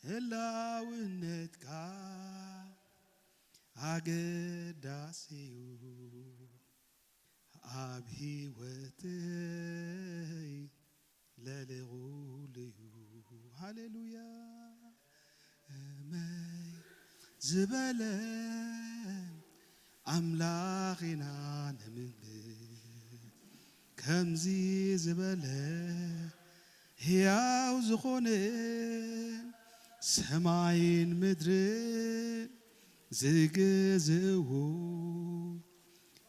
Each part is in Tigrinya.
ህላውነትካ ኣገዳሲ እዩ ኣብ ህይወተይ ለልቑልዩ። ሃሌሉያ። ከመይ ዝበለ ኣምላኽ ኢና ነምልኽ፣ ከምዚ ዝበለ ሕያው ዝኾነ ሰማይን ምድርን ዝግዝእዎ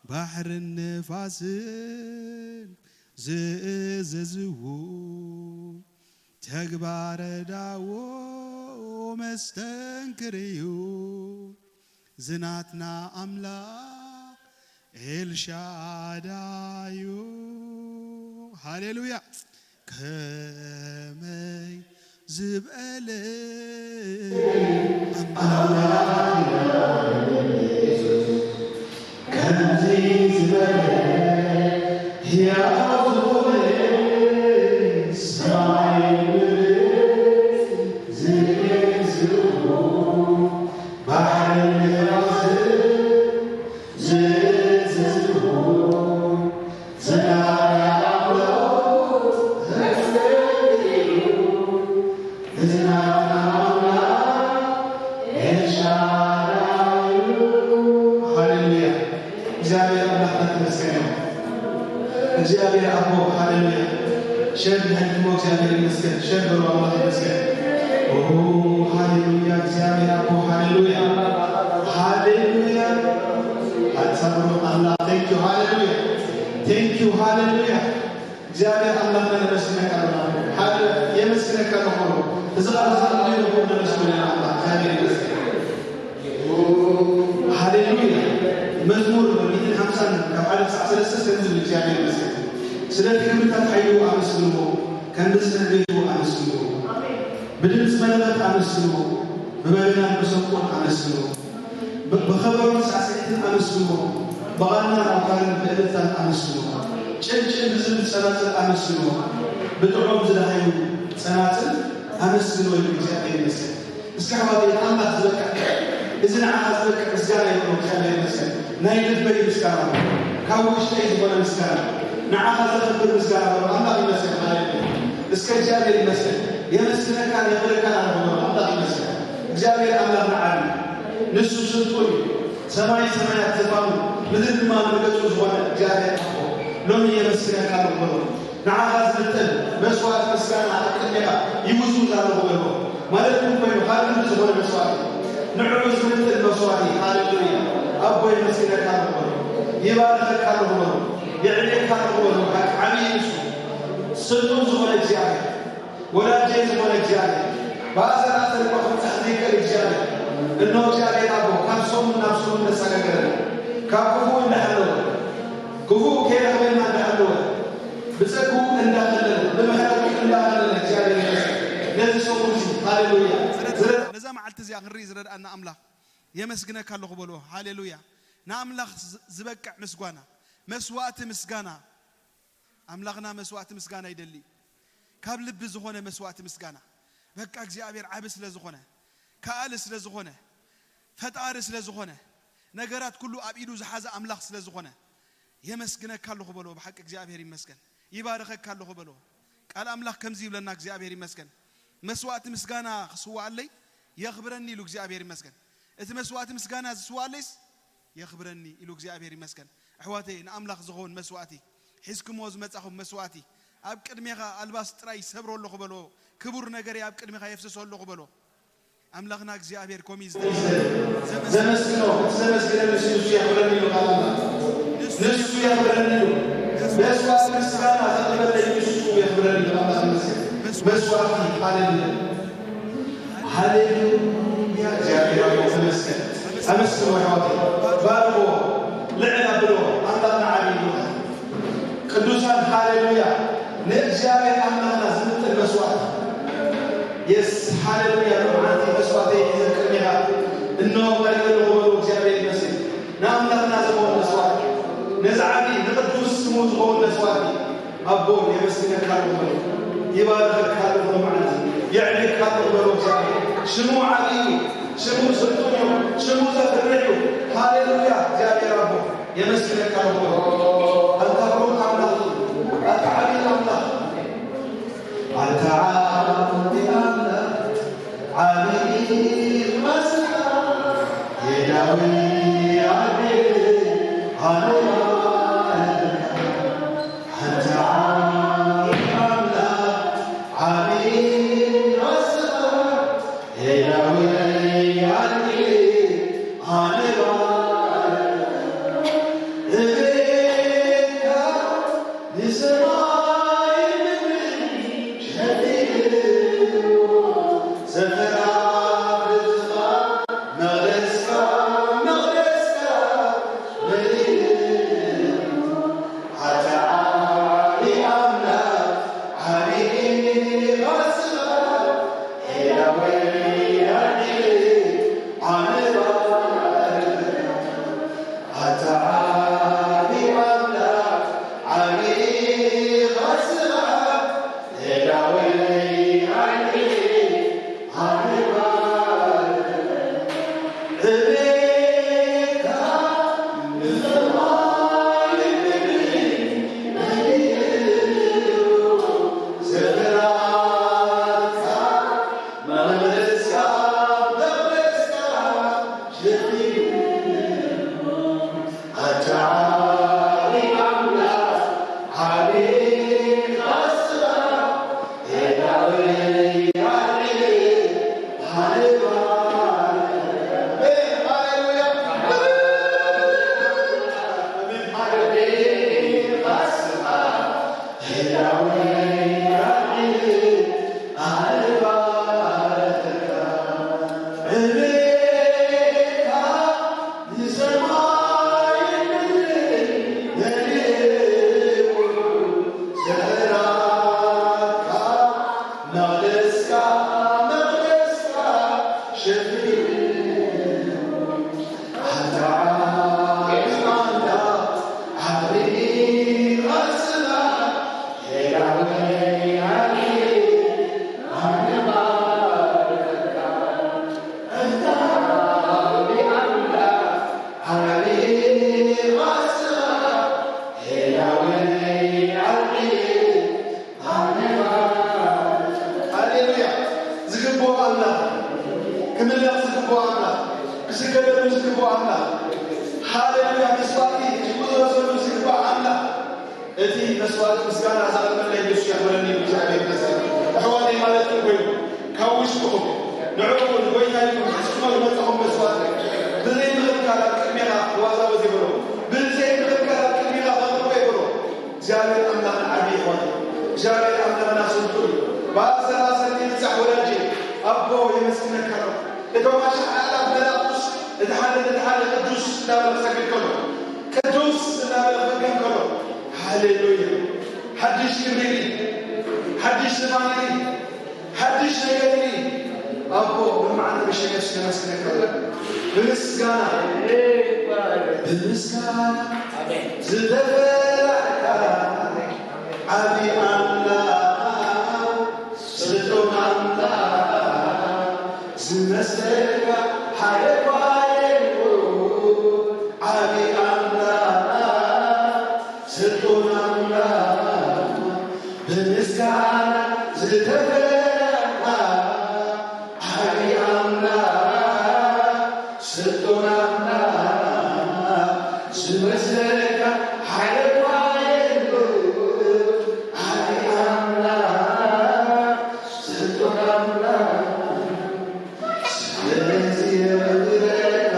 ባሕርን ንፋስን ዝእዘዝዎ ተግባረ ዳዎ መስተንክር እዩ ዝናትና ኣምላኽ ኤልሻዳዩ። ሃሌሉያ። ከመይ ዝበለ ኣምላኽ ከምዚ ዝበለ ሕያው ዝኾነ ሰማይ ምድሪ ዝእዝዝዎ ባሕርን ነፋስን ዝእዝዝዎ ዝናብ ኣምላኽ ሃሌሉያ። እግዚኣብሔር ኣምላኽና ተመስገን ይኹን። እግዚኣብሔር ኣቦ ሃሌሉያ። ሸር ንሕድሞ እግዚኣብሔር ይመስገን። ሸር በሉ ኣምላኽ ይመስገን። ኦ ሃሌሉያ። እግዚኣብሔር ኣቦ ሃሌሉያ። ሃሌሉያ። ኣንሳብሮ ኣምላኽ thank you ሃሌሉያ። Thank you ሃሌሉያ። እግዚኣብሔር ኣምላኽና ነመስግነካ ኣለና። ሓደ የመስግነካ ኣለኹ። እዚ ቃል እዚ ንኹሉ ነመስግነና ኣምላኽ። እግዚኣብሔር ይመስገን። ሃሌሉያ። መዝሙር ሚእትን ሓምሳን ካብ ሓደ ክሳዕ ሰለስተ ከምዚ ዝብል እግዚኣብሔር ይመስገን። ስለ ክብርታት ሓይሉ ኣመስግንዎ፣ ከም ብዝሒ ቤቱ ኣመስግንዎ። ብድምፂ መለኸት ኣመስግንዎ፣ ብበገናን መሰንቆን ኣመስግንዎ። ብ-፣ ብኸበሮን ሳዕስዒትን ኣመስግንዎ፣ ብቓናን ኣውታርን ብእልልታን ኣመስግንዎ። ጭንጭን ብዝብል ጸናጽል ኣመስግንዎ፣ ብጥዑም ዝደሃዩ ጸናጽል ኣመስግንዎ ይብል። እግዚኣብሔር ይመስገን። እስኪ ኣሕዋተይ፣ ንኣምላኽ ዝበቅዕ፣ እዚ ንዓኻ ዝበቅዕ ምስጋና ይኹን። እግዚኣብሔር ይመስገን። ናይ ልበይ ምስጋና፣ ካብ ውሽጠይ ዝኾነ ምስጋና፣ ንዓኻ ዘኽብር ምስጋና በሉ። ኣምላኽ ይመስገን። ሃሌሉያ። እስከ እግዚኣብሔር ይመስገን። የመስግነካን የኽብረካን ኣለኹ በሉ። ኣምላኽ ይመስገን። እግዚኣብሔር ኣምላኽና ዓቢ፣ ንሱ ስልጡን እዩ። ሰማይ ሰማያት ዝፋኑ፣ ምድሪ ድማ መርገጹ ዝኾነ እግዚኣብሔር ኣቦ፣ ሎሚ የመስግነካ ኣለኹ በሎ። ንዓኻ ዝምጥን መስዋዕቲ ምስጋና ኣብ ቅድሜኻ ይውዝውዝ ኣለኹ በሎ። ማለት እውን ኮይኑ ካብ ልቢ ዝኾነ መስዋዕቲ፣ ንዕኡ ዝምጥን መስዋዕቲ፣ ሃሌሉያ፣ ኣቦ የመስግነካ ኣለኹ በሎ። ይባርኸካ ኣለኹ በሎ። የዕብየካ ኣለኹ በሎ። ዓብዪ ንሱ፣ ስልጡን ዝኾነ እግዚኣብሔር። ወዳጄ ዝኾነ እግዚኣብሔር፣ ብኣሰር ኣሰር እኳ ክብጻሕ ዘይክእል እግዚኣብሔር፣ እነሆ እግዚኣብሔር ኣቦ፣ ካብ ሰሙን ናብ ሰሙን እንዳሰጋገረና፣ ካብ ክፉእ እንዳሓለወ፣ ክፉእ ከይረኽበና እንዳሓለወ፣ ብጸግኡ እንዳኸለለ፣ ብምሕረቱ እንዳኸለለ፣ እግዚኣብሔር ይመስገን። ነዚ ሰሙን እዚ፣ ሃሌሉያ። ዝረ-፣ ነዛ መዓልቲ እዚኣ ክንርኢ ዝረድኣና ኣምላኽ የመስግነካ ኣለኹ በልዎ። ሃሌሉያ። ንኣምላኽ ዝ-፣ ዝበቅዕ ምስጓና፣ መስዋእቲ ምስጋና፣ ኣምላኽና መስዋእቲ ምስጋና ይደሊ። ካብ ልቢ ዝኾነ መስዋእቲ ምስጋና። በቃ እግዚኣብሔር ዓቢ ስለ ዝኾነ፣ ከኣሊ ስለ ዝኾነ፣ ፈጣሪ ስለ ዝኾነ፣ ነገራት ኩሉ ኣብ ኢዱ ዝሓዘ ኣምላኽ ስለ ዝኾነ፣ የመስግነካ ኣለኹ በሎ። ብሓቂ እግዚኣብሔር ይመስገን። ይባርኸካ ኣለኹ በሎ። ቃል ኣምላኽ ከምዚ ይብለና፣ እግዚኣብሔር ይመስገን። መስዋእቲ ምስጋና ክስዋኣለይ የኽብረኒ ኢሉ እግዚኣብሔር ይመስገን። እቲ መስዋእቲ ምስጋና ዝስዋኣለይስ የኽብረኒ ኢሉ እግዚኣብሔር ይመስገን። ኣሕዋተይ፣ ንኣምላኽ ዝኸውን መስዋእቲ ሒዝኩሞ ዝመጻኹም መስዋእቲ፣ ኣብ ቅድሜኻ ኣልባስ ጥራይ ይሰብሮ ኣለኹ በሎ። ክቡር ነገረይ ኣብ ቅድሜኻ የፍስሶ ኣለኹ በሎ። ኣምላኽና እግዚኣብሔር ከምኡ እዩ ዝደሊ። ዘመስግኖ፣ እቲ ዘመስግነኒ ንሱ፣ ንሱ የኽብረኒ ኢሉ ቃል ኣምላኽ። ንሱ የኽብረኒ ኢሉ። መስዋእቲ ምስጋና ዘቕርበለይ ንሱ የኽብረኒ ኢሉ ኣምላኽ ይመስገን። መስዋእቲ፣ ሃሌሉያ። ሃሌሉያ፣ እግዚኣብሔር ኣቦ ተመስገን። ኣመስግንዎ ኣሕዋተይ፣ ባርኽዎ፣ ልዕል ኣብልዎ፣ ኣምላኽና ዓብዪ እዩ። ቅዱሳን፣ ሃሌሉያ። ንእግዚኣብሔር ኣምላኽና ዝምጥን መስዋዕቲ። የስ፣ ሃሌሉያ። ሎማዓንቲ መስዋዕተይ ሒዘ ቅድሜኻ እነሆ ቀሪበ ኣለኹ በሉ። እግዚኣብሔር ይመስገን። ንኣምላኽና ዝኸውን መስዋዕቲ፣ ነዚ ዓቢ ንቕዱስ ስሙ ዝኸውን መስዋዕቲ ኣቦ የመስግነካ ኣለኹ በሉ። ይባርኸካ ኣለኹ ሎማዓንቲ። የዕብየካ ኣለኹ በሉ። እግዚኣብሔር ሽሙ ዓብዪ እዩ። ሽሙ ስልጡን እዩ። ሽሙ ዘፍርሕ እዩ። ሃሌሉያ! እግዚኣብሔር ኣቦ የመስግነካ ኣለኹ። ኣንታ ብሩኽ ኣምላኽ፣ ኣንታ ዓብዪ ኣምላኽ፣ ኣንታ ዓብዪ ኣምላኽ፣ ዓብዪ መስሓ የዳዊ ዓብዪ ሃሌሉያ። ኣንታ ዓብዪ ኣምላኽ፣ ዓብዪ መስሓ ሃሌሉያ! ዝግብኦ ኣምላኽ፣ ክምለኽ ዝግብኦ ኣምላኽ፣ ክስገደሉ ዝግብኦ ኣምላኽ። ሃሌሉያ! መስዋእቲ ህዝቡ ዝረሰሉ ዝግባእ ኣምላኽ። እቲ መስዋእቲ ምስጋና ዘቕርበለይ ንሱ ይኽበረኒ ይብል እግዚኣብሔር ይመስገን። ኣሕዋተይ ማለት እውን ኮይኑ ካብ ውሽጥኹም ንዕኡ ንጎይታ ኢልኩም ሒዝኩሞ ዝመጻኹም መስዋእቲ ብዘይ ምኽልካል ኣብ ቅድሜኻ ዋዛ ወዚ በሎ። ብዘይ ምኽልካል ኣብ ቅድሜኻ ከቕርቦ ይበሎ። እግዚኣብሔር ኣምላኽ ዓቢ ይኾን። እግዚኣብሔር ኣምላኽና ስልጡን እዩ። በኣብ ሰላሰል ይብጻሕ ወዳጄ። ኣቦ የመስግነካ ኣለኹ። እቶም ኣሽሓት ኣእላፍ መላእክቱስ እቲ ሓደ ነቲ ሓደ ቅዱስ እናበለ ክሰግድ ከሎ፣ ቅዱስ እናበለ ክሰግድ ከሎ፣ ሃሌሉያ! ሓድሽ ክብሪ፣ ሓድሽ ዝማሬ፣ ሓድሽ ነገር። ኣቦ ብመዓልቲ ብሸነስ ነመስግነካ ኣለና። ብምስጋና፣ ብምስጋና ዝተፈላዕካ ዓቢ ኣምላኽ፣ ስልጡን ኣምላኽ፣ ዝመስለካ ሓደ እኳ የልቦ። ዓቢ ኣምላኽ፣ ስልጡን ኣምላኽ፣ ብምስጋና ዝተፈላዕካ ዓቢ ኣምላኽ፣ ስልጡን ኣምላኽ፣ ዝመስለካ ሓደ እኳ የልቦ። ዓቢ ኣምላኽ፣ ስልጡን ኣምላኽ፣ ስለዚ የኽብረካ።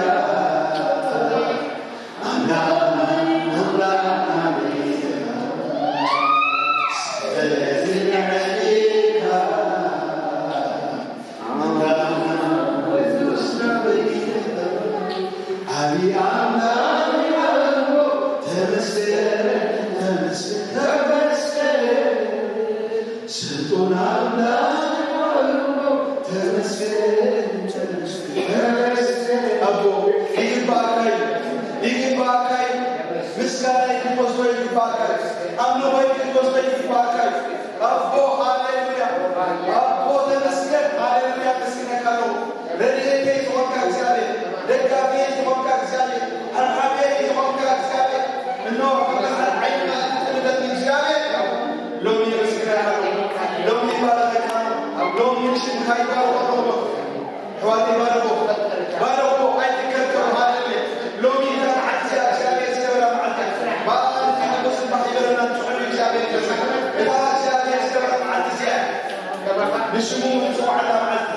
ስልጡን ኣምላኽ ተመስገን፣ ተመስገን። ኣቦ ይግባእካ እዩ፣ ይግባእካ እዩ። ምስጋናይ ክትወስዶ ይግባእካ እዩ። ኣምልኾይ ክትወስዶ ይግባእካ እዩ። ኣቦ ሃሌሉያ፣ ኣቦ ተመስገን፣ ሃሌሉያ፣ ኣመስግነካ ኣለኹ። ንሽሙ ንጽውዓላ መዓልቲ፣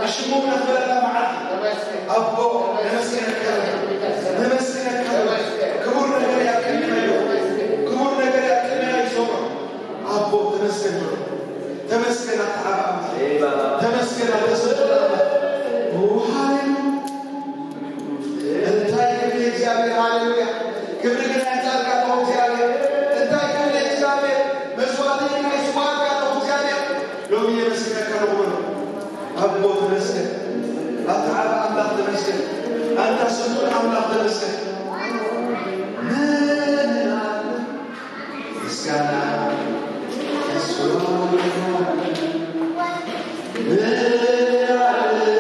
ንሽሙ ነኽብረላ መዓልቲ። ኣቦ፣ ነመስግነካ፣ ነመስግነካ። ክቡር ነገር እያ ቅድሜና እዩ። ክቡር ነገር እያ ቅድሜና እዩ። ኣቦ፣ ተመስገን በሎ። ተመስገን ኣታ ዓቢ ኣምላኽ። ተመስገን ኣታ ስልጡን ኣምላኽ። ኦ፣ ሃሌሉያ። እንታይ ክብሪ እግዚኣብሔር፣ ሃሌሉያ። ክብሪ ግን ኣይጻልካ ኣለኹ እግዚኣብሔር። እንታይ ክብሪ እግዚኣብሔር፣ መስዋዕቲ ግን ኣይስዋዕካ ኣለኹ እግዚኣብሔር። ሎሚ የመስግነካ ኣለኹ በሎ። ኣቦ ተመስገን፣ ኣታ ዓቢ ኣምላኽ ተመስገን፣ ኣንታ ስልጡን ኣምላኽ ተመስገን። ምን እላለሁ ምስጋና ለስሙ ይሁን። ምን እላለሁ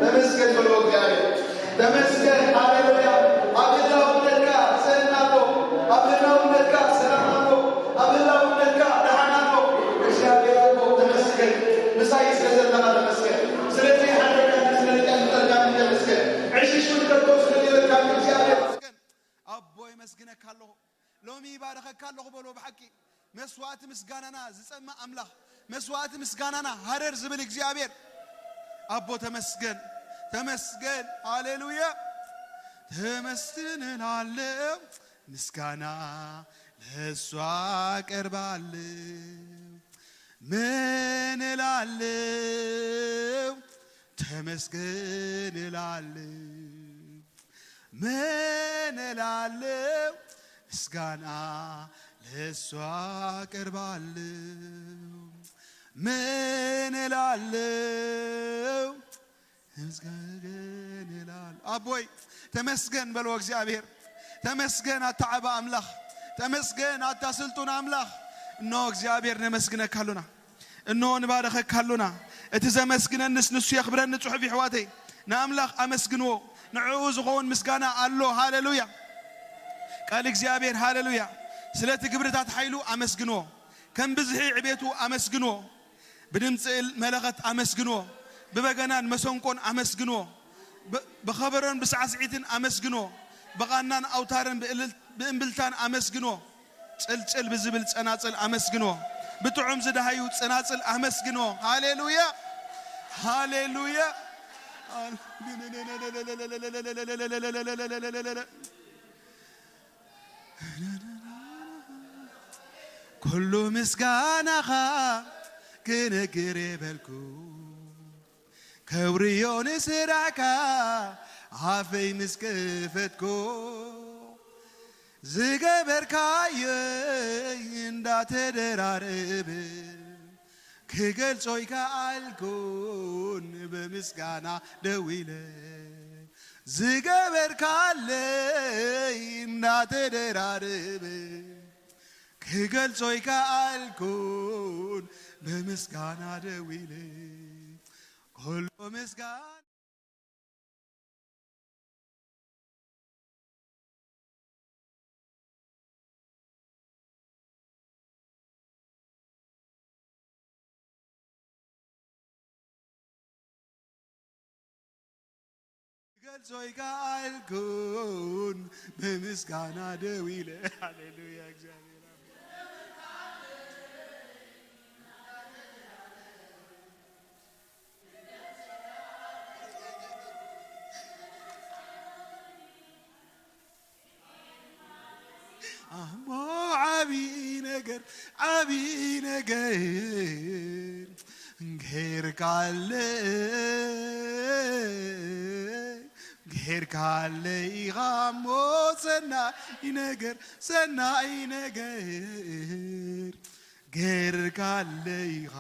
ተመስገን በሎ እግዚኣብሔር። ተመስገን፣ ሃሌሉያ። ኣብ ህላውነትካ ሰላም ኣሎ። ኣብ ህላውነትካ ሰላም ኣሎ። ኣብ ህላውነትካ ደሓን ኣሎ። እግዚኣብሔር ኣቦ ተመስገን። ምሳይ ስለ ዘለኻ ተመስገን። ስለዚ ሓደጋኒ ስለ ዝቀምጠልካኒ ተመስገን። ዕሽሽ እውን ከቶ ስለ ዝበልካኒ እግዚኣብሔር ተመስገን። ኣቦ የመስግነካ ኣለኹ። ሎሚ ይባርኸካ ኣለኹ በሎ። ብሓቂ መስዋዕቲ ምስጋናና ዝጸምእ ኣምላኽ፣ መስዋዕቲ ምስጋናና ሃረር ዝብል እግዚኣብሔር ኣቦ ተመስገን፣ ተመስገን፣ ሃሌሉያ። ተመስገን እላለሁ፣ ምስጋና ለእሱ አቀርባለሁ። ምን እላለሁ? ተመስገን እላለሁ። ምን እላለሁ? ምስጋና ለእሱ አቀርባለሁ። ምን እላለሁ? ተመስገን እላለሁ። ኣቦይ ተመስገን በልዎ። እግዚኣብሔር ተመስገን፣ ኣታ ዓቢ ኣምላኽ ተመስገን፣ ኣታ ስልጡን ኣምላኽ። እነሆ እግዚኣብሔር ነመስግነካ ኣሉና። እንሆ ንባረኸካ ኣሎና። እቲ ዘመስግነንስ ንሱ የኽብረኒ። ጽሑፍ ይሕዋተይ፣ ንኣምላኽ ኣመስግንዎ፣ ንዕኡ ዝኸውን ምስጋና ኣሎ። ሃሌሉያ። ቃል እግዚኣብሔር፣ ሃሌሉያ። ስለቲ ግብርታት ሓይሉ ኣመስግንዎ፣ ከም ብዝሒ ዕቤቱ ኣመስግንዎ፣ ብድምጺ መለኸት ኣመስግንዎ፣ ብበገናን መሰንቆን ኣመስግንዎ፣ ብ-፣ ብኸበሮን ብሳዕስዒትን ኣመስግንዎ፣ ብቓናን ኣውታርን ብእልል-፣ ብእምብልታን ኣመስግንዎ። ጽልጽል ብዝብል ጸናጽል ኣመስግንዎ። ብጥዑም ዝደሃዩ ጸናጽል ኣመስግንዎ። ሃሌሉያ! ሃሌሉያ! ኩሉ ምስጋናኻ ክነግር የበልኩ። ከብርዮ ንስራሕካ ኣፈይ ምስ ከፈትኮ፣ ዝገበርካየይ እንዳተደራረበ፣ ክገልጾ ይከኣልኩን ብምስጋና ደው ኢለ። ዝገበርካለይ እንዳተደራረበ፣ ክገልጾ ይከኣልኩን ብምስጋና ደው ኢለ። ኩሉ ምስጋና ክገልጾ ይከኣልኩን ብምስጋና ደው ኢለ። ሃሌሉያ፣ እግዚኣብሔር ኣምላኽ። ኣሞ ዓቢ ነገር፣ ዓቢ ነገር ጌርካለይ፣ ጌርካለይ ኢኻ እሞ ሰናይ ነገር፣ ሰናይ ነገር ጌርካለይ ኢኻ፣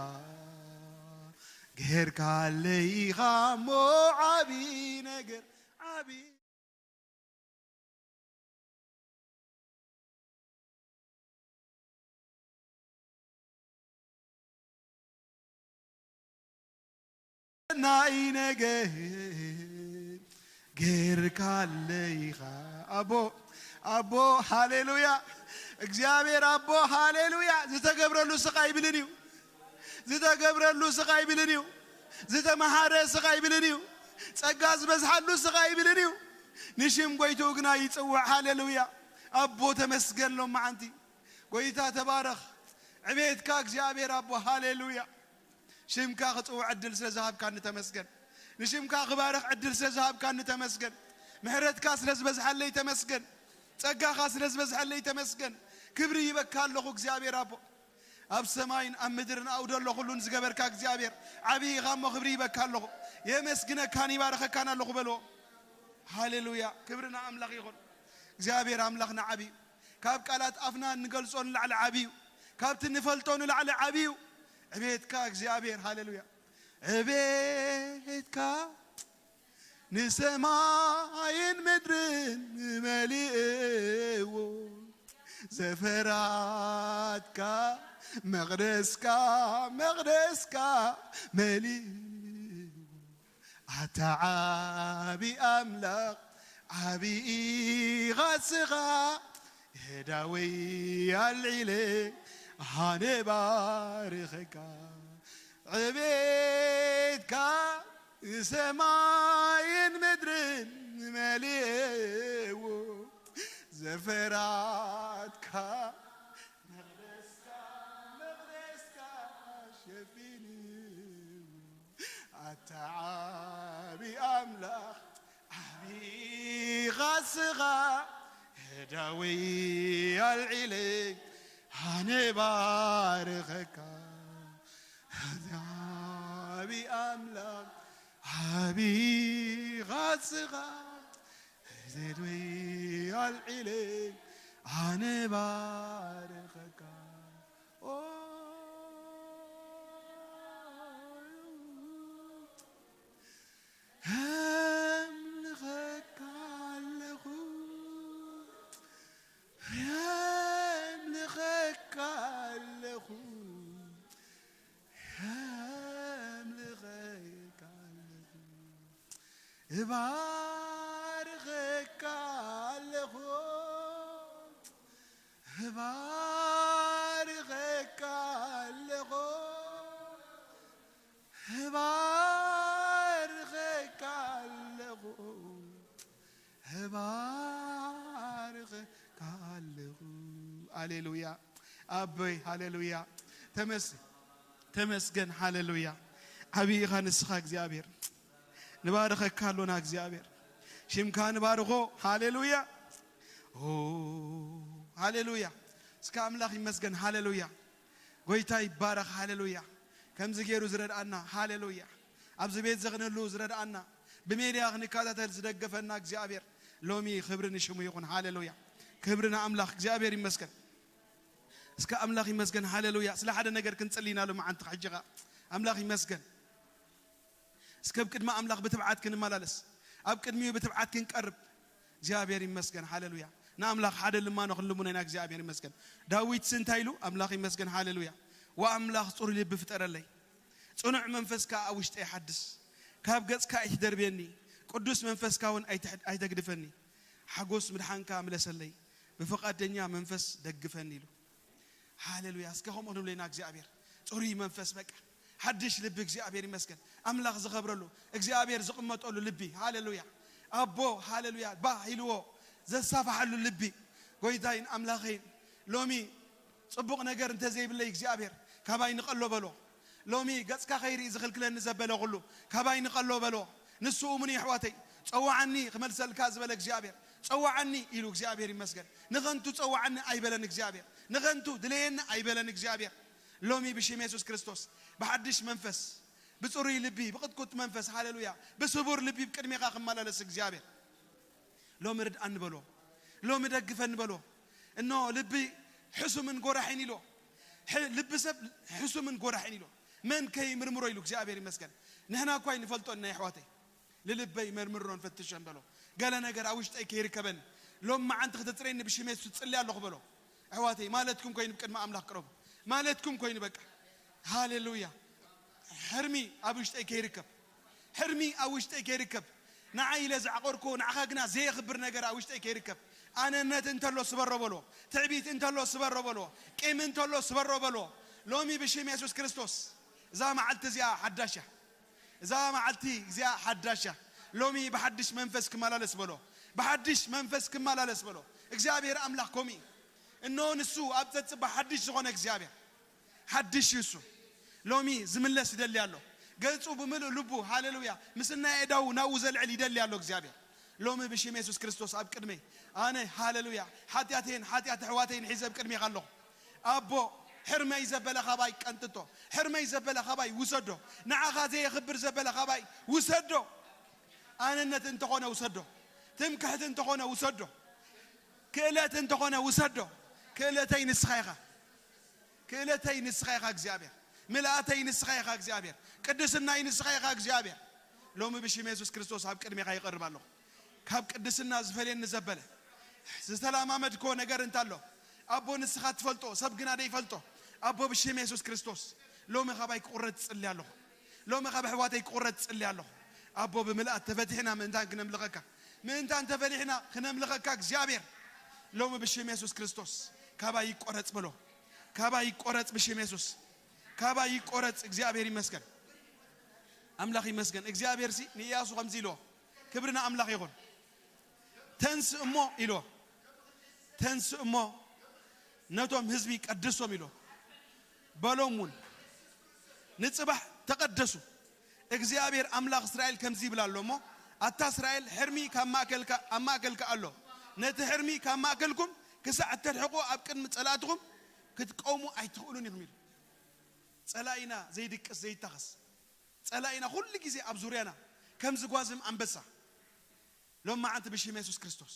ጌርካለይ ኢኻ እሞ ዓቢ ነገር፣ ዓቢ ናይ ነገር ጌርካለይኻ ኣቦ፣ ኣቦ፣ ሃሌሉያ። እግዚኣብሔር ኣቦ፣ ሃሌሉያ። ዝተገብረሉ ስቕ ኣይብልን እዩ። ዝተገብረሉ ስቕ ኣይብልን እዩ። ዝተመሃረ ስቕ ኣይብልን እዩ። ጸጋ ዝበዝሓሉ ስቕ ኣይብልን እዩ። ንሽም ጎይትኡ ግና ይጽውዕ። ሃሌሉያ። ኣቦ ተመስገን ሎም መዓንቲ። ጎይታ ተባረኽ። ዕቤትካ እግዚኣብሔር ኣቦ፣ ሃሌሉያ። ሽምካ ክጽውዕ ዕድል ስለ ዝሃብካኒ ተመስገን። ንሽምካ ክባርኽ ዕድል ስለ ዝሃብካኒ ተመስገን። ምሕረትካ ስለ ዝበዝሓለይ ተመስገን። ጸጋኻ ስለ ዝበዝሓለይ ተመስገን። ክብሪ ይበካ ኣለኹ እግዚኣብሔር ኣቦ። ኣብ ሰማይን ኣብ ምድርን ኣውደሎ ኩሉን ዝገበርካ እግዚኣብሔር ዓብዪ ኢኻ እሞ ክብሪ ይበካ ኣለኹ። የመስግነካን ይባርኸካን ኣለኹ በልዎ። ሃሌሉያ። ክብሪ ንኣምላኽ ይኹን። እግዚኣብሔር ኣምላኽና ዓብዪ እዩ። ካብ ቃላት ኣፍና እንገልጾ ንላዕሊ ዓብዪ እዩ። ካብቲ ንፈልጦ ንላዕሊ ዓብዪ እዩ። ዕቤትካ እግዚኣብሔር፣ ሃሌሉያ። ዕቤትካ ንሰማይን ምድርን መሊእዎ፣ ዘፈራትካ መቕደስካ፣ መቕደስካ መሊእዎ። ኣታ ዓቢ ኣምላኽ፣ ዓቢ ኢኻ ስኻ፣ የዳወይ ኣልዒለ ኣነ ባርኸካ። ዕቤትካ ሰማይን ምድርን መሊእዎ፣ ዘፈራትካ መቕደስካ፣ መቕደስካ ሸፊንዎ። ኣታ ዓቢ ኣምላኽ፣ ዓቢ ኢኻ ስኻ፣ የዳወይ ኣልዒለ ኣነ ባርኸካ። ኣታ ዓቢ ኣምላኽ፣ ዓቢ ኢኻ ስኻ፣ የዳወይ ኣልዒለ ኣነ ባርኸካ። ኦ፣ ኣምልኸካ ኣለኹ፣ ኣምልኸካ ኣለኹ፣ ኣምልኸካ ኣለኹ። እባርኸካ ኣለኹ፣ እባርኸካ ኣለኹ፣ እባርኸካ ኣለኹ፣ እባርኸካ ኣለኹ። ኣሌሉያ። ኣቦይ፣ ሃሌሉያ። ተመስ-፣ ተመስገን፣ ሃሌሉያ። ዓብዪ ኢኻ ንስኻ እግዚኣብሔር። ንባርኸካ ኣሎና እግዚኣብሔር። ሽምካ ንባርኾ። ሃሌሉያ። ኦ፣ ሃሌሉያ። እስከ ኣምላኽ ይመስገን። ሃሌሉያ። ጎይታ ይባረኽ። ሃሌሉያ። ከምዚ ገይሩ ዝረድኣና። ሃሌሉያ። ኣብዚ ቤት ዘኽንሉ ዝረድኣና፣ ብሜድያ ክንከታተል ዝደገፈና እግዚኣብሔር ሎሚ ክብሪ ንሽሙ ይኹን። ሃሌሉያ። ክብሪ ንኣምላኽ እግዚኣብሔር ይመስገን። እስከ ኣምላኽ ይመስገን። ሃሌሉያ። ስለ ሓደ ነገር ክንጽሊ ኢና ሎማዓንቲ። ሕጂ ኸኣ ኣምላኽ ይመስገን። እስከ ኣብ ቅድሚ ኣምላኽ ብትብዓት ክንመላለስ፣ ኣብ ቅድሚኡ ብትብዓት ክንቀርብ እግዚኣብሔር ይመስገን። ሃሌሉያ። ንኣምላኽ ሓደ ልማኖ ክንልምኖ ኢና። እግዚኣብሔር ይመስገን። ዳዊትስ እንታይ ኢሉ? ኣምላኽ ይመስገን። ሃሌሉያ። ወኣምላኽ ጽሩይ ልቢ ፍጠረለይ፣ ጽኑዕ መንፈስ ከኣ ኣብ ውሽጠይ ሓድስ። ካብ ገጽካ ኣይትደርብየኒ፣ ቅዱስ መንፈስካ እውን ኣይትሕ-፣ ኣይተግድፈኒ። ሓጎስ ምድሓንካ ምለሰለይ፣ ብፍቓደኛ መንፈስ ደግፈኒ ኢሉ። ሃሌሉያ። እስከ ከምኡ ንብለና እግዚኣብሔር። ጽሩይ መንፈስ፣ በቃ ሓድሽ ልቢ። እግዚኣብሔር ይመስገን። ኣምላኽ ዝኸብረሉ፣ እግዚኣብሔር ዝቕመጠሉ ልቢ። ሃሌሉያ። ኣቦ፣ ሃሌሉያ፣ ባህ ኢልዎ ዘሳፍሓሉ ልቢ። ጎይታይን ኣምላኸይን፣ ሎሚ ጽቡቕ ነገር እንተዘይብለይ እግዚኣብሔር፣ ካባይ ንቐሎ በሎ። ሎሚ ገጽካ ከይርኢ ዝኽልክለኒ ዘበለ ኩሉ፣ ካባይ ንቐሎ በሎ። ንሱ እሙን እዩ ኣሕዋተይ። ጸውዓኒ ክመልሰልካ ዝበለ እግዚኣብሔር፣ ጸውዓኒ ኢሉ እግዚኣብሔር ይመስገን። ንኸንቱ ጸውዓኒ ኣይበለን እግዚኣብሔር። ንኸንቱ ድለየኒ ኣይበለን እግዚኣብሔር። ሎሚ ብሽም የሱስ ክርስቶስ ብሓድሽ መንፈስ፣ ብጽሩይ ልቢ፣ ብቕጥቁጥ መንፈስ፣ ሃሌሉያ፣ ብስቡር ልቢ ብቅድሜኻ ክመላለስ እግዚኣብሔር። ሎሚ ርድኣኒ በሎ። ሎሚ ደግፈኒ በሎ። እነሆ ልቢ ሕሱምን ጎራሒን ኢሎ። ሕ-፣ ልቢ ሰብ ሕሱምን ጎራሒን ኢሎ። መን ከይምርምሮ ኢሉ እግዚኣብሔር ይመስገን። ንሕና እኳ ኣይንፈልጦን ናይ ኣሕዋተይ። ንልበይ መርምሮን ፈትሸን በሎ። ገለ ነገር ኣብ ውሽጠይ ከይርከበን ሎም መዓንቲ ክተጽረየኒ ብሽም የሱስ ጽሊ ኣለኹ በሎ። ኣሕዋተይ ማለትኩም ኮይኑ ብቅድሚ ኣምላኽ ቅረቡ። ማለትኩም ኮይኑ በቃ። ሃሌሉያ። ሕርሚ ኣብ ውሽጠይ ከይርከብ። ሕርሚ ኣብ ውሽጠይ ከይርከብ፣ ንዓይ ኢለ ዝዓቆርኩ፣ ንዓኻ ግና ዘየኽብር ነገር ኣብ ውሽጠይ ከይርከብ። ኣነነት እንተሎ ስበሮ በሎ፣ ትዕቢት እንተሎ ስበሮ በሎ፣ ቂም እንተሎ ስበሮ በሎ። ሎሚ ብሽም የሱስ ክርስቶስ እዛ መዓልቲ እዚኣ ሓዳሽ እያ። እዛ መዓልቲ እዚኣ ሓዳሽ እያ። ሎሚ ብሓድሽ መንፈስ ክመላለስ በሎ። ብሓድሽ መንፈስ ክመላለስ በሎ። እግዚኣብሔር ኣምላኽ ከምኡ እዩ። እነሆ ንሱ ኣብ ጸጽባ ሓድሽ ዝኾነ እግዚኣብሔር። ሓድሽ እዩ እሱ። ሎሚ ዝምለስ ይደሊ ኣሎ። ገጹ ብምሉእ ልቡ፣ ሃሌሉያ፣ ምስናይ ኣእዳዉ ናብኡ ዘልዕል ይደሊ ኣሎ እግዚኣብሔር። ሎሚ ብሽም የሱስ ክርስቶስ ኣብ ቅድመይ ኣነ፣ ሃሌሉያ፣ ሓጢኣተይን ሓጢኣት ኣሕዋተይን ሒዘ ኣብ ቅድሜኻ ኣለኹ። ኣቦ፣ ሕርመይ ዘበለ ካባይ ቀንጥጦ፣ ሕርመይ ዘበለ ካባይ ውሰዶ፣ ንዓኻ ዘየኽብር ዘበለ ካባይ ውሰዶ። ኣነነት እንተኾነ ውሰዶ፣ ትምክሕቲ እንተኾነ ውሰዶ፣ ክእለት እንተኾነ ውሰዶ። ክእለተይ ንስኻ ኢኻ። ክእለተይ ንስኻ ኢኻ እግዚኣብሔር። ምልኣተይ ንስኻ ኢኻ እግዚኣብሔር። ቅድስናይ ንስኻ ኢኻ እግዚኣብሔር። ሎሚ ብሽም የሱስ ክርስቶስ ኣብ ቅድሜኻ ይቐርብ ኣለኹ። ካብ ቅድስና ዝፈልየኒ ዘበለ ዝተለማመድኮ ነገር እንታሎ፣ ኣቦ ንስኻ ትፈልጦ፣ ሰብ ግና ደይፈልጦ። ኣቦ ብሽም የሱስ ክርስቶስ ሎሚ ካባይ ክቑረጽ ጽሊ ኣለኹ። ሎሚ ካብ ኣሕዋተይ ክቑረጽ ጽሊ ኣለኹ። ኣቦ ብምልኣት ተፈቲሕና ምእንታን ክነምልኸካ፣ ምእንታን ተፈሊሕና ክነምልኸካ እግዚኣብሔር ሎሚ ብሽም የሱስ ክርስቶስ ካባይ ይቆረጽ በሎ። ካባይ ይቆረጽ ብሽም የሱስ። ካባይ ይቆረጽ። እግዚኣብሔር ይመስገን። ኣምላኽ ይመስገን። እግዚኣብሔር ሲ ንኢያሱ ከምዚ ኢልዎ፣ ክብሪ ንኣምላኽ ይኹን። ተንስ እሞ ኢልዎ፣ ተንስ እሞ ነቶም ህዝቢ ቀድሶም ኢልዎ። በሎም እውን ንጽባሕ ተቐደሱ። እግዚኣብሔር ኣምላኽ እስራኤል ከምዚ ይብል ኣሎ እሞ፣ ኣታ እስራኤል ሕርሚ ካብ ማእከልካ፣ ኣብ ማእከልካ ኣሎ። ነቲ ሕርሚ ካብ ማእከልኩም ክሳዕ እተርሕቑ ኣብ ቅድሚ ጸላእትኹም ክትቀውሙ ኣይትኽእሉን ኢኹም ኢሉ። ጸላኢና ዘይድቅስ ዘይታኸስ፣ ጸላኢና ኩሉ ግዜ ኣብ ዙርያና ከም ዝጓዝም ኣንበሳ። ሎማዓንቲ ብሽም የሱስ ክርስቶስ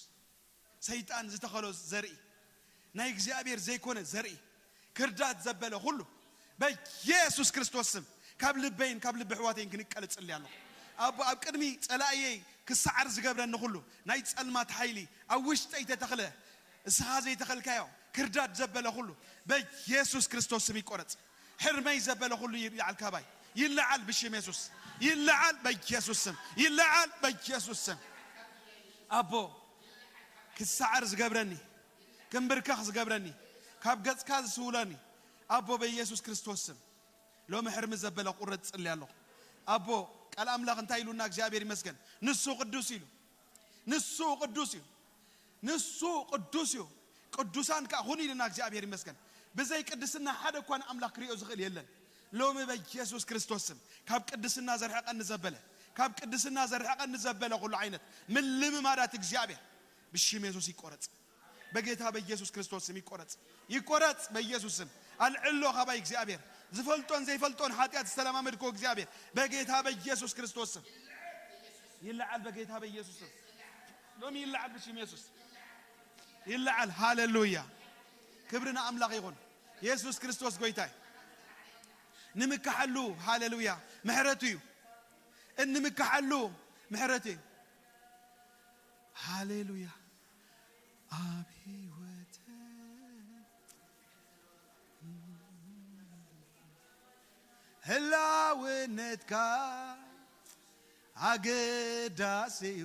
ሰይጣን ዝተኸሎ ዘርኢ፣ ናይ እግዚኣብሔር ዘይኮነ ዘርኢ፣ ክርዳድ ዘበለ ኩሉ በኢየሱስ ክርስቶስ ስም ካብ ልበይን ካብ ልቢ ኣሕዋተይን ክንቀል እጽሊ ኣለኹ። ኣቦ ኣብ ቅድሚ ጸላእየይ ክሰዓር ዝገብረኒ ኩሉ ናይ ጸልማት ሓይሊ ኣብ ውሽጠይ ተተኽለ፣ እስኻ ዘይተኸልካዮ ክርዳድ ዘበለ ኩሉ በኢየሱስ ክርስቶስ ስም ይቆረጽ። ሕርመይ ዘበለ ኩሉ ይልዓል ካባይ። ይልዓል ብሽም የሱስ። ይልዓል በኢየሱስ ስም። ይልዓል በኢየሱስ ስም። ኣቦ ክሰዓር ዝገብረኒ፣ ክምብርከኽ ዝገብረኒ፣ ካብ ገጽካ ዝስውለኒ፣ ኣቦ በኢየሱስ ክርስቶስ ስም ሎሚ ሕርሚ ዘበለ ቁረጽ ጽሊ ኣለኹ። ኣቦ ቃል ኣምላኽ እንታይ ኢሉና? እግዚኣብሔር ይመስገን። ንሱ ቅዱስ ኢሉ። ንሱ ቅዱስ እዩ። ንሱ ቅዱስ እዩ። ቅዱሳን ከኣ ሁኑ ኢልና እግዚኣብሔር ይመስገን። ብዘይ ቅድስና ሓደ እኳ ንኣምላኽ ክሪኦ ዝኽእል የለን። ሎሚ በኢየሱስ ክርስቶስ ስም ካብ ቅድስና ዘርሕቐኒ ዘበለ፣ ካብ ቅድስና ዘርሕቐኒ ዘበለ ኩሉ ዓይነት ምልምማዳት እግዚኣብሔር ብሽም የሱስ ይቆረጽ። በጌታ በኢየሱስ ክርስቶስ ስም ይቆረጽ። ይቆረጽ በኢየሱስ ስም። ኣልዕሎ ካባይ እግዚኣብሔር። ዝፈልጦን ዘይፈልጦን ሓጢኣት ዝተለማመድኮ እግዚኣብሔር በጌታ በኢየሱስ ክርስቶስ ስም ይለዓል። በጌታ በኢየሱስ ስም ሎሚ ይለዓል ብሽም የሱስ። ይለዓል። ሃሌሉያ። ክብሪ ንኣምላኽ ይኹን። የሱስ ክርስቶስ ጎይታይ። ንምካሓሉ፣ ሃሌሉያ፣ ምሕረቱ እዩ። እንምካሓሉ ምሕረቱ እዩ። ሃሌሉያ። ኣብ ህይወት ህላውነትካ ኣገዳሲ እዩ።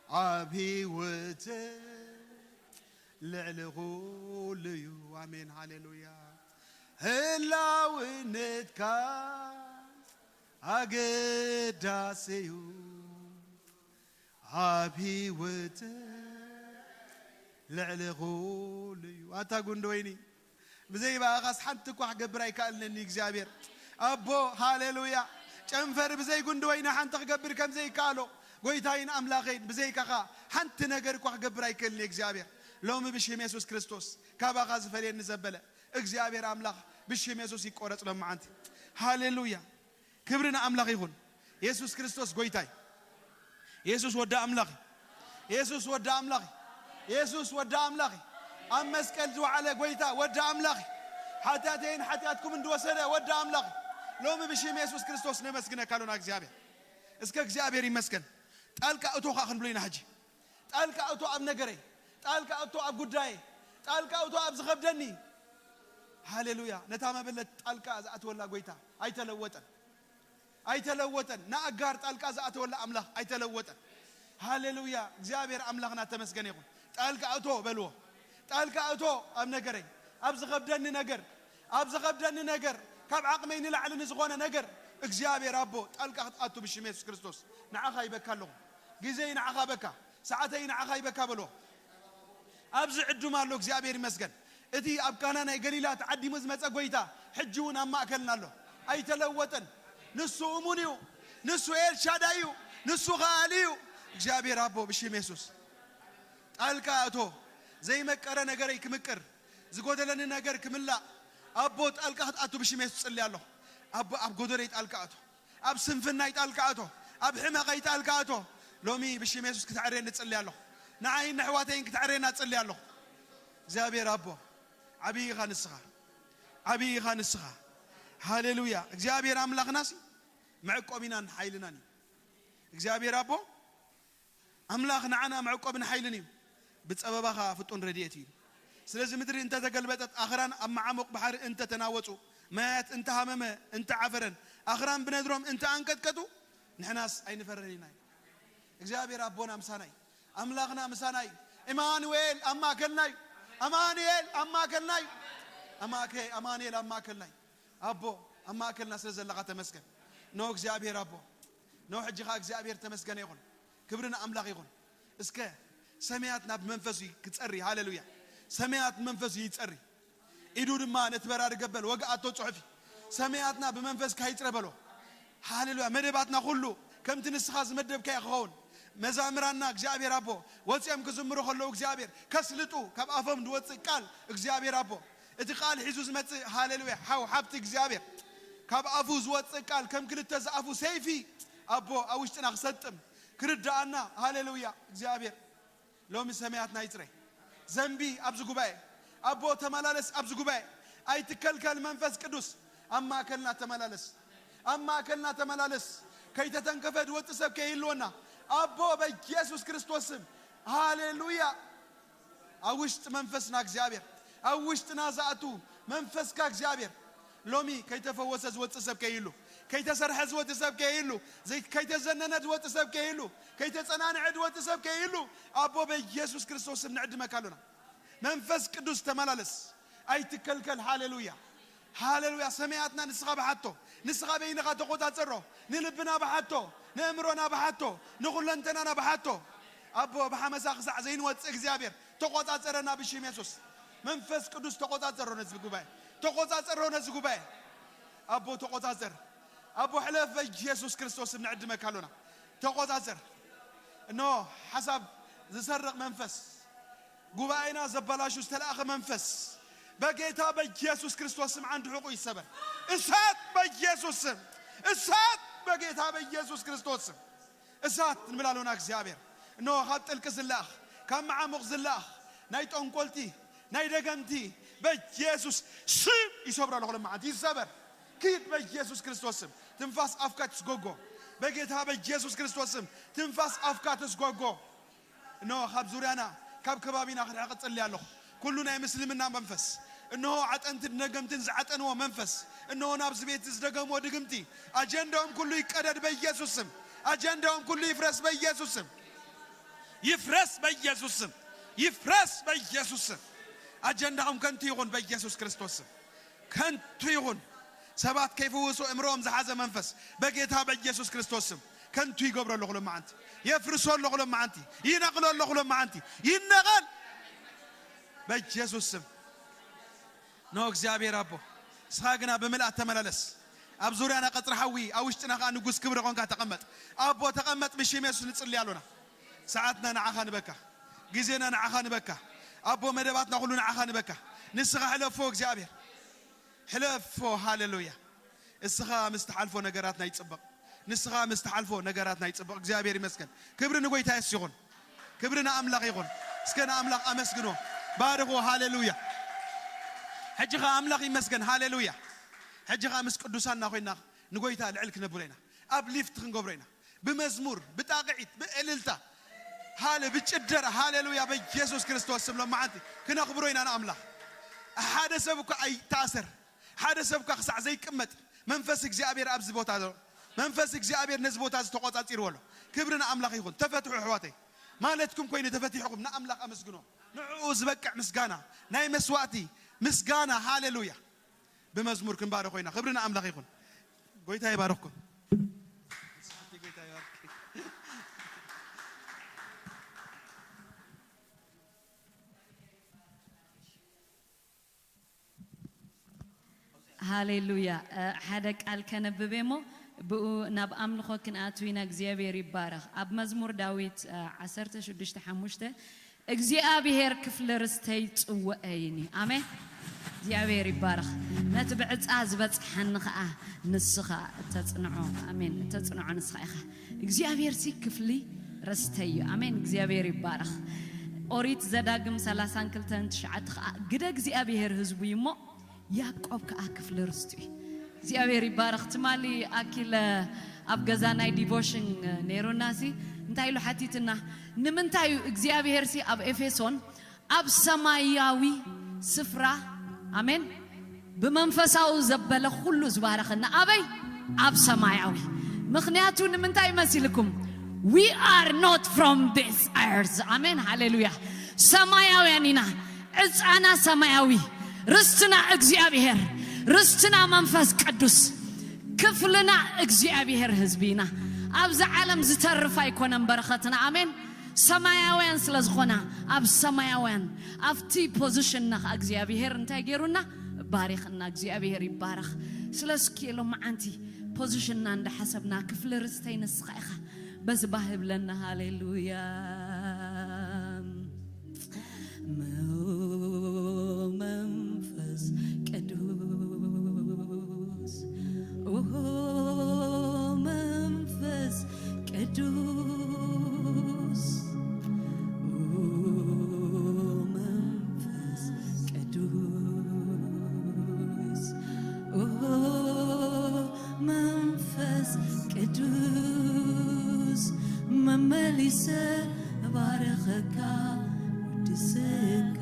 ኣብ ህይወት ልዕሊ ኩሉ እዩ። ኣሜን፣ ሃሌሉያ። ህላውነትካ ኣገዳሲ እዩ። ኣብ ህይወት ልዕሊ ኩሉ እዩ። ኣታ ጉንዲ ወይኒ፣ ብዘይ ብኣኻስ ሓንቲ እኳ ክገብር ኣይከኣልንን እዩ እግዚኣብሔር። ኣቦ፣ ሃሌሉያ። ጨንፈር ብዘይ ጉንዲ ወይኒ ሓንቲ ክገብር ከም ዘይከኣሎ፣ ጎይታይን ኣምላኸይን፣ ብዘይካኻ ሓንቲ ነገር እኳ ክገብር ኣይክእልን እዩ እግዚኣብሔር። ሎሚ ብሽም የሱስ ክርስቶስ ካባኻ ዝፈልየኒ ዘበለ እግዚኣብሔር ኣምላኽ ብሽም የሱስ ይቆረጽ ሎመዓንቲ። ሃሌሉያ። ክብሪ ንኣምላኽ ይኹን። የሱስ ክርስቶስ ጎይታይ። የሱስ ወዲ ኣምላኽ። የሱስ ወዲ ኣምላኽ። የሱስ ወዲ ኣምላኽ። ኣብ መስቀል ዝወዓለ ጎይታ ወዲ ኣምላኽ። ሓጢኣተይን ሓጢኣትኩምን ዝወሰደ ወዲ ኣምላኽ። ሎሚ ብሽም የሱስ ክርስቶስ ነመስግነካ ኣሎና እግዚኣብሔር። እስከ እግዚኣብሔር ይመስገን። ጣልቃ እቶ ኸኣ ክንብሎ ኢና ሕጂ። ጣልቃ እቶ ኣብ ነገረይ። ጣልቃ እቶ ኣብ ጉዳየ። ጣልቃ እቶ ኣብ ዝኸብደኒ። ሃሌሉያ። ነታ መበለት ጣልቃ ዝኣትወላ ጎይታ ኣይተለወጠን። ኣይተለወጠን። ንኣጋር ጣልቃ ዝኣተወላ ኣምላኽ ኣይተለወጠን። ሃሌሉያ! እግዚኣብሔር ኣምላኽና ተመስገን ይኹን። ጣልቃ እቶ በልዎ። ጣልቃ እቶ ኣብ ነገረይ፣ ኣብ ዝኸብደኒ ነገር፣ ኣብ ዝኸብደኒ ነገር፣ ካብ ዓቕመይ ንላዕሊ ንዝኾነ ነገር እግዚኣብሔር ኣቦ ጣልቃ ክትኣቱ ብሽም የሱስ ክርስቶስ ንዓኻ ይበካ ኣለኹ። ግዜይ ንዓኻ በካ፣ ሰዓተይ ንዓኻ ይበካ በልዎ። ኣብዚ ዕዱም ኣሎ። እግዚኣብሔር ይመስገን። እቲ ኣብ ካና ናይ ገሊላ ተዓዲሙ ዝመጸ ጎይታ ሕጂ እውን ኣብ ማእከልና ኣሎ። ኣይተለወጠን። ንሱ እሙን እዩ። ንሱ ኤልሻዳይ እዩ። ንሱ ከኣሊ እዩ። እግዚኣብሔር ኣቦ ብሽም የሱስ ጣልቃ እቶ። ዘይመቀረ ነገረይ ክምቅር፣ ዝጎደለኒ ነገር ክምላእ ኣቦ ጣልቃ ክትኣቱ ብሽም የሱስ ጽልያ ኣለኹ። ኣቦ ኣብ ጎደለይ ጣልቃ እቶ። ኣብ ስንፍናይ ጣልቃ እቶ። ኣብ ሕመቐይ ጣልቃ እቶ። ሎሚ ብሽም የሱስ ክትዕሬ ንጽልያ ኣለኹ። ንዓይን ንኣሕዋተይን ክትዕሬና ጽልያ ኣለኹ። እግዚኣብሔር ኣቦ ዓብዪ ኢኻ ንስኻ። ዓብዪ ኢኻ ንስኻ። ሃሌሉያ። እግዚኣብሔር ኣምላኽናሲ መዕቆቢናን ሓይልናን እዩ። እግዚኣብሔር ኣቦ ኣምላኽ ንዓና መዕቆብን ሓይልን እዩ። ብጸበባኻ ፍጡን ረድኤት እዩ። ስለዚ ምድሪ እንተተገልበጠት፣ ኣኽራን ኣብ መዓሙቕ ባሕሪ እንተተናወጹ፣ ማያት እንተሃመመ፣ እንተዓፈረን፣ ኣኽራን ብነድሮም እንተኣንቀጥቀጡ፣ ንሕናስ ኣይንፈርን ኢና። እግዚኣብሔር ኣቦና ምሳና እዩ። ኣምላኽና ምሳና እዩ። ኢማኑኤል ኣብ ማእከልና እዩ። ኣማኑኤል ኣብ ማእከልና እዩ። ኣማከ-፣ ኣማኑኤል ኣብ ማእከልና እዩ። ኣቦ ኣብ ማእከልና ስለ ዘለኻ ተመስገን። ኖ እግዚኣብሔር ኣቦ፣ ኖ ሕጂ ኸኣ እግዚኣብሔር ተመስገነ ይኹን። ክብሪ ንኣምላኽ ይኹን። እስከ ሰማያትና ብመንፈሱ ክጸሪ፣ ሃሌሉያ። ሰማያት ብመንፈሱ ይጸሪ። ኢዱ ድማ ነቲ በራሪ ገበል ወግኣቶ ጽሑፊ። ሰማያትና ብመንፈስካ ይጽረ በሎ። ሃሌሉያ። መደባትና ኩሉ ከምቲ ንስኻ ዝመደብካዮ ክኸውን። መዛምራንና እግዚኣብሔር ኣቦ ወጺኦም ክዝምሩ ከለዉ እግዚኣብሔር ከስልጡ ካብ ኣፎም ዝወጽእ ቃል እግዚኣብሔር ኣቦ እቲ ቃል ሒዙ ዝመጽእ ሃሌሉያ ሓው ሓብቲ እግዚኣብሔር ካብ ኣፉ ዝወጽእ ቃል ከም ክልተ ዝኣፉ ሰይፊ ኣቦ ኣብ ውሽጥና ክሰጥም ክርድኣና ሃሌሉያ እግዚኣብሔር ሎሚ ሰማያትና ይጽረ። ዘንቢ ኣብዚ ጉባኤ ኣቦ ተመላለስ ኣብዚ ጉባኤ ኣይትከልከል መንፈስ ቅዱስ ኣብ ማእከልና ተመላለስ ኣብ ማእከልና ተመላለስ ከይተተንከፈ ዝወጽእ ሰብ ከይህልወና ኣቦ በኢየሱስ ክርስቶስ ስም ሃሌሉያ ኣብ ውሽጢ መንፈስና እግዚኣብሔር ኣብ ውሽጥና ዝኣቱ መንፈስካ እግዚኣብሔር ሎሚ ከይተፈወሰ ዝወፅእ ሰብ ከይህሉ ከይተሰርሐ ዝወፅእ ሰብ ከይህሉ ዘይ- ከይተዘነነ ዝወፅእ ሰብ ከይህሉ ከይተፀናንዐ ዝወፅእ ሰብ ከይህሉ ኣቦ በኢየሱስ ክርስቶስ ስም ንዕድመካ ኣሎና መንፈስ ቅዱስ ተመላለስ ኣይትከልከል ሃሌሉያ ሃሌሉያ ሰማያትና ንስኻ ብሓቶ ንስኻ በይንኻ ተቆፃፀሮ ንልብና ብሓቶ ንእምሮና ብሓቶ ንኩለንተናና ብሓቶ ኣቦ ብሓመሳ ክሳዕ ዘይንወፅእ እግዚኣብሔር ተቆፃፀረና ብሽም የሱስ መንፈስ ቅዱስ ተቆፃፀሮ ነዚ ጉባኤ ተቆፃፀሮ ነዚ ጉባኤ ኣቦ ተቆፃፀር ኣቦ ሕለፍ በኢየሱስ ክርስቶስ ንዕድመካ ኣሎና ተቆፃፀር እኖ ሓሳብ ዝሰርቕ መንፈስ ጉባኤና ዘበላሹ ዝተላእኸ መንፈስ በጌታ በኢየሱስ ክርስቶስ ስም ዓንዲ ሕቁ ይሰበር። እሳት በኢየሱስ ስም እሳት በጌታ በኢየሱስ ክርስቶስ ስም እሳት ንብል ኣሎና እግዚኣብሔር እኖ ካብ ጥልቂ ዝላኣኽ ካብ መዓሙቕ ዝላኣኽ ናይ ጠንቆልቲ ናይ ደገምቲ በኢየሱስ ስም ይሰብሮ ኣለኹ ለመዓንቲ ይሰበር ኪድ በኢየሱስ ክርስቶስ ስም ትንፋስ ኣፍካ ትስጎጎ በጌታ በኢየሱስ ክርስቶስ ስም ትንፋስ ኣፍካ ትስጎጎ እነሆ ካብ ዙርያና ካብ ከባቢና ክርሕቕ እጽሊ ኣለኹ። ኩሉ ናይ ምስልምና መንፈስ እነሆ ዓጠንትን ደገምትን ዝዓጠንዎ መንፈስ እነሆ ናብዚ ቤት ዝደገምዎ ድግምቲ ኣጀንዳኦም ኩሉ ይቀደድ በኢየሱስ ስም። ኣጀንዳኦም ኩሉ ይፍረስ በኢየሱስ ስም። ይፍረስ በኢየሱስ ስም። ይፍረስ በኢየሱስ ስም። ኣጀንዳኦም ከንቱ ይኹን በኢየሱስ ክርስቶስ ስም። ከንቱ ይኹን። ሰባት ከይፍውሱ እምሮኦም ዝሓዘ መንፈስ በጌታ በኢየሱስ ክርስቶስ ስም ከንቱ ይገብሮ ኣለኹ ሎማዓንቲ። የፍርሶ ኣለኹ ሎማዓንቲ። ይነቕሎ ኣለኹ ሎማዓንቲ። ይነቐል በኢየሱስ ስም። ኖ እግዚኣብሔር ኣቦ እስኻ ግና ብምልኣት ተመላለስ። ኣብ ዙርያና ቀጽሪ ሓዊ ኣብ ውሽጥና ከኣ ንጉስ ክብሪ ኾንካ ተቐመጥ። ኣቦ ተቐመጥ ብሽም የሱስ ንጽሊ ኣሎና። ሰዓትና ንዓኻ ንበካ። ግዜና ንዓኻ ንበካ። ኣቦ መደባትና ኩሉ ንዓኻ ንበካ። ንስኻ ሕለፎ እግዚኣብሔር። ሕለፎ ሃሌሉያ። እስኻ ምስ ትሓልፎ ነገራትና ይጽበቕ። ንስኻ ምስ ትሓልፎ ነገራትና ይጽበቕ። እግዚኣብሔር ይመስገን። ክብሪ ንጎይታ የሱስ ይኹን። ክብሪ ንኣምላኽ ይኹን። እስከ ንኣምላኽ ኣመስግኖ። ባርኹ ሃሌሉያ። ሕጂ ኸኣ ኣምላኽ ይመስገን ሃሌሉያ። ሕጂ ኸኣ ምስ ቅዱሳንና ኮይና ንጎይታ ልዕል ክነብሮ ኢና። ኣብ ሊፍት ክንገብሮ ኢና። ብመዝሙር፣ ብጣቕዒት፣ ብእልልታ፣ ሃለ ብጭደራ ሃሌሉያ በኢየሱስ ክርስቶስ ስም ሎማዓንቲ ክነኽብሮ ኢና ንኣምላኽ። ሓደ ሰብ እኳ ኣይተኣሰር፣ ሓደ ሰብ እኳ ክሳዕ ዘይቅመጥ መንፈስ እግዚኣብሔር ኣብዚ ቦታ ዘሎ። መንፈስ እግዚኣብሔር ነዚ ቦታ እዚ ተቆጻጺርዎ ኣሎ። ክብሪ ንኣምላኽ ይኹን። ተፈትሑ ኣሕዋተይ። ማለትኩም ኮይኑ ተፈቲሕኹም ንኣምላኽ ኣመስግኖ። ንዕኡ ዝበቅዕ ምስጋና፣ ናይ መስዋእቲ ምስጋና። ሃሌሉያ። ብመዝሙር ክንባረ ኮይና። ክብሪ ንኣምላኽ ይኹን። ጎይታ ይባርኽኩም። ሃሌሉያ። ሓደ ቃል ከነብብ እሞ ብኡ ናብ ኣምልኾ ክንኣቱ ኢና። እግዚኣብሔር ይባረኽ። ኣብ መዝሙር ዳዊት ዓሰርተ ሽዱሽተ ሓሙሽተ እግዚኣብሔር ክፍሊ ርስተይ ጽውዐይኒ። ኣሜን። እግዚኣብሔር ይባረኽ። ነቲ ብዕፃ ዝበፅሓኒ ኸዓ ንስኻ እተፅንዖ። ኣሜን። እተፅንዖ ንስኻ ኢኻ። እግዚኣብሔር ሲ ክፍሊ ርስተይ እዩ። ኣሜን። እግዚኣብሔር ይባረኽ። ኦሪት ዘዳግም ሰላሳን ክልተን ትሽዓተ ኸዓ ግደ እግዚኣብሔር ህዝቡ እዩ እሞ ያዕቆብ ከኣ ክፍሊ ርስቱ እዩ። እግዚኣብሔር ይባረኽ። ትማሊ ኣኪለ ኣብ ገዛ ናይ ዲቮሽን ነይሩና ሲ እንታይ ኢሉ ሓቲትና? ንምንታይ እዩ እግዚኣብሔር ሲ ኣብ ኤፌሶን ኣብ ሰማያዊ ስፍራ ኣሜን ብመንፈሳዊ ዘበለ ኩሉ ዝባረኸና ኣበይ ኣብ ሰማያዊ ምክንያቱ ንምንታይ ይመሲልኩም we are not from this earth ኣሜን ሃሌሉያ ሰማያውያን ኢና ዕፃና ሰማያዊ ርስትና እግዚኣብሔር ርስትና መንፈስ ቅዱስ ክፍልና እግዚኣብሔር ህዝቢ ኢና ኣብዚ ዓለም ዝተርፍ ኣይኮነን በረኸትና ኣሜን ሰማያውያን ስለ ዝኾና ኣብ ሰማያውያን ኣብቲ ፖዚሽንና ከዓ እግዚኣብሔር እንታይ ገይሩና ባሪኽና እግዚኣብሔር ይባረኽ ስለ እስኪ ሎመዓንቲ ፖዚሽንና እንዳሓሰብና ክፍሊ ርስተይ ንስኻ ኢኻ በዚ ባህብለና ሃሌሉያ መንፈስ ቅዱስ ኦሆ መንፈስ ቅዱስ ኦሆ መንፈስ ቅዱስ ኦሆ መንፈስ ቅዱስ መመሊሰ እባርኸካ ውድሰካ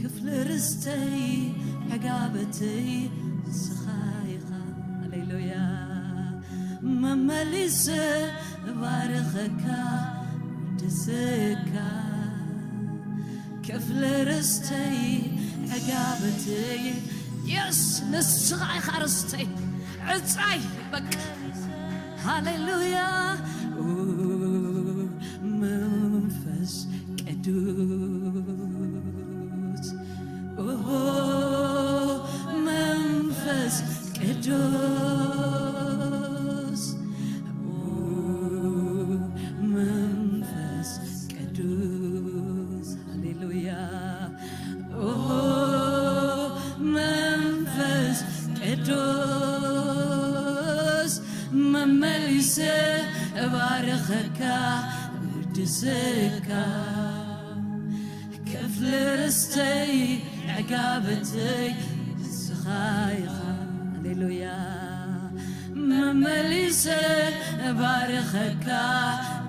ክፍሊ ርስተይ ዕጋበተይ ንስኻ ኢኻ ሃሌሉያ መመሊሰ እባርኸካ ውድሰካ ክፍሊ ርስተይ ዕጋበተይ የስ ንስኻ ኢኻ ርስተይ ዕፃይ በቃ ሃሌሉያ መንፈስ ቅዱስ ኦሆ መንፈስ ቅዱስ መንፈስ ቅዱስ ሃሌሉያ ኦሆ መንፈስ ቅዱስ መመሊሰ እባርኸካ ውድሰካ ክፍሊ ርስተይ ዕጋበተይ ንስኻ ኢኻ ሃሌሉያ መመሊሰ እባርኸካ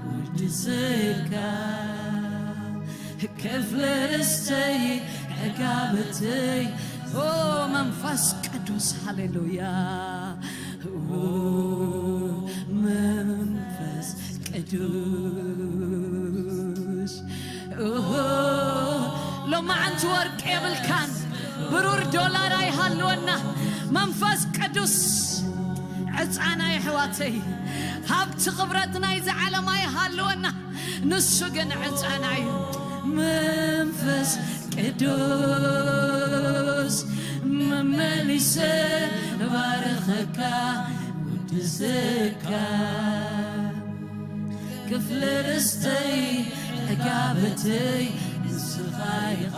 ውድሰካ ክፍሊ ርስተይ ዕጋበተይ ኦ መንፈስ ቅዱስ ሃሌሉያ ኦ መንፈስ ቅዱስ ኦሆ ሎማዓንቲ ወርቂ የብልካን ብሩር ዶላር ኣይሃልወና መንፈስ ቅዱስ ዕፃና የሕዋተይ ሃብቲ ክብረት ናይዚ ዓለም ኣይሃልወና ንሱ ግን ዕፃና እዩ መንፈስ ቅዱስ መመሊሰ ባርኸካ ውድሰካ ክፍሊ ርስተይ ዕጋበተይ ንስኻ ኢኻ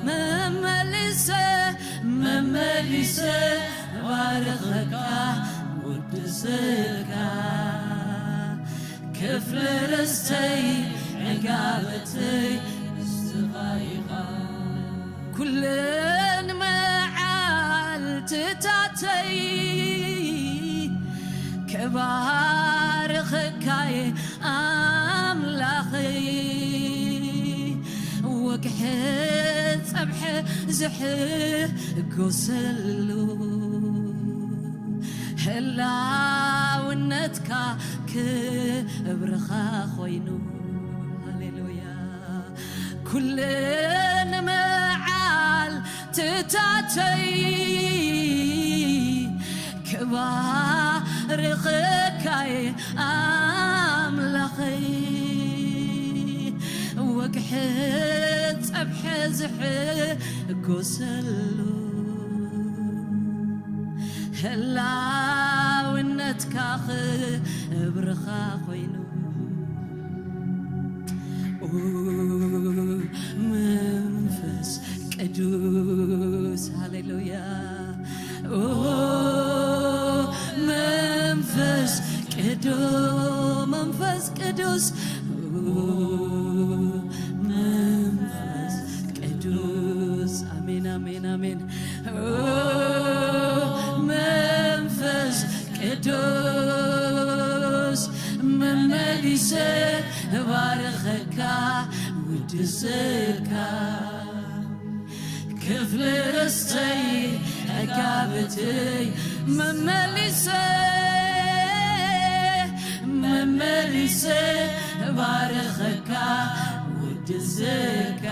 መመሊሰ መመሊሰ ባርኸካ ውድሰካ ክፍሊ ርስተይ ዕጋበተይ ንስኻ ኢኻ ኩለን መዓልትታተይ ክባርኸካየ ኣምላኸይ ወግሐ ጸብሐ ዝሕጎሰሉ ህላውነትካ ክብርኻ ኮይኑ። ሃሌሉያ። ኩሉ ንመዓልትታተይ ክባርኸካይ ኣምላኸይ። ወግሒ ጸብሒ ዝሕጎሰሉ ህላውነትካ ክብርኻ ኮይኑ። ኦ መንፈስ ቅዱስ፣ ሃሌሉያ። ኦ መንፈስ ቅዱስ፣ መንፈስ ቅዱስ፣ ኦ መንፈስ ቅዱስ። ኣሜን፣ ኣሜን፣ ኣሜን። ኦ መንፈስ ቅዱስ፣ መመሊሰ ባርኸካ ውድሰካ። ክፍሊ ርስተይ ዕጋበተይ መመሊሰ፣ መመሊሰ ባርኸካ ውድሰካ።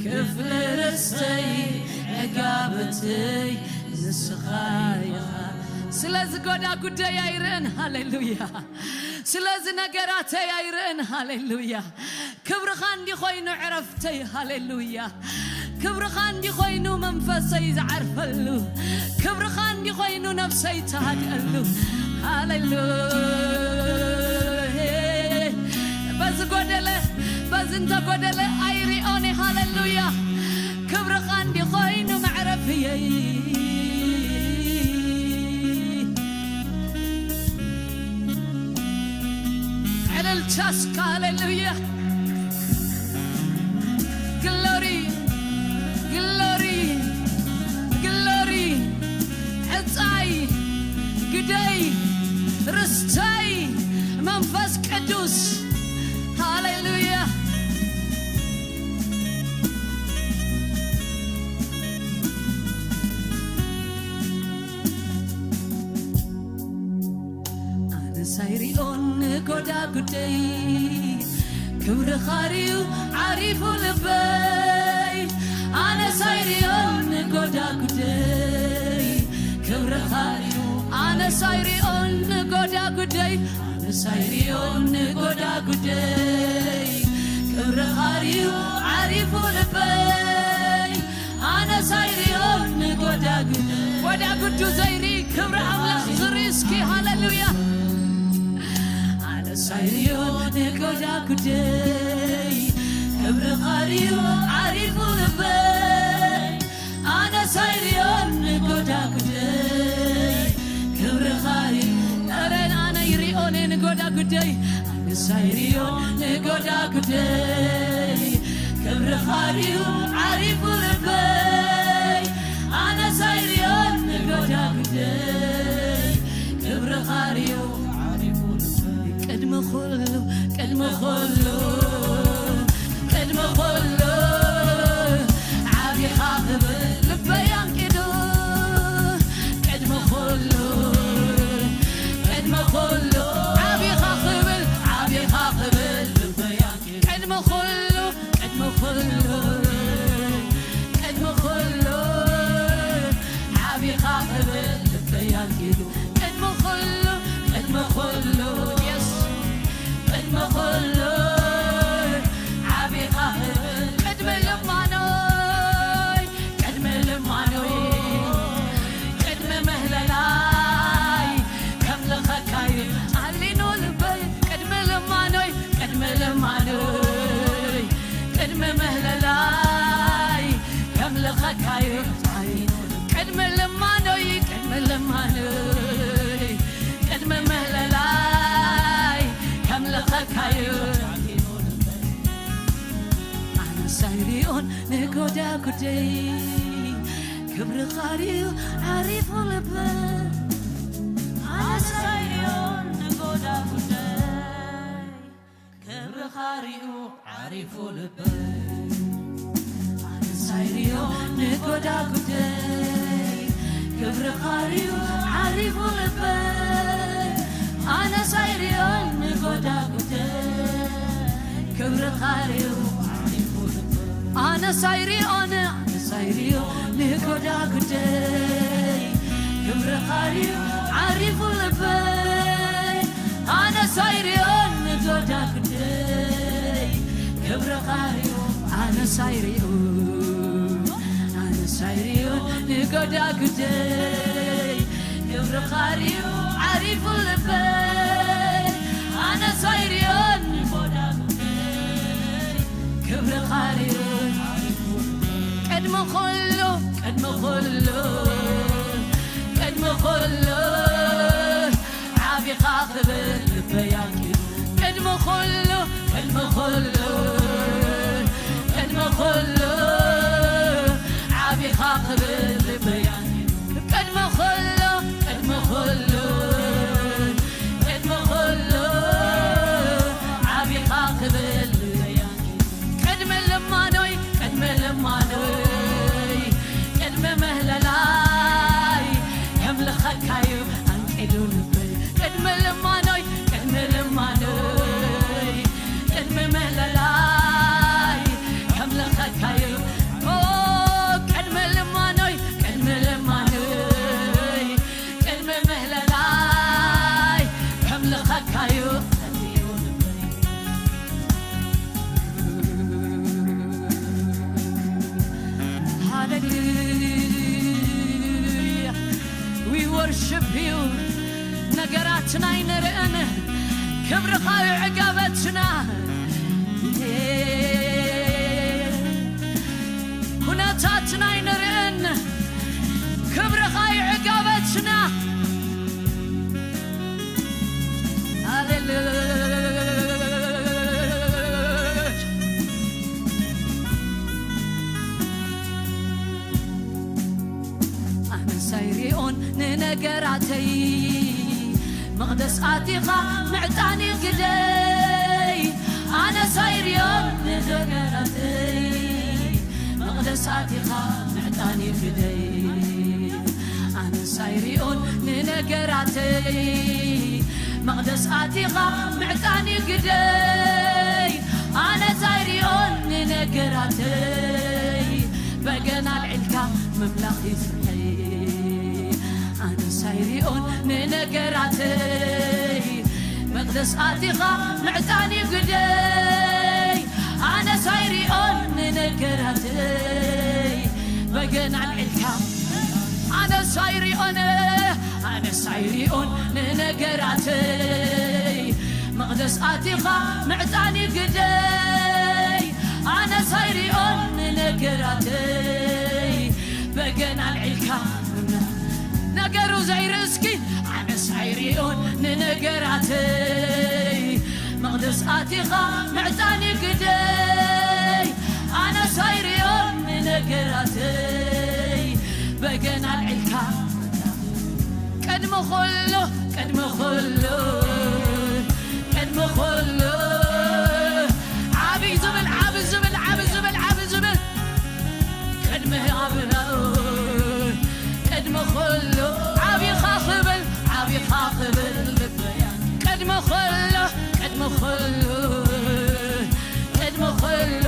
ክፍሊ ርስተይ ዕጋበተይ ንስኻ ኢኻ። ስለዚ ጎዳ ጉዳይ ኣይርእን። ሃሌሉያ። ስለዚ ነገራተይ ኣይርእን። ሃሌሉያ። ክብርኻ እንዲ ኮይኑ ዕረፍተይ። ሃሌሉያ። ክብርኻ እንዲ ኮይኑ መንፈሰይ ዝዓርፈሉ፣ ክብርኻ እንዲ ኮይኑ ነፍሰይ ትሃድአሉ። ሃሌሉያ። በዚ ጎደለ፣ በዚ እንተጎደለ ኣይሪኦን። ሃሌሉያ። ክብርኻ እንዲ ኮይኑ መዕረፍየይ። ዕልልታ እስከ ሃሌሉያ። ግሎሪ፣ ግሎሪ፣ ግሎሪ። ዕፃይ፣ ግደይ፣ ርስተይ፣ መንፈስ ቅዱስ። ሃሌሉያ። ኣነስ ኣይሪኦን ንጎዳ ጉደይ፣ ክብርኻ ርዩ ዓሪፉ ልበይ። ኣነስ ኣይሪኦን ንጎዳ ጉደይ፣ ክብርኻ ርዩ። ኣነስ ኣይሪኦን ንጎዳ ጉደይ፣ ኣነስ ኣይሪኦን ንጎዳ ጉደይ፣ ክብርኻ ርዩ ዓሪፉ ልበይ። ኣነስ ኣይሪኦን ንጎዳ ጉደይ። ጎዳ ጉዱ ዘይርኢ ክብሪ ኣምላኽ ዝርኢ እስኪ። ሃሌሉያ። ኣነስ ኣይሪኦን ንጎዳ ጉደይ፣ ክብርኻ ርዩ ዓሪፉ ልበይ። ኣነስ ኣይሪኦን ንጎዳ ጉደይ፣ ክብርኻ ርዩ። እረ ኣነ ይሪኦን ንጎዳ ጉደይ። ኣነስ ኣይሪኦን ንጎዳ ጉደይ፣ ክብርኻ ርዩ ዓሪፉ ልበይ። ኣነስ ኣይሪኦን ንጎዳ ጉደይ፣ ክብርኻ ርዩ ዓሪፉ ልበይ። ቅድሚ ኩሉ፣ ቅድሚ ኩሉ፣ ቅድሚ ኩሉ ዓቢኻ ክብል ልበይ ኣንቂዱ። ቅድሚ ኩሉ፣ ቅድሚ ኩሉ ዓቢኻ ክብል፣ ዓቢኻ ክብል ልበይ ኣንቂዱ። ቅድሚ ኩሉ፣ ቅድሚ ኩሉ፣ ቅድሚ ኩሉ ዓቢኻ ክብል ልበይ ኣንቂዱ። ቅድሚ ኩሉ፣ ቅድሚ ኩሉ፣ የስ፣ ቅድሚ ኩሉ ዓቢኻ ክብል፣ ቅድሚ ልማኖይ፣ ቅድሚ ልማኖይ፣ ቅድሚ ምህለላይ ከምልኸካዩ ኣሊኑ ልበይ። ቅድሚ ልማኖይ፣ ቅድሚ ልማኖይ፣ ቅድሚ ምህለላይ ከምልኸካዩ ኣሊኑ። ቅድሚ ልማኖይ፣ ቅድሚ ልማኖይ፣ ቅድሚ ምህለላይ ከምልኸካዩ ኣነስ ኣይሪኦን ንጎዳ ጉደይ፣ ክብርኻ ርዩ ዓሪፉ ልበይ። ኣነስ ኣይሪኦን ንጎዳ ጉደይ፣ ክብርኻ ርዩ ዓሪፉ ልበይ። ኣነስ ኣይሪኦን ንጎዳ ጉደይ፣ ክብርኻ ኻሪዩ ዓሪፉ ልበይ ኣነ ሳይሪዮን ንጎዳጉደይ ክብሪ ኻሪዩ ዓሪፉ ልበይ ኣነ ሳይሪዮን ኣነ ሳይሪዮ ንጎዳጉደይ ክብሪ ኻሪዩ ዓሪፉ ልበይ ኣነ ሳይሪዮን ንጎዳጉደይ ክብሪ ኻሪዩ ኣነ ሳይሪዮ ኣነ ሳይሪዮ ንጎዳጉደይ ክብሪ ኻሪዩ ዓሪፉ ልበይ ኣነ ሳይሪዮን ንጎዳጉደይ ክብሪ ኻሪዩ ቅድሚ ኩሉ ቅድሚ ኩሉ ቅድሚ ኩሉ ዓቢኻ ክብል ልበይ ኣንቂዱ ቅድሚ ኩሉ ቅድሚ ኩሉ ቅድሚ ኩሉ ዓቢኻ ክብል ልበይ ኣንቂዱ ቅድሚ ኩሉ ቅድሚ ኩሉ ቅድሚ ኩሉ ዓቢኻ ክብል ልበይ ኣንቂዱ ቅድሚ ልማኖይ ቅድሚ ልማኖይ ቅድሚ ምህለላይ ከምልኸካዩ ኣንቂዱ ልበይ ቅድሚ ልማኖይ ቅድሚ ልማኖይ ቅድሚ ምህለላይ ከምልኸካዩ ኦ ቅድሚ ልማኖይ ቅድሚ ልማኖይ ቅድሚ ምህለላይ ከምልኸካዩ ሃሌሉያ We worship you ነገራትና ኣይንርእን ክብርኻ እዩ ዕጋበትና ኩነታትና ኣይንርእን ክብርኻ እዩ ዕጋበትና ሃሌሉያ ኣነስ ኣይሪኦን ንነገራተይ መቕደስ ኣቲኻ ምዕጣን እዩ ግደይ ኣነስ ኣይሪኦን ንነገራተይ መቕደስ ኣቲኻ ምዕጣን እዩ ግደይ ኣነስ ኣይሪኦን ንነገራተይ መቕደስ ኣቲኻ ምዕጣን እዩ ግደይ ኣነስ ኣይሪኦን ንነገራተይ በገና ኣልዒልካ ምምላኽ ይስሐይ ኣነስ ኣይሪኦን ንነገራተይ መቕደስ ኣቲኻ ምዕጣን እዩ ግደይ ኣነስ ኣይሪኦን ንነገራተይ በገና ኣልዒልካ ኣነስ ኣይሪኦን ኣነስ ኣይሪኦን ንነገራተይ መቕደስ ኣቲኻ ምዕጣን እዩ ግደይ ኣነስ ኣይሪኦን ንነገራተይ በገና ኣልዒልካ ነገሩ ዘይርእስኪ ኣነስ ኣይሪኦን ንነገራተይ መቕደስ ኣቲኻ ምዕጣን እዩ ግደይ ኣነስ ኣይሪኦን ንነገራተይ በገና ኣልዒልካ ቅድሚ ኩሉ ቅድሚ ኩሉ ቅድሚ ኩሉ ዓብይ ዝብል ዓብይ ዝብል ዓብይ ዝብል ዓብይ ዝብል ቅድሚ ኣብራው ቅድሚ ኩሉ ዓቢኻ ክብል ዓቢኻ ክብል ልበያ ቅድሚ ኩሉ ቅድሚ ኩሉ ቅድሚ ኩሉ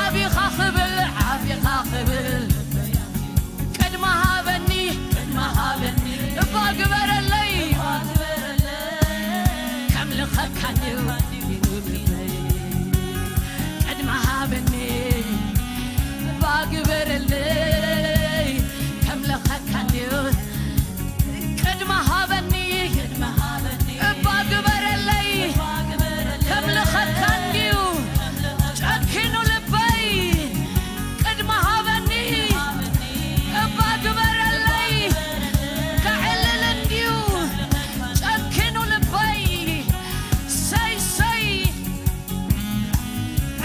ዓቢኻ ክብል ዓቢኻ ክብል ቅድሚ ሃበኒ ቅድሚ ሃበኒ እባ ግበረለይ ከምልኸካኒ ቅድሚ ሃበኒ እባ ግበረለይ ከምልኸካኒ ቅድሚ ሃበኒ እባ ግበረለይ ከምልኸካኒ ጨኪኑ ልበይ ቅድሚ ሃበኒ እባ ግበረለይ ከዕልል እንድዩ ጨኪኑ ልበይ ሰይ ሰይ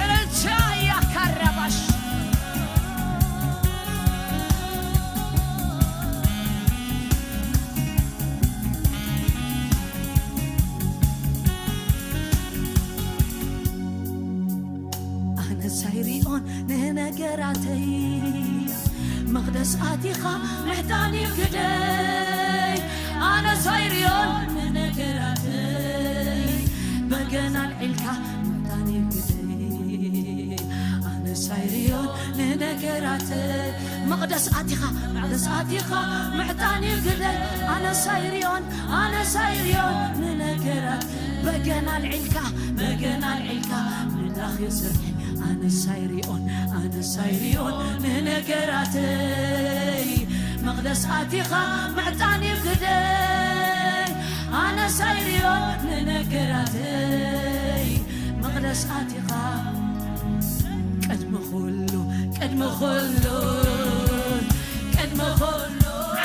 ዕልልታ ያካረባሽ ኣነስ ኣይሪኦን ንነገራተይ መቕደስ ኣቲኻ ምሕታን እዩ ግደ ኣነ ሳይርዮን ንነገራተይ በገና ኣልዒልካ ምዕጣን ይግደይ። ኣነ ሳይርዮን ንነገራተይ መቕደስ ኣቲኻ፣ መቕደስ ኣቲኻ ምዕጣን ይግደይ። ኣነ ሳይርዮን፣ ኣነ ሳይርዮን ንነገራት በገና ኣልዒልካ፣ በገና ኣልዒልካ ምድራኽ ይስርሒ። ኣነ ሳይርዮን፣ ኣነ ሳይርዮን ንነገራተይ መቕደስ ኣቲኻ ምዕጣን ይግደይ። ኣነ ሳይርዮን ንነገራተይ መቕደስ ኣቲኻ ቅድሚ ኩሉ፣ ቅድሚ ኩሉ፣ ቅድሚ ኩሉ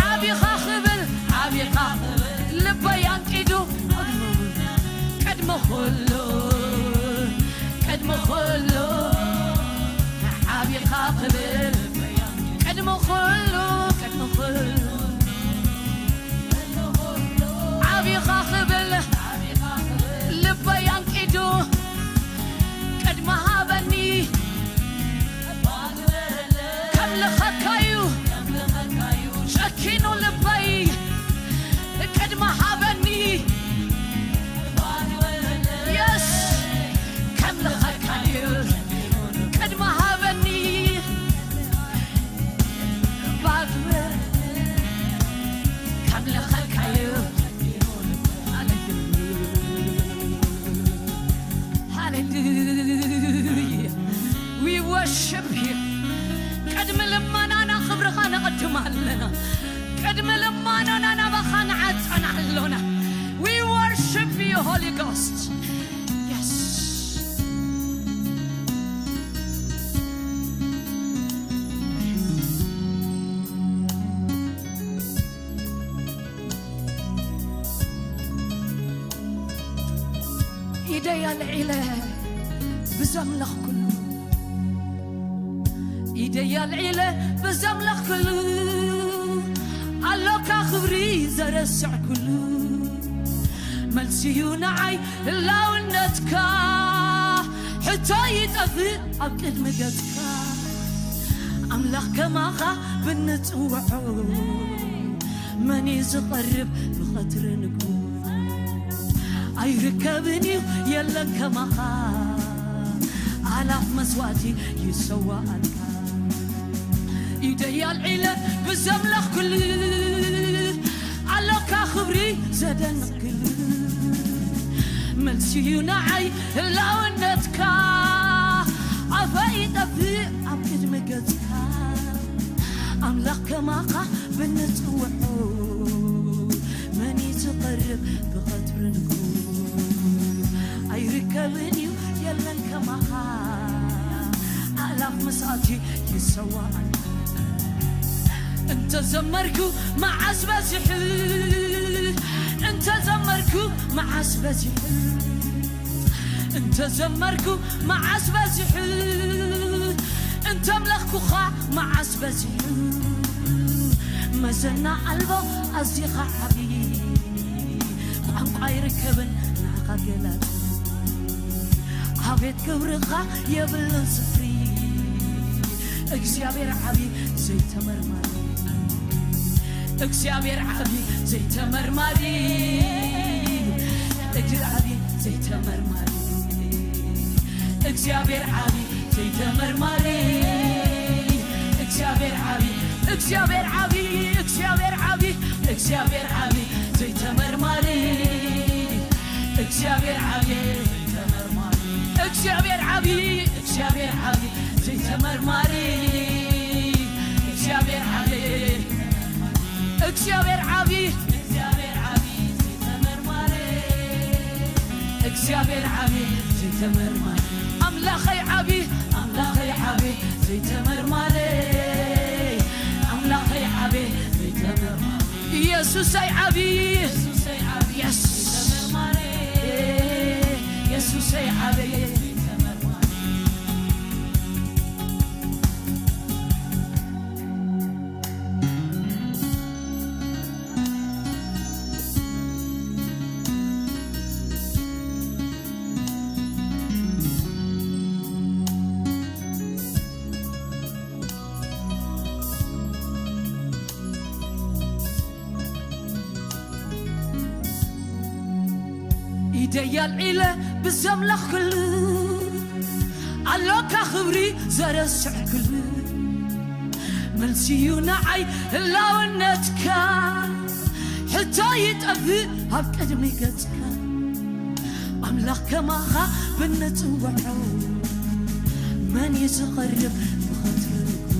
ዓቢኻ ክብል፣ ዓቢኻ ክብል ልበይ ኣንቂዱ ቅድሚ፣ ቅድሚ ኩሉ፣ ቅድሚ ኩሉ ዓቢኻ ክብል ቅድሚ ኩሉ፣ ቅድሚ ኩሉ ዓቢኻ ክብል ልበይ ኣንቂዱ ቅድሚ ሃበኒ ከምልኸካዩ ጨኪኑ ልበይ ቅድሚ ሃበኒ የስ ከምልኸካዩ ቅድሚ ሃበኒ ባግበር ከምልኸካዩ ሃሌሉያ ሃሌሉያ We worship you ቅድሚ ልመናና ክብርኻ ነቐድም ኣለና ቅድሚ ልመናና ናባኻ ንዓጸን ኣሎና We worship you Holy Ghost Yes ኢደይ ኣልዒለ ብዘምለኽኩሉ ኢደይ ኣልዒለ ብዘምለኽኩሉ ኣሎካ ክብሪ ዘረስዕኩሉ መልሲዩ ንዓይ ህላውነትካ ሕቶ ይጠፍእ ኣብ ቅድሚ ገጽካ ኣምላኽ ከማኻ ብንጽውዖ መን እዩ ዝቐርብ ብቐትሪ ንግሆ ኣይርከብን እዩ የለን ከማኻ ኣላፍ መስዋእቲ ይሰዋኣልካ ኢደይ ኣልዒለ ብዘምለኽኩሉ ኣሎካ ክብሪ ዘደንቕ ክብሪ መልሲ እዩ ንዓይ ህላውነትካ ኣፈ ይጠፍእ ኣብ ቅድሚ ገጽካ ኣምላኽ ከማኻ ብንጽውዖ መን እዩ ዝቐርብ ብቐትሪ ንግሆ ኣይርከብን እዩ የለን ከማኻ ኣእላፍ መሳእቲ ይሰዋኣልካ እንተ ዘመርኩ መዓስ በዚሑ እንተ ዘመርኩ መዓስ በዚሑ እንተ ዘመርኩ መዓስ በዚሑ እንተ ኣምለኽኩኻ መዓስ በዚሑ መዘና ኣልቦ ኣዚኻ ዓብዪ ቋንቋ ኣይርከብን ንዓኻ ገላጺ ኣቤት ክብርኻ የብሉን ስፍሪ እግዚኣብሔር ዓብዪ ዘይተመርማሪ እግዚኣብሔር ዓብዪ ዘይተመርማሪ እግዚኣብሔር ዓብዪ ዘይተመርማሪ እግዚኣብሔር ዓብዪ ዘይተመርማሪ እግዚኣብሔር ዓብዪ እግዚኣብሔር ዓብዪ እግዚኣብሔር ዓብዪ እግዚኣብሔር ዓብዪ ዘይተመርማሪ እግዚኣብሔር ዓብዪ ዘይተመርማሪ እግዚኣብሔር ዓብዪ እግዚኣብሔር ዓብዪ ዘይተመርማሪ እግዚኣብሔር ዓብዪ እግዚኣብሔር ዓብዪ እግዚኣብሔር ዓብዪ ዘይተመርማሪ እግዚኣብሔር ዓብዪ ዘይተመርማሪ ኣምላኸይ ዓብዪ ኣምላኸይ ዓብዪ ዘይተመርማሪ ኣምላኸይ ዓብዪ ዘይተመርማሪ ኢየሱሰይ ዓብዪ ኢየሱሰይ ዓብዪ Yes ዘይተመርማሪ ኢየሱሰይ ዓብዪ ዘይተመርማሪ ደያል ዒለ ብዘምለኽክሉ ኣሎካ ክብሪ ዘረስዕክሉ። መልሲዩ ንዓይ ህላውነትካ፣ ሕቶ ይጠፍእ ኣብ ቅድሚ ገጽካ። ኣምላኽ ከማኻ ብንጽውዖ፣ መን እዩ ዝቐርብ ብኸትርጉ?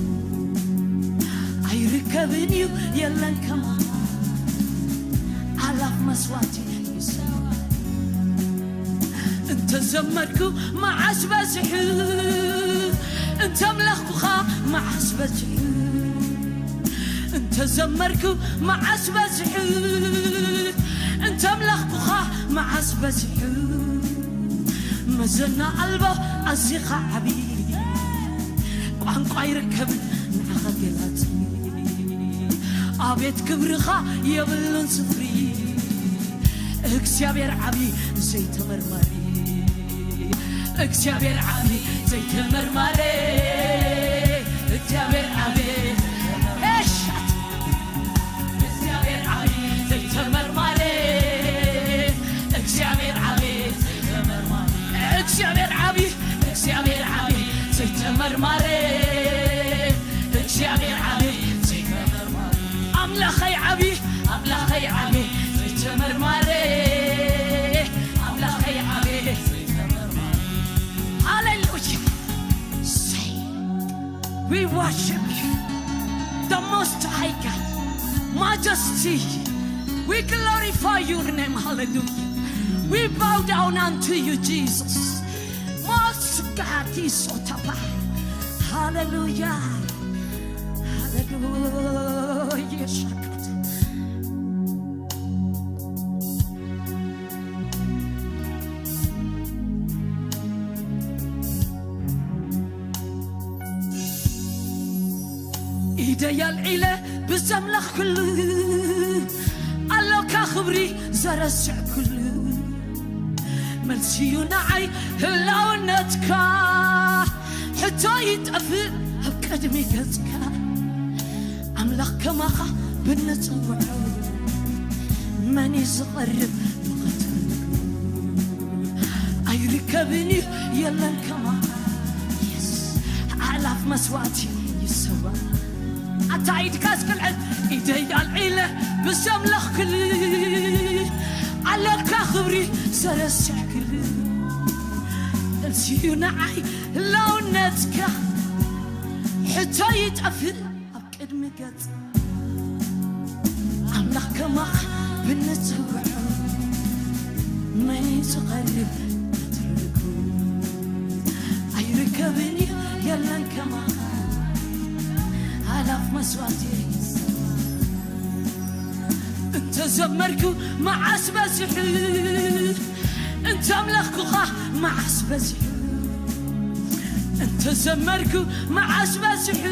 ኣይርከብን እዩ የለን ከማኻ፣ ኣላፍ መስዋዕቲ ይሰዋ። እንተዘመርኩ መዓስ በዚሑ፣ እንተምለኽኩኻ መዓስ በዚሑ፣ እንተዘመርኩ መዓስ በዚሑ፣ እንተምለኽኩኻ መዓስ በዚሑ። መዘና ኣልቦ ኣዚኻ ዓቢ፣ ቋንቋ ይርከብን ንዓኻ ገላጺ። ኣቤት ክብርኻ የብሉን ስፍሪ። እግዚኣብሔር ዓቢ ዘይተመርማሪ፣ እግዚኣብሔር ዓቢ ዘይተመርማሪ፣ እግዚኣብሔር ዓቢ። ኤሻት። እግዚኣብሔር ዓቢ ዘይተመርማሪ፣ እግዚኣብሔር ዓቢ ዘይተመርማሪ፣ እግዚኣብሔር ዓቢ፣ እግዚኣብሔር ዓቢ ዘይተመርማሪ፣ እግዚኣብሔር ዓቢ ዘይተመርማሪ፣ ኣምላኸይ ዓቢ፣ ኣምላኸይ ዓቢ ዘይተመርማሪ፣ ኣምላኸይ ዓቢ ዘይተመርማሪ። ሃሌሉያ። Say, we worship you, the Most High God, Majesty. We glorify your name. Hallelujah. We bow down unto you, Jesus. Most God is so tapa. Hallelujah. Hallelujah. ኢደይ ኣልዒለ ብዘምለኽኩሉ፣ ኣሎካ ክብሪ ዘረስዕኩሉ። መልሲዩ ንዓይ ህላውነትካ፣ ሕቶ ይጠፍእ ኣብ ቅድሚ ገጽካ። ኣምላኽ ከማኻ ብንጽውዖ፣ መን እዩ ዝቐርብ ንኸትርጉ? ኣይርከብን እዩ የለን ከማኻ። የስ፣ ኣእላፍ መስዋዕቲ ይሰዋ። ኣታ ኢድካ እስክልዕል፣ ኢደይ ኣልዒለ ብዘምለኽክሉ፣ ኣለካ ክብሪ ዘረስዕክሉ። መልሲዩ ንዓይ ህላውነትካ፣ ሕቶ ይጠፍእ ኣብ ቅድሚ ገጽ ኣምላኽ ከማኻ ብንጽውዖ፣ መን እዩ ዝቐርብ ንትርጉ? ኣይርከብን እዩ የለን ከማኻ፣ ኣእላፍ መስዋዕቲ ይሰዋ። እንተዘመርኩ መዓስ በዚሑ፣ እንተምለኽኩኻ መዓስ በዚሑ፣ እንተዘመርኩ መዓስ በዚሑ፣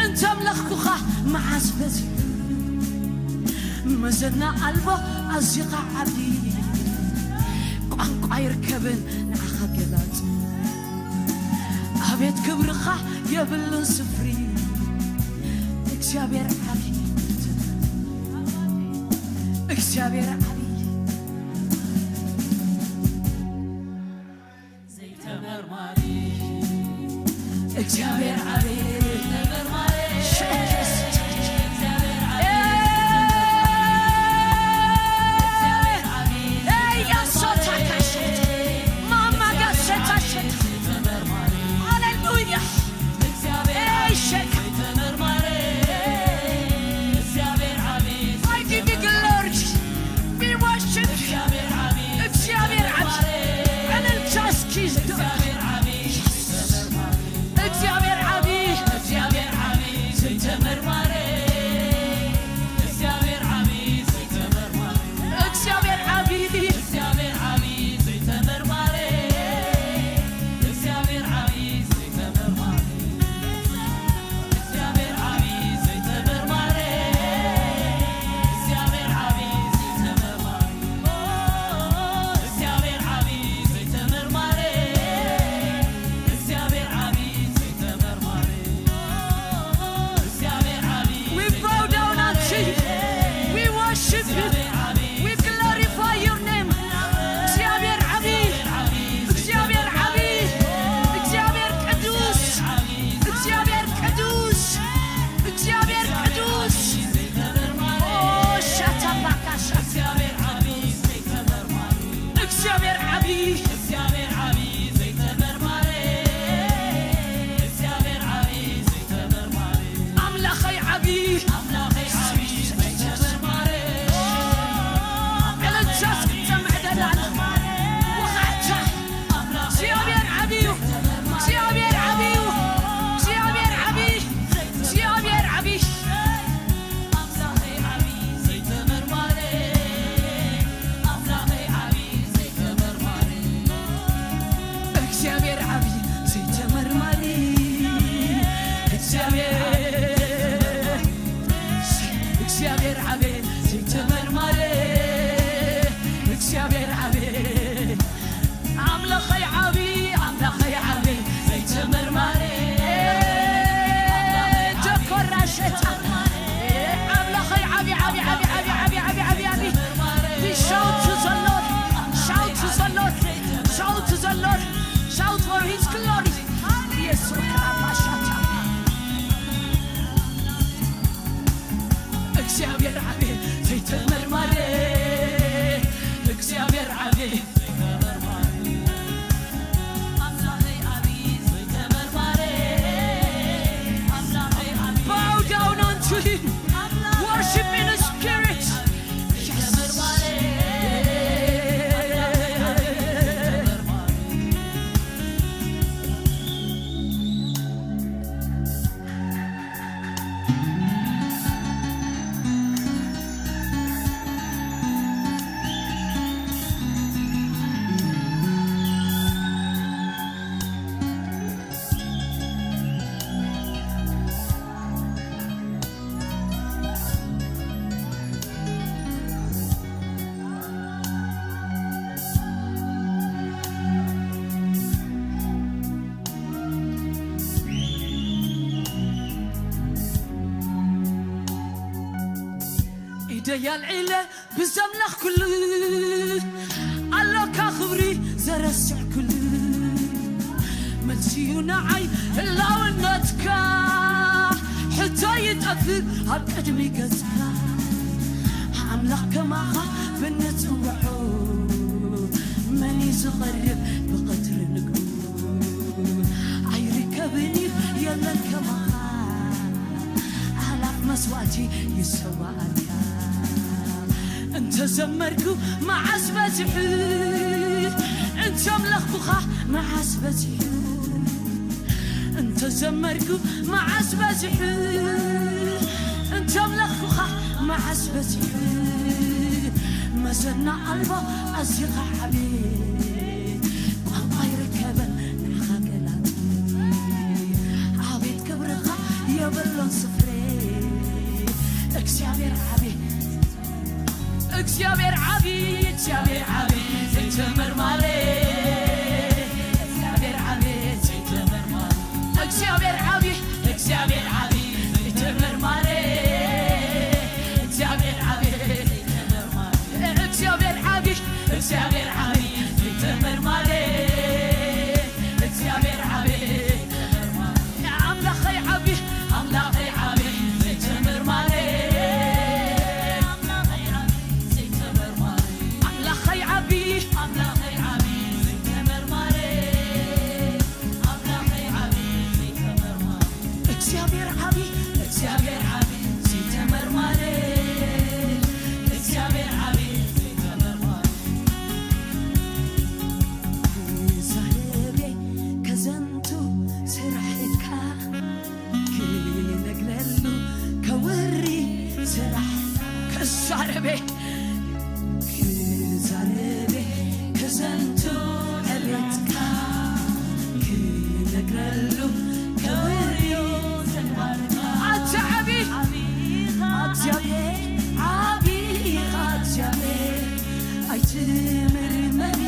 እንተምለኽኩኻ መዓስ በዚሑ። መዘና ኣልቦ ኣዚኻ ዓቢ፣ ቋንቋ ይርከብን ንዓኻ ገላጺ። ኣቤት ክብርኻ የብሉን ስፍሪ። እግዚኣብሔር ዓቢ፣ እግዚኣብሔር ዓቢ። ዘይተመርማሪ፣ እግዚኣብሔር ዓቢ። ሃሌሉያ። ኤይ፣ ሸካ። I give you glory. We worship you. እግዚኣብሔር ዓቢ። ዕልልታ እስኪ። እግዚኣብሔር ዓቢ። ዓቢ ኣምላኸይ ዓቢ ዘይተመርማረ። ዕልልታ እስክንሰምዕ ደላን ወኻዕታ። እግዚኣብሔር ዓቢ እዩ። እግዚኣብሔር ዓቢ እዩ። እግዚኣብሔር ዓቢ። እግዚኣብሔር ዓቢ። ኣምላኸይ ዓቢ ዘይተመርማረ። ኣምላኸይ ዓቢ ዘይተመርማረ። እግዚኣብሔር ዓቢ ዘይተመርማሪ። እግዚኣብሔር፣ እግዚኣብሔር ዓቢ ዘይተመርማሪ። እግዚኣብሔር ዓቢ። ኣምላኸይ ዓቢ፣ ኣምላኸይ ዓቢ ዘይተመርማሪ። ጀኮራ ሸጣ። ኣምላኸይ ዓቢ፣ ዓቢ፣ ዓቢ። Shout to the Lord, shout to the Lord, shout to the Lord, shout for his glory. ኢየሱስ ክራባሻታ። እግዚኣብሔር ዓቢ ዘይተመርማሪ። እግዚኣብሔር ዓቢ ዘይተመርማሪ። ኣምላኸይ ዓቢ ዘይተመርማሪ። ኣምላኸይ ዓቢ። Bow down unto him. Worship in the spirit. Yes. ኢደይ ኣልዒለ ብዘምላኽ ኩሉ ኣሎካ ክብሪ ዘረስዕ ኩሉ መልሲዩ ንዓይ ህላውነትካ ሕቶ ይጠፍእ ኣብ ቅድሚ ገጽካ ኣምላኽ ከማኻ ብንጽውዖ መን እዩ ዝቐርብ ብቐትሪ ንግሩ ኣይርከብን እዩ የለን ከማኻ ኣላፍ መስዋዕቲ ይሰዋኣልካ እንተዘመርኩ መዓስ በዚሑ እንተምለኽኩኻ መዓስ በዚሑ እንተዘመርኩ መዓስ በዚሑ እንተምለኽኩኻ መዓስ በዚሑ መዘና ኣልቦ ኣዚኻ ዓቢ ቋንቋ ይርከበን ንዓኻ ገላጺ ኣቤት ክብርኻ የብሉን ስፍሬ እግዚኣብሔር ዓቢ እግዚኣብሔር ዓቢ እግዚኣብሔር ዓቢ ዘይተመርማሪ እግዚኣብሔር ዓቢ ዘይተመርማሪ እግዚኣብሔር ዓቢ እግዚኣብሔር ዓቢ ዘይተመርማሪ እግዚኣብሔር ዓቢ ዘይተመርማሪ እግዚኣብሔር ዓቢ እግዚኣብሔር ዓቢ ዘይተመርማሪ እግዚኣብሔር ዓቢ ዘይተመርማሪ ኣምላኸይ ዓቢ ኣምላኸይ ዓቢ ዘይተመርማሪ ኣምላኸይ ዓቢ ዘይተመርማሪ ኣምላኸይ ዓቢ ኣምላኸይ ዓቢ ዘይተመርማሪ ኣምላኸይ ዓቢ ዘይተመርማሪ እግዚኣብሔር ዓቢ እግዚኣብሔር ዓቢ ዘይተመርማሪ እግዚኣብሔር ዓቢ ዘይተመርማሪ ክዛረቤ ከዘንቱ ስራሕካ ክነግረሉ ከውሪ ስራሕ ክዛረቤ ክዛረቤ ከዘንቱ ዕቤትካ ክነግረሉ ከውሪ ተግባርካ ኣታ ዓቢ እግዚኣብሔር ዓቢ ኢኻ እግዚኣብሔር ኣይትምርመሪ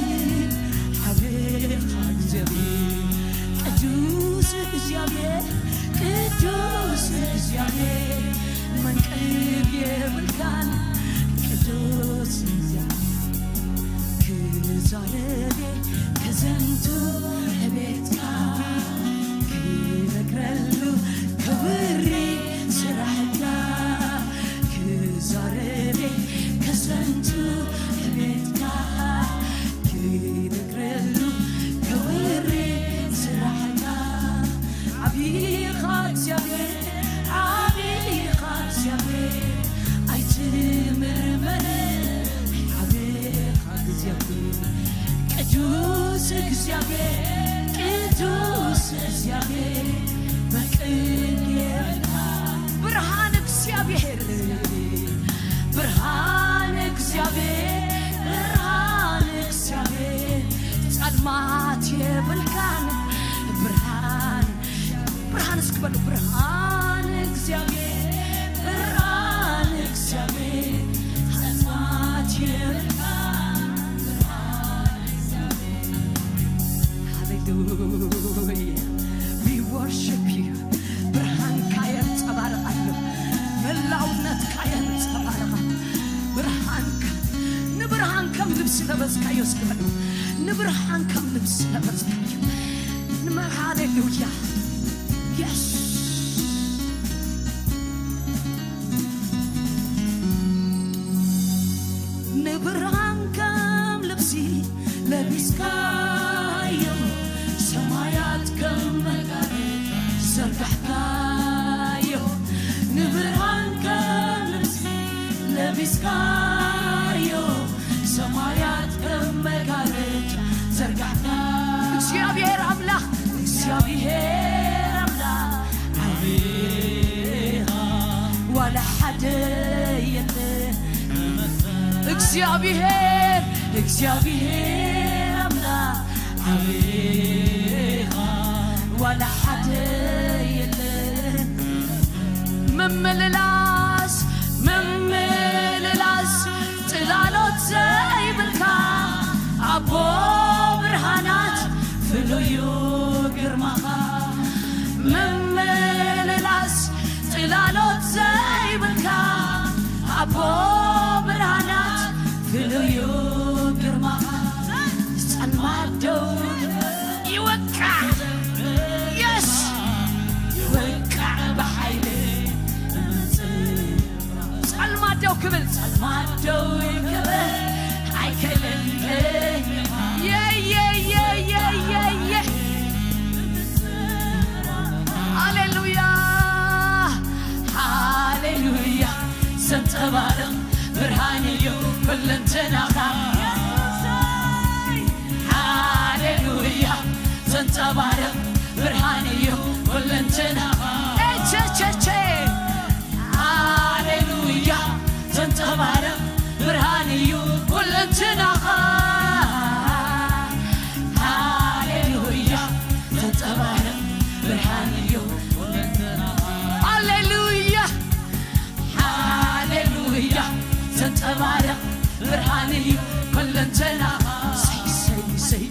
ዓቢ ኢኻ እግዚኣብሔር ቅዱስ እግዚኣብሔር ቅዱስ እግዚኣብሔር መንቀብ የብልካን ቅዱስ እግዚኣብሔር፣ ብርሃን እግዚኣብሔር፣ ብርሃን እግዚኣብሔር፣ ጸልማት የብልካን። ብርሃን፣ ብርሃን እስኪ በሉ። ብርሃን እግዚኣብሔር፣ ብርሃን እግዚኣብሔር፣ ጸልማት የብልካን። ብርሃን እግዚኣብሔር። ሃሌሉያ። We worship you። ብርሃንካ የንጸባርቕ ኣሎ። መላውነትካ የንጸባርቕ ኣሎ። ብርሃንካ፣ ንብርሃን ከም ልብሲ ለበስካዮ እስኪ በሉ። ንብርሃን ከም ልብሲ ለበስካዮ። ንመ-፣ ሃሌሉያ። የስ። ንብርሃን ከም ልብሲ ለቢስካዮ፣ ሰማያት ከም መጋረጃ ዘርጋሕካዮ። ንብርሃን ከም ልብሲ ለቢስካዮ፣ ሰማያት ከም መጋረጃ ዘርጋሕካ። እግዚኣብሔር ኣምላኽ፣ እግዚኣብሔር ኣምላኽ ዓብኻ ዋላ ሓደ የለ። እግዚኣብሔር፣ እግዚኣብሔር ኣምላኽ ዓብኻ ዋላ ሓደ የለ። ምምልላስ፣ ምምልላስ ጽላሎት ዘይብልካ ኣቦ ብርሃናት ፍሉዩ ግርማኻ። ምምልላስ ጽላሎት ዘይብልካ ኣቦ ብርሃናት ፍሉዩ ግርማኻ። ጸልማት ደው ይወቃዕ። የስ፣ ይወቃዕ ብሓይሊ ጸልማት ደው ክብል፣ ጸልማት ደው ክብል ኣይክእልን። የየየየየየ። ሃሌሉያ፣ ሃሌሉያ። ዘንጸባርቕ ብርሃን እዩ ኩለንተናኻ። ሃሌሉያ፣ ዘንጸባርቕ ብርሃን እዩ ኩለንተናኻ። ኤቸቸቸ። ሃሌሉያ፣ ዘንጸባርቕ ብርሃን እዩ ኩለንትናኻ። ሃሌሉያ፣ ዘንጸባርቕ ብርሃን እዩ ኩለንትናኻ። ሃሌሉያ፣ ሃሌሉያ፣ ዘንጸባርቕ ብርሃን እዩ ኩለንትናኻ። ሰይ፣ ሰይ፣ ሰይ።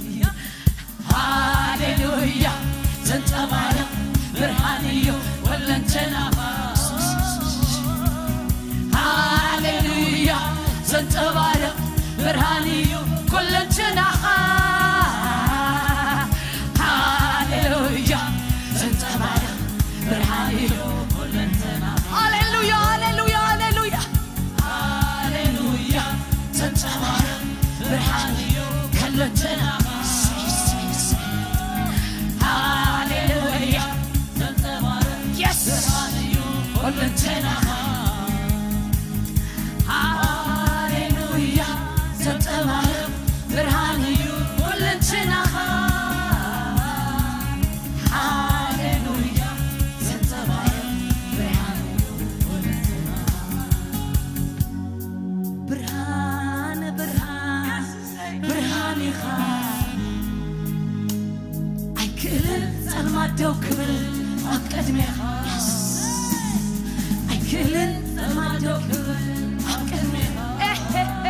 ሃሌሉያ፣ ዘንጸባርቕ ብርሃን እዩ ኩለንተናኻ። ሃሌሉያ፣ ዘንጸባርቕ ብርሃን እዩ ኩለንተናኻ። ሃሌሉያ፣ ዘንጸባርቕ ብርሃን እዩ ኩለንተናኻ። ሃሌሉያ፣ ሃሌሉያ፣ ሃሌሉያ። ሃሌሉያ፣ ዘንጸባርቕ ብርሃን እዩ ኩለንተናኻ። ሃሌሉያ፣ ዘንጸባርቕ የስ፣ ብርሃን እዩ ኩለንተናኻ። ሃሌሉያ፣ ዘንጸባርቕ ብርሃን እዩ ኩለንተናኻ። ሃሌሉያ፣ ዘንጸባርቕ ብርሃን እዩ ኩለንተናኻ። ብርሃን፣ ብርሃን፣ ብርሃን ኢኻ። ኣይክእልን ጸልማት ደው ክብል ኣብ ቅድሜኻ። የስ። ኣይክእልን ጸልማት ደው ክብል ኣብ ቅድሜኻ። ኤሄሄ።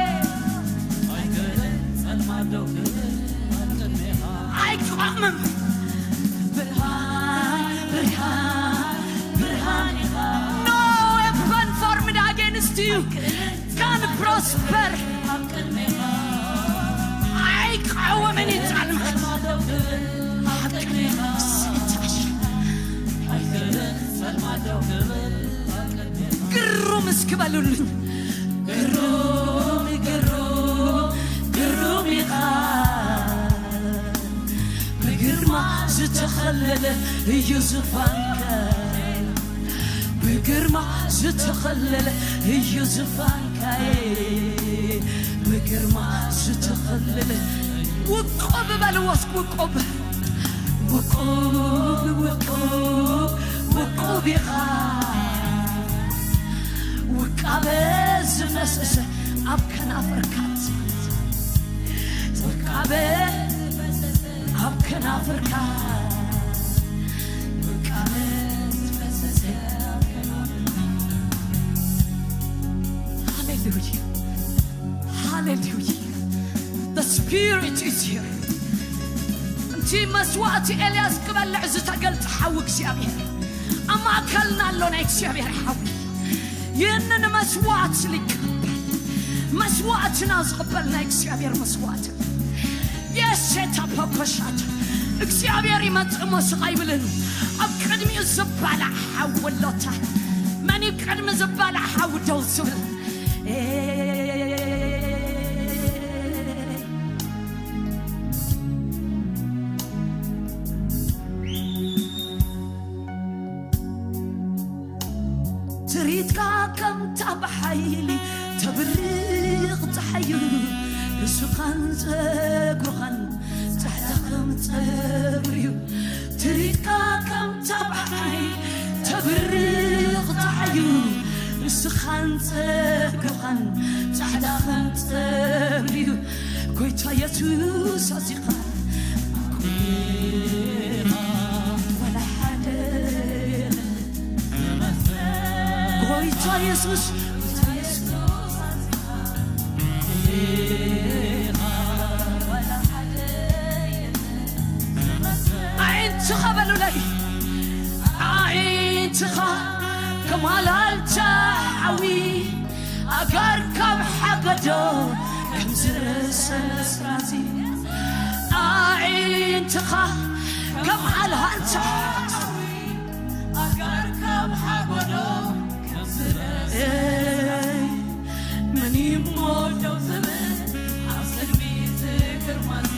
ኣይክእልን ጸልማት ደው ክብል ኣብ ቅድሜኻ። ኣይቆምም። ብርሃን፣ ብርሃን፣ ብርሃን ኢኻ። No weapon formed against you can prosper። ኣይቃወምን እዩ ጸልማት። ግሩም እስኪ በሉልኝ። ግሩም፣ ግሩም፣ ግሩም ኢኻ። ብግርማ ዝተኸለለ እዩ ዙፋንካ። ብግርማ ዝተኸለለ እዩ ዙፋንካይ። ብግርማ ዝተኸለለ ውቁብ በልዎ እስኪ፣ ውቁብ። ውቁብ፣ ውቁብ፣ ውቁብ ኢኻ። ውቃበ ዝፈሰሰ ኣብ ከናፍርካ፣ ውቃበ ኣብ ከናፍርካ፣ ውቃበ ዝፈሰሰ ኣብ ከናፍርካ። ሃሌሉያ፣ ሃሌሉያ። The Spirit is here። እቲ መስዋዕቲ ኤልያስ ክበልዕ ዝተገልጸ ሓዊ እግዚኣብሔር ኣብ ማእከልና ኣሎ። ናይ እግዚኣብሔር ሓዊ፣ ይህንን መስዋዕት ሊቀበል፣ መስዋዕትና ዝቕበል ናይ እግዚኣብሔር መስዋዕት። የሴታ ፖኮሻት፣ እግዚኣብሔር ይመጽእ እሞ ስቕ ኣይብልን። ኣብ ቅድሚኡ ዝባላዕ ሓዊ ኣሎታ። መን እዩ ቅድሚ ዝባላዕ ሓዊ ደው ዝብል? ትርኢትካ ከምታ ብሓይሊ ተብርቕ ጸሓዩ፣ ርእስኻን ጸጉርኻን ጻዕዳ ከም ጸጉሪ እዩ። ትርኢትካ ከምታ ብሓይሊ ተብርቕ ጸሓዩ፣ ርእስኻን ጸጉርኻን ጻዕዳ ከም ጸጉሪ እዩ። ጎይታ የሱስ ኣዚኻ፣ ወላ ሓደ። ጎይታ የሱስ፣ ኣዒንትኻ በሉለይ፣ ኣዒንትኻ ከም ሃልሃልታ ሓዊ፣ ኣጋር ካብ ሓገዶ ከም ዝረሰነ ስራዚ፣ ኣዒንትኻ ከም ሃልሃልታ ሓዊ፣ ኣጋር ካብ ሓገዶ ከም ዝረሰነ ስራዚ፣ መን እሞ ደው ዝብል ኣብ ቅድሚ እዚ ግርማዚ?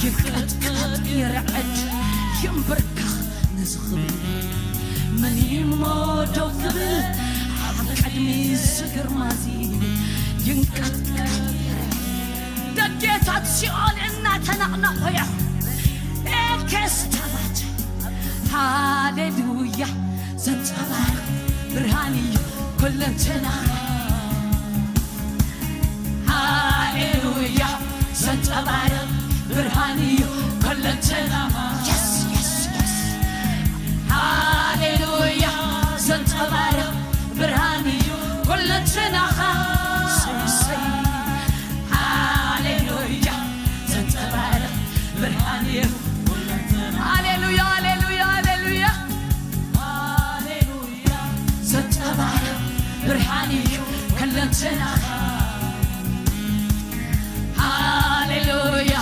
ይንቀጥቀጥ፣ ይርዕድ፣ ይንበርከኽ ነዚ ክብሪ። መን እሞ ደው ክብል ኣብ ቅድሚ እዚ ግርማዚ? ይንቀጥቀጥ፣ ይርዕድ። ደጌታት ሲኦል እናተነቕነቑ እዮም። ኤልኬስታባት፣ ሃሌሉያ፣ ዘንጸባርቕ ብርሃን እዩ ኩለንተናኻ። ሃሌሉያ፣ ዘንጸባርቕ ብርሃን እዩ ኩለንተናኻ። የስ፣ የስ፣ የስ። ሃሌሉያ፣ ዘንጸባርቕ ብርሃን እዩ ኩለንተናኻ። ሰይ፣ ሰይ። ሃሌሉያ፣ ዘንጸባርቕ ብርሃን እዩ። ሃሌሉያ፣ ሃሌሉያ፣ ሃሌሉያ። ዘንጸባርቕ ብርሃን እዩ ኩለንተናኻ። ሃሌሉያ፣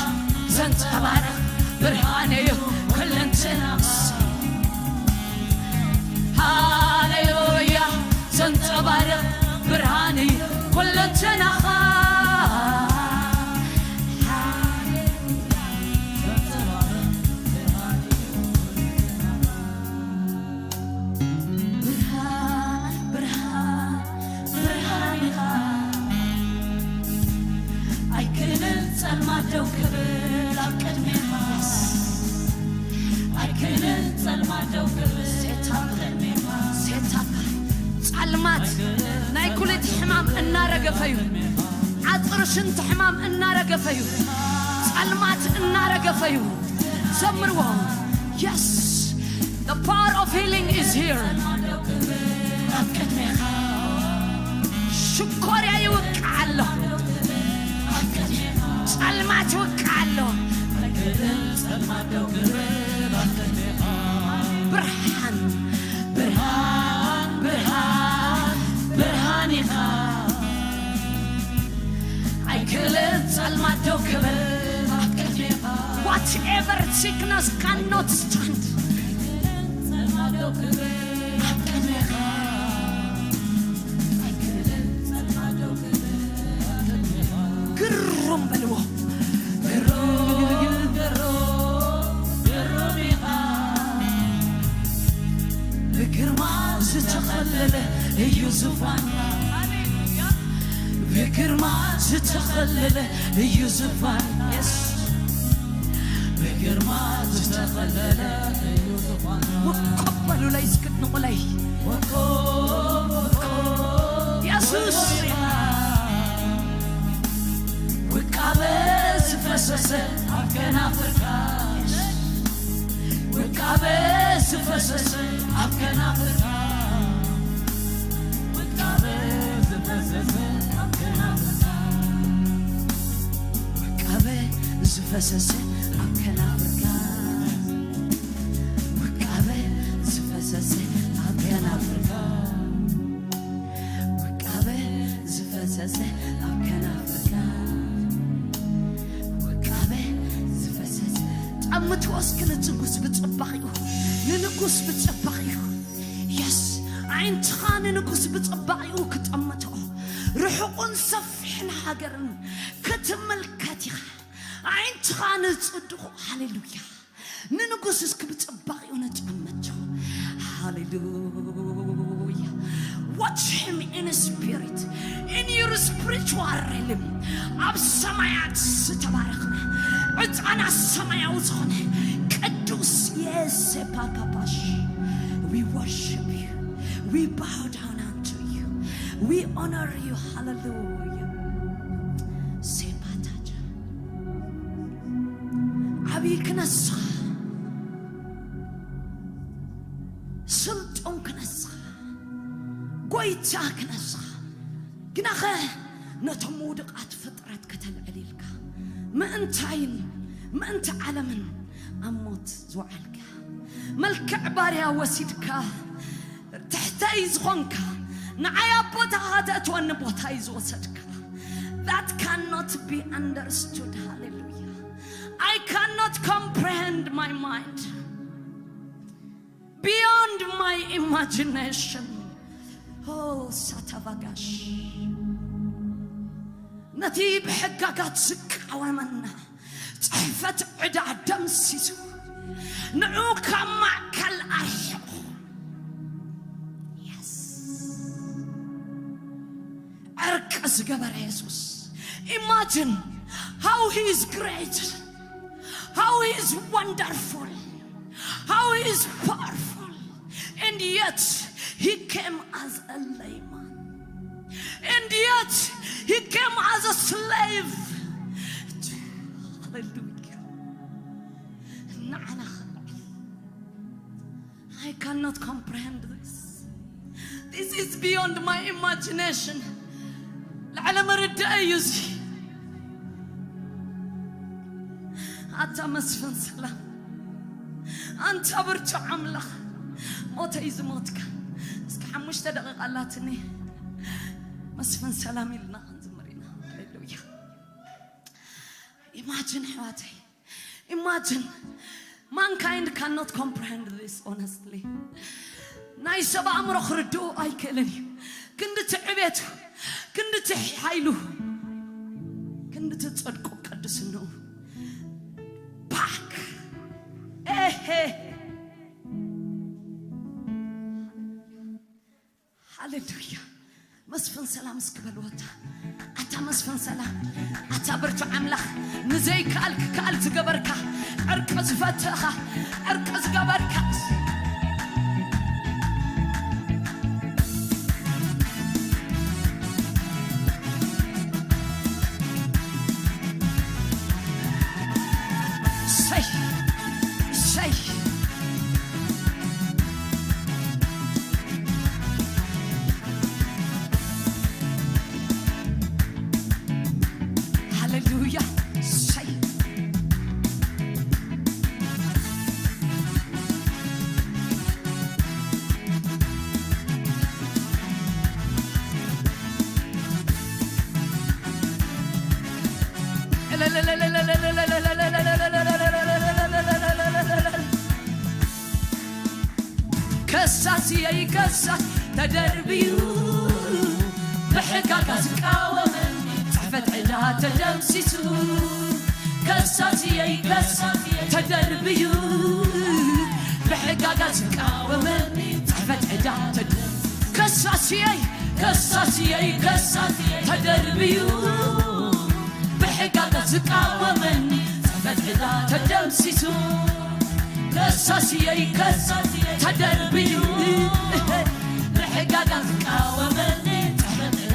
ዘንጸባርቕ ብርሃን እዩ ኩለንተናኻ። ሃሌሉያ፣ ዘንጸባርቕ ብርሃን እዩ ኩለንተናኻ። ብርሃን፣ ብርሃን፣ ብርሃን ኢኻ። ኣይክእልን ጸልማት ደው ክብል ኣብ ቅድሜኻ። ኣይክእልን ጸልማት ደው ክብል ኣብ ቅድሜኻ። ጸልማት ናይ ኩሊት ሕማም እናረገፈ እዩ። ዓጽሪ ሽንቲ ሕማም እናረገፈ እዩ። ጸልማት እናረገፈ እዩ። ዘምርዎ። Yes, the power of healing is here። ኣብ ቅድሜኻ ሽኮርያ ይውቃ ኣሎ። ጸልማት ይውቃ ኣሎ። ብርሃን፣ ብርሃን፣ ብርሃን፣ ብርሃን ኢኻ። ኣይክእልን ጸልማት ደው ክብል ኣብ ቅድሜኻ። Whatever sickness cannot stand። ኣይክእልን ጸልማት ደው ክብል ኣብ ቅድሜኻ። ኣይክእልን ጸልማት ደው ክብል ኣብ ቅድሜኻ። ግሩም በልዎ። ግሩም፣ ግሩም፣ ግሩም ኢኻ። ብግርማ ዝተኸለለ እዩ ዙፋን። ብግርማ ዝተኸለለ እዩ ዙፋን። የስ። ብግርማ ዝተኸለለ እዩ ዙፋን። ወቆብ በሉለይ እስኪ፣ ኣድንቑለይ። ወቆብ፣ ወቆብ፣ ውቃበ ዝፈሰሰ ኣብ ከናፍርካ፣ ውቃበ ዝፈሰሰ ኣብ ከናፍርካ፣ ውቃበ ዝፈሰሰ ኣብ ከናፍርካ፣ ውቃበ ዝፈሰሰ ኣብ ከናፍርካ፣ ውቃበ ዝፈሰሰ ኣብ ከናፍርካ፣ ውቃበ ዝፈሰሰ ኣብ ከናፍርካ፣ ውቃበ ዝፈሰሰ። ጠምትዎ እስኪ ንንጉስ ብጽባሒኡ፣ ንንጉስ ብጽባሒኡ። የስ፣ ኣዒንትኻ ንንጉስ ብጽባሒኡ ክጠምቶ፣ ርሑቕን ሰፊሕን ሃገርን ክትምልከት ኢኻ። ኣዒንትኻ ንጽድቑ፣ ሃሌሉያ። ንንጉስ እስኪ ብጽባሒኡ ነጠምቶ። ሃሌሉያ። Watch him in spirit, in your spiritual realm. ኣብ ሰማያት ዝተባረኽና፣ ዕጣና ሰማያዊ ዝኾነ ቅዱስ የሴፓካፓሽ፣ we worship you, we bow down unto you, we honor you. ሃሌሉያ። ሴፓታጃ ዓብዪ ክነስኻ፣ ስልጡን ክነስኻ፣ ጎይታ ክነስኻ። ግናኸ ነቶም ውድቓት ፍጥረት ከተልዕል ኢልካ፣ ምእንታይን ምእንቲ ዓለምን ኣብ ሞት ዝወዓልካ፣ መልክዕ ባርያ ወሲድካ፣ ትሕተይ ዝኾንካ፣ ንዓይ ኣብ ቦታኻ ተእትወኒ ቦታይ ዝወሰድካ፣ that cannot be understood. ሃሌሉያ። I cannot comprehend my mind, beyond my imagination. ኦ ሳታቫጋሽ፣ ነቲ ብሕጋጋት ዝቃወመና ጽሕፈት ዕዳ ደምሲሱ፣ ንዑ ካብ ማእከል ኣርሒቑ። የስ። ዕርቂ ዝገበረ የሱስ። Imagine how he is great, how he is wonderful, how he is powerful, and yet he came as a layman, and yet he came as a slave. Hallelujah. ንዓና I cannot comprehend this. This is beyond my imagination. ልዕሊ ምርዳእ እዩ እዚ። ኣታ መስፍን ሰላም፣ ኣንታ ብርቱዕ ኣምላኽ፣ ሞተይ ዝሞትካ። እስኪ ሓሙሽተ ደቂቃ ኣላትኒ፣ መስፍን ሰላም ኢልና ክንዝምር ኢና። ሃሌሉያ። Imagine ኣሕዋተይ፣ imagine. Mankind cannot comprehend this, honestly. ናይ ሰብ ኣእምሮ ክርድኡ ኣይክእልን እዩ። ክንድቲ ዕቤቱ፣ ክንድቲ ሓይሉ፣ ክንድቲ ጽድቁ፣ ቅድስንኡ። ባክ። ኤሄ። ሃሌሉያ። መስፍን ሰላም እስኪ በልዎ። ኣታ፣ ኣታ መስፍን ሰላም፣ ኣታ ብርቱዕ ኣምላኽ፣ ንዘይከኣል ክከኣል ዝገበርካ፣ ዕርቂ ዝፈተኻ፣ ዕርቂ ዝገበርካ። እሰይ፣ እሰይ። ሃሌሉያ። እሰይ። ከሳስየይ ከሳስ ተደርብዩ ብሕጋጋ ዝቃወመን ጽሕፈት ዕዳ ተደምሲሱ። ከሳስየይ ከሳስ ተደርብዩ ብሕጋጋ ዝቃወመን ጽሕፈት ዕዳ ተደ-፣ ከሳስየይ ከሳስየይ ከሳስ ተደርብዩ ብሕጋጋ ዝቃወመኒ ጽሕፈት ዕዳ ተደምሲሱ። ከሳስየይ ከሳስየይ ተደርብዩ ብሕጋጋ ዝቃወመኒ ጽሕፈት ዕዳ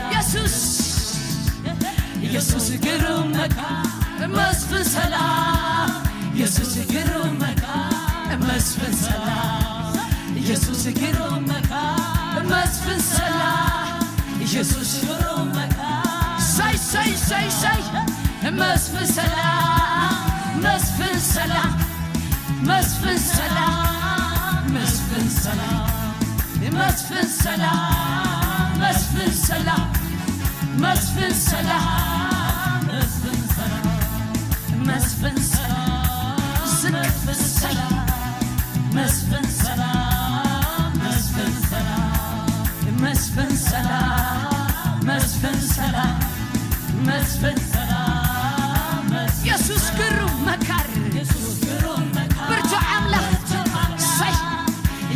ኢየሱስ ግሩም መካ መስፍን ሰላም፣ ኢየሱስ ግሩም መካ መስፍን ሰላም፣ ኢየሱስ ግሩም መካ መስፍን ሰላም፣ ኢየሱስ ግሩም መካ። ሰይ ሰይ ሰይ ሰይ መስፍን ሰላም፣ መስፍን ሰላም፣ መስፍን ሰላም፣ መስፍን ሰላም፣ መስፍን ሰላም፣ መስፍን ሰላም፣ መስፍን ሰላም፣ መስፍን ሰላም፣ መስፍን ሰላም፣ ዝቅ ሰይ መስፍን ሰላም፣ መስፍን ሰላም፣ መስፍን ሰላም፣ መስፍን ሰላም፣ መስፍን ሰላም፣ መስፍን የሱስ ግሩም መካር፣ የሱስ ግሩም መካር፣ ብርቱዕ ኣምላኽ። ሰይ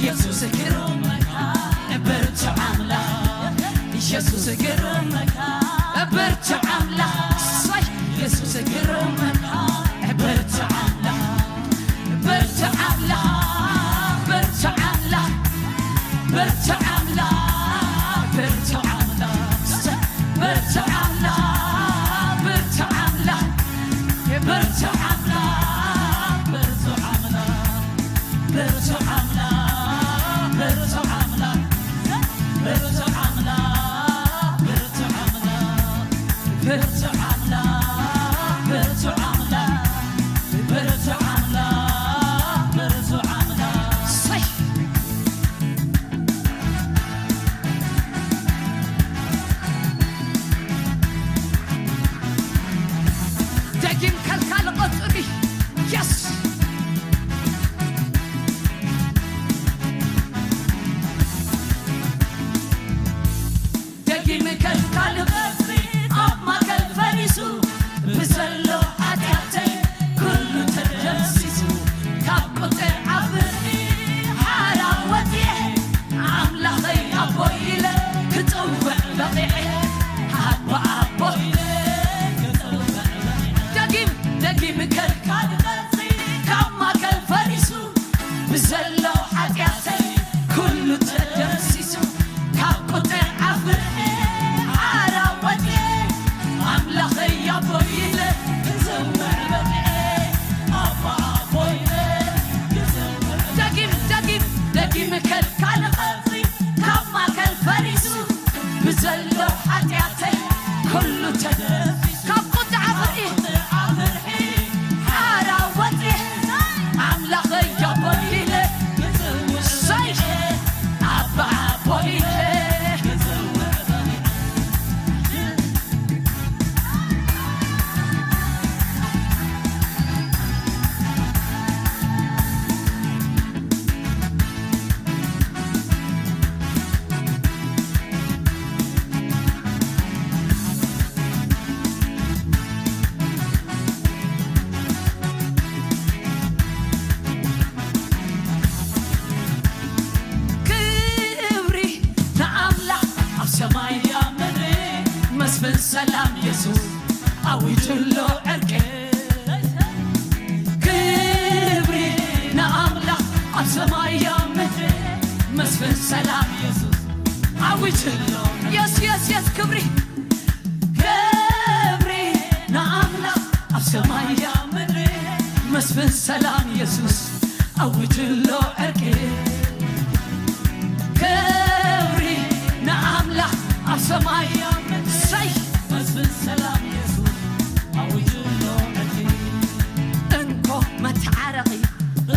የሱስ ግሩም መካር፣ ብርቱዕ ኣምላኽ። የሱስ ግሩም መካር፣ ብርቱዕ ኣምላኽ። ሰይ የሱስ ግሩም መካር፣ ብርቱዕ ኣምላኽ። ብርቱዕ ኣምላኽ፣ ብርቱዕ ኣምላኽ፣ ብርቱዕ ኣምላኽ፣ ብርቱዕ ኣምላኽ፣ ብርቱዕ ኣምላኽ፣ ብርቱዕ ኣምላኽ፣ ብርቱዕ ኣምላኽ፣ ብርቱዕ ኣምላኽ፣ ብርቱዕ ኣምላኽ፣ ብርቱዕ ኣምላኽ፣ ብርቱዕ ኣምላኽ፣ ብርቱዕ ኣምላኽ፣ ብርቱዕ ኣምላኽ፣ ብርቱዕ ኣምላኽ፣ ብርቱዕ ኣምላኽ፣ ብርቱዕ ኣምላኽ። ሰይ! ደጊም ከልካል ቐጽሪ። የስ! ደጊም ከልካል ቐጽሪ ኣብ ማእከል ፈሪሱ፣ ብዘሎ ሓጢኣተይ ኩሉ ተደምሲሱ፣ ካብ ቁጥዕ ኣፍርሒ ሓራ ወጽየ፣ ኣምላኸይ ኣቦይ ኢለ ክጽውዕ በቒዐ፣ ኣባ ኣቦይ ኢለ ክጽውዕ በቒዐ። ደጊም ደጊም ከልካል ቐጽሪ ካብ ማእከል ፈሪሱ፣ ብዘሎ ሓጢኣተይ ኩሉ ተደምሲሱ፣ ካብ ቁጥዕ ኣፍርሒ ሓራ ወጽየ፣ ኣምላኸይ ኣቦይ ኢለ ክጽውዕ በቒዐ፣ ኣባ ኣቦይ ኢለ ክጽውዕ። ደጊም ደጊም ደጊም ከልካል ቐጽሪ ካብ ማእከል ፈሪሱ፣ ብዘሎ ሓጢኣተይ ኩሉ ተደምሲሱ፣ ካብ ቁጥዓ ፍርሒ ሓራ ወፂ፣ ኣምላኸይ ኣቦይ ኢለ፣ ሰይ ኣባ ኣቦይ ኢለ። ክብሪ ንኣምላኽ ኣብ ሰማይ ኣብ ምድሪ፣ መስፍን ሰላም የሱስ ኣዊጁ ኣሎ ዕርቂ። ክብሪ ንኣምላኽ ኣብ ሰማይ ኣብ ምድሪ፣ መስፍን ሰላም የሱስ ኣዊጁ ኣሎ። የስ የስ የስ ክብሪ ክብሪ ንኣምላኽ ኣብ ሰማይ ኣብ ምድሪ፣ መስፍን ሰላም የሱስ ኣዊጁ ኣሎ ዕርቂ። ክብሪ ንኣምላኽ ኣብ ሰማይ ኣብ ምድሪ፣ ሰይ መስፍን ሰላም የሱስ ኣዊጁ ኣሎ ዕርቂ። እንኮ መተዓረቒ፣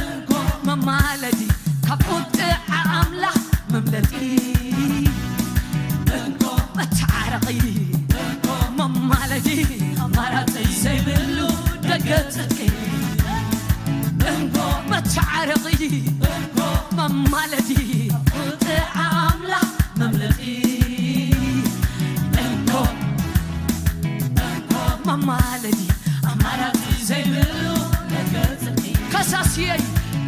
እንኮ መማለዲ፣ ካብ ቁጥዓ ኣምላኽ መምለጢ። እንኮ መተዓረቒ፣ እንኮ መማለዲ፣ ኣማራጺ ዘይብሉ ደገ ጽድቂ። እንኮ መተዓረቒ፣ እንኮ መማለዲ፣ ቁጥዓ ኣምላኽ መምለጢ። እንኮ መማለዲ ኣማራጺ ዘይብሉ ነገር ጽድቂ። ከሳስየይ፣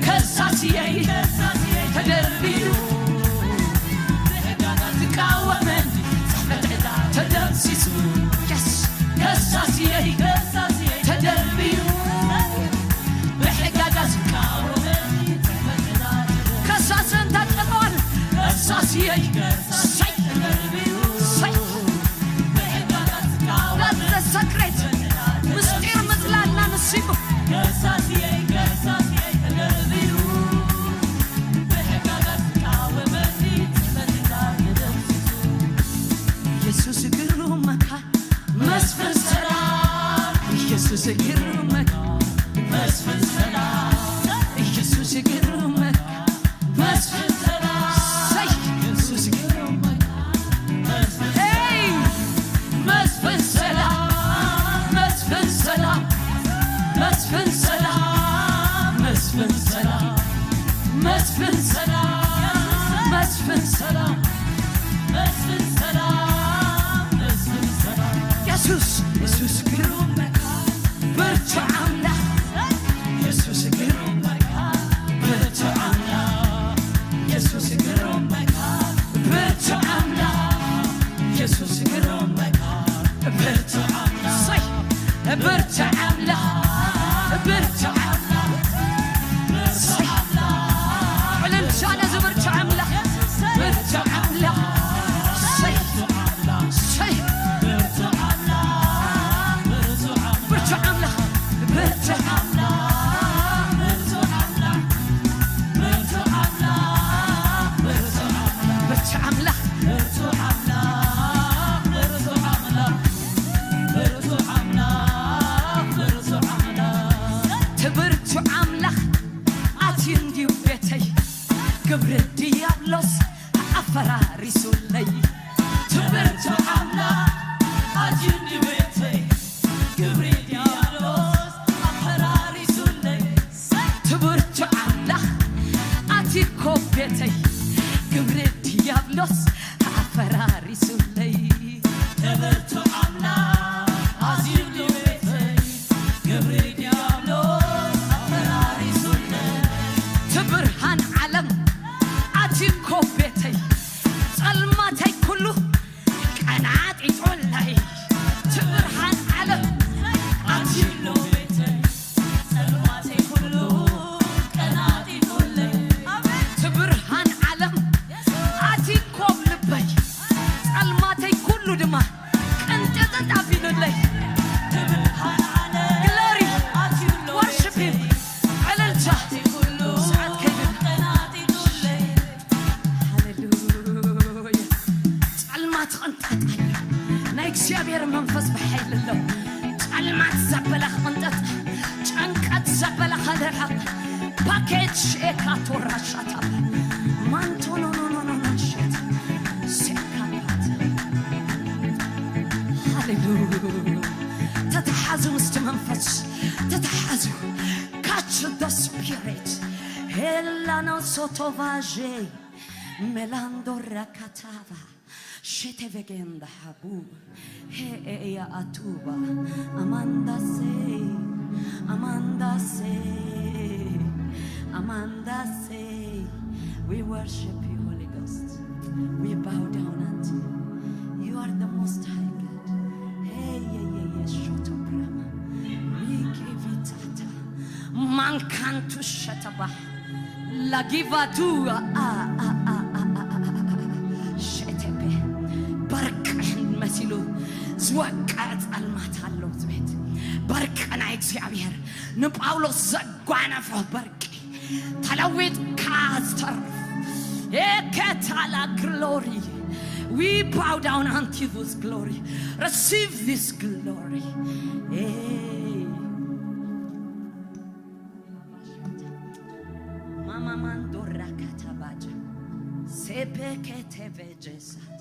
ከሳስየይ፣ ከሳስየይ ተደርቢዩ፣ ብሕጋጋ ዝቃወመኒ ጽሕፈት ዕዳ ተደምሲሱ። የስ፣ ከሳስየይ፣ ከሳስየይ ተደርቢዩ፣ ብሕጋጋ ዝቃወመኒ ጽሕፈት ዕዳ ተደምሲሱ። ከሳሲ እንተ ጸልኦን፣ ከሳስየይ፣ ሰይ፣ ተደርቢዩ፣ ሰይ። ብሕጋጋ ዝቃወመኒ ይግርመካ መስፍን ሰላም፣ ኢየሱስ ይግርመካ መስፍን ሰላም፣ ኢየሱስ ይግርመካ መስፍን ሰላም፣ መስፍን ሰላም፣ መስፍን ሰላም፣ መስፍን ሰላም፣ መስፍን ሰላም፣ መስፍን ሰላም፣ መስፍን ሰላም፣ መስፍን ሰላም፣ መስፍን ሰላም። ኢየሱስ፣ ኢየሱስ ግሩም ብርቱ ኣምላኽ፣ ኢየሱስ ግሩም ብርቱ ኣምላኽ፣ ኢየሱስ ግሩም ብርቱ ኣምላኽ፣ ኢየሱስ ግሩም ብርቱ ኣምላኽ። እሰይ! ብርቱ ኣምላኽ፣ ብርቱ ኣምላኽ፣ እሰይ! ዕልልታ ነዚ ብርቱ ኣምላኽ፣ ብርቱ ኣምላኽ፣ እሰይ! እሰይ! ብርቱ ኣምላኽ፣ ብርቱ ኣምላኽ፣ ብርቱ ኣምላኽ፣ ብርቱ ኣምላኽ፣ ብርቱ ኣምላኽ፣ ብርቱ ኣምላኽ፣ ብርቱ ኣምላኽ፣ ብርቱ ኣምላኽ፣ ብርቱ ኣምላኽ፣ ብርቱ ኣምላኽ። እቲ ብርቱ ኣምላኽ ኣትዩ እንድዩ ቤተይ፣ ግብሪ ዲያብሎስ ኣፈራሪሱለይ። እቲ ብርቱ ኣምላኽ ኣትዩ እንድዩ ቤተይ፣ ግብሪ ዲያብሎስ ኣፈራሪሱለይ። እቲ ብርቱ ኣምላኽ ኣትዩ እኮ ቤተይ፣ ግብሪ ዲያብሎስ ኣፈራሪሱለይ። እቲ ብርቱ ኣምላኽ ኣዝዩ ቤተይ፣ ግብሪ ዲያብሎስ ኣፈራሪሱለይ። እቲ ብርሃን ዓለም ኣትዩ እኮ ቤተይ፣ ጸልማተይ ኩሉ ቀናጢጡለይ። እቲ ብርሃን ዓለም ኣትዩ ቤተይ፣ ጸልማተይ ኩሉ ቀናጢጡለይ። እቲ ብርሃን ዓለም ኣትዩ እኮ ልበይ፣ ጸልማተይ ኩሉ ድማ ቅንጥጥጥ ኣቢሉለይ። Glory፣ worship him። ዕልልታ፣ ሰዓት ከይዱ። ሃሌሉያ። ጸልማት ቅንጣጥ ኣሎ። ናይ እግዚኣብሔር መንፈስ ብሓይሊ ኣሎ። ጸልማት ዘበለ ክቕንጠጥ፣ ጭንቀት ዘበለ ክርሕቕ፣ ፓኬጅ ሼካ ቶራሻታ ማንቶ ኖ ኖ ኖ ኖ ኖ ሼት ሴካፓት። ሃሌሉያ። ተተሓዙ ምስቲ መንፈስ ተተሓዙ። Catch the spirit. Helano sotovaje. Melando rakatava. Shetevegenda habu. He eya atuba. Amanda say. Amanda say. Amanda say. We worship you, Holy Ghost. We bow down unto you. You are the most high God. Hey, yeah, yeah, yeah, shoto brama. We give it tata. Mankantu shataba. Lagiva tu a, a, a, a, a, a, a, a, a, a, a, ሸተበ። በርቅ መሲሉ ዝወቀዐ ጸልማት ኣሎ እዚ ቤት። በርቅ ናይ እግዚኣብሔር ንጳውሎስ ዘጓነፎ በርቅ ተለዊጥካ ዝተርፍ። ኤከታላ ግሎሪ። We bow down unto this glory. Receive this glory. Hey. Mama mandora katabaja. Sepekete vejesat.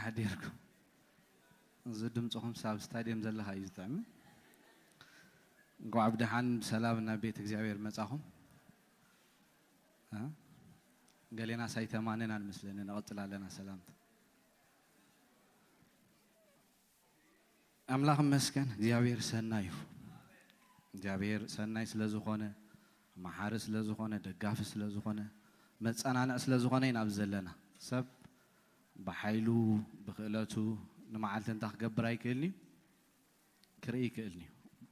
ሓዲርኩም። እዚ ድምፅኹም ሳብ ስታድየም ዘለኻ እዩ ዝጥዕም። እንኳዕ ብደሓን ብሰላም ናብ ቤት እግዚኣብሔር መጻኹም። እ? ገሌና ሳይተማንን ኣንመስለንን፣ ንቐጽል ኣለና ሰላምታ። ኣምላኽ ይመስገን፣ እግዚኣብሔር ሰናይ እዩ። እግዚኣብሔር ሰናይ ስለ ዝኾነ፣ መሓሪ ስለ ዝኾነ፣ ደጋፊ ስለ ዝኾነ፣ መጸናንዒ ስለ ዝኾነ ኢና ኣብዚ ዘለና። ሰብ ብሓይሉ፣ ብክእለቱ፣ ንመዓልቲ እንታይ ክገብር ኣይክእልን እዩ? ክርኢ ይክእልን እዩ።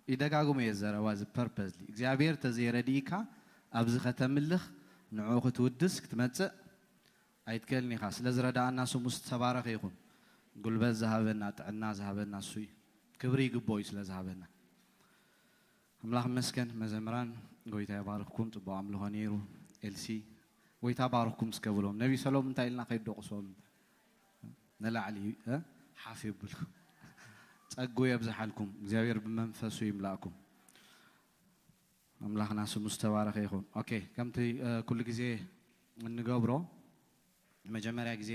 ይደጋግሞ እየ ዘረባ እዚ ፐርፐዝሊ። እግዚኣብሔር ተዘይረድኢካ ኣብዚ ከተምልኽ፣ ንዕኡ ክትውድስ ክትመጽእ ኣይትክእልን ኢኻ። ስለ ዝረዳኣና ስሙ ዝተባረኸ ይኹን። ጉልበት ዝሃበና፣ ጥዕና ዝሃበና እሱ እዩ። ክብሪ ይግብኦ እዩ ስለ ዝሃበና። ኣምላኽ ይመስገን። መዘምራን፣ ጎይታ ይባርኽኩም። ጽቡቕ ኣምልኾ ነይሩ። ኤልሲ፣ ጎይታ ባርኽኩም እስከ ብሎም። ነቢ ሰሎም እንታይ ኢልና ከይደቑሶም? ንላዕሊ፣ እ? ሓፍ የብልኩም። ጸጉ የብዝሓልኩም። እግዚኣብሔር ብመንፈሱ ይምላእኩም። ኣምላኽና ስሙ ዝተባረኸ ይኹን። ኦኬ፣ ከምቲ፣ እ፣ ኩሉ ግዜ እንገብሮ፣ ንመጀመርያ ግዜ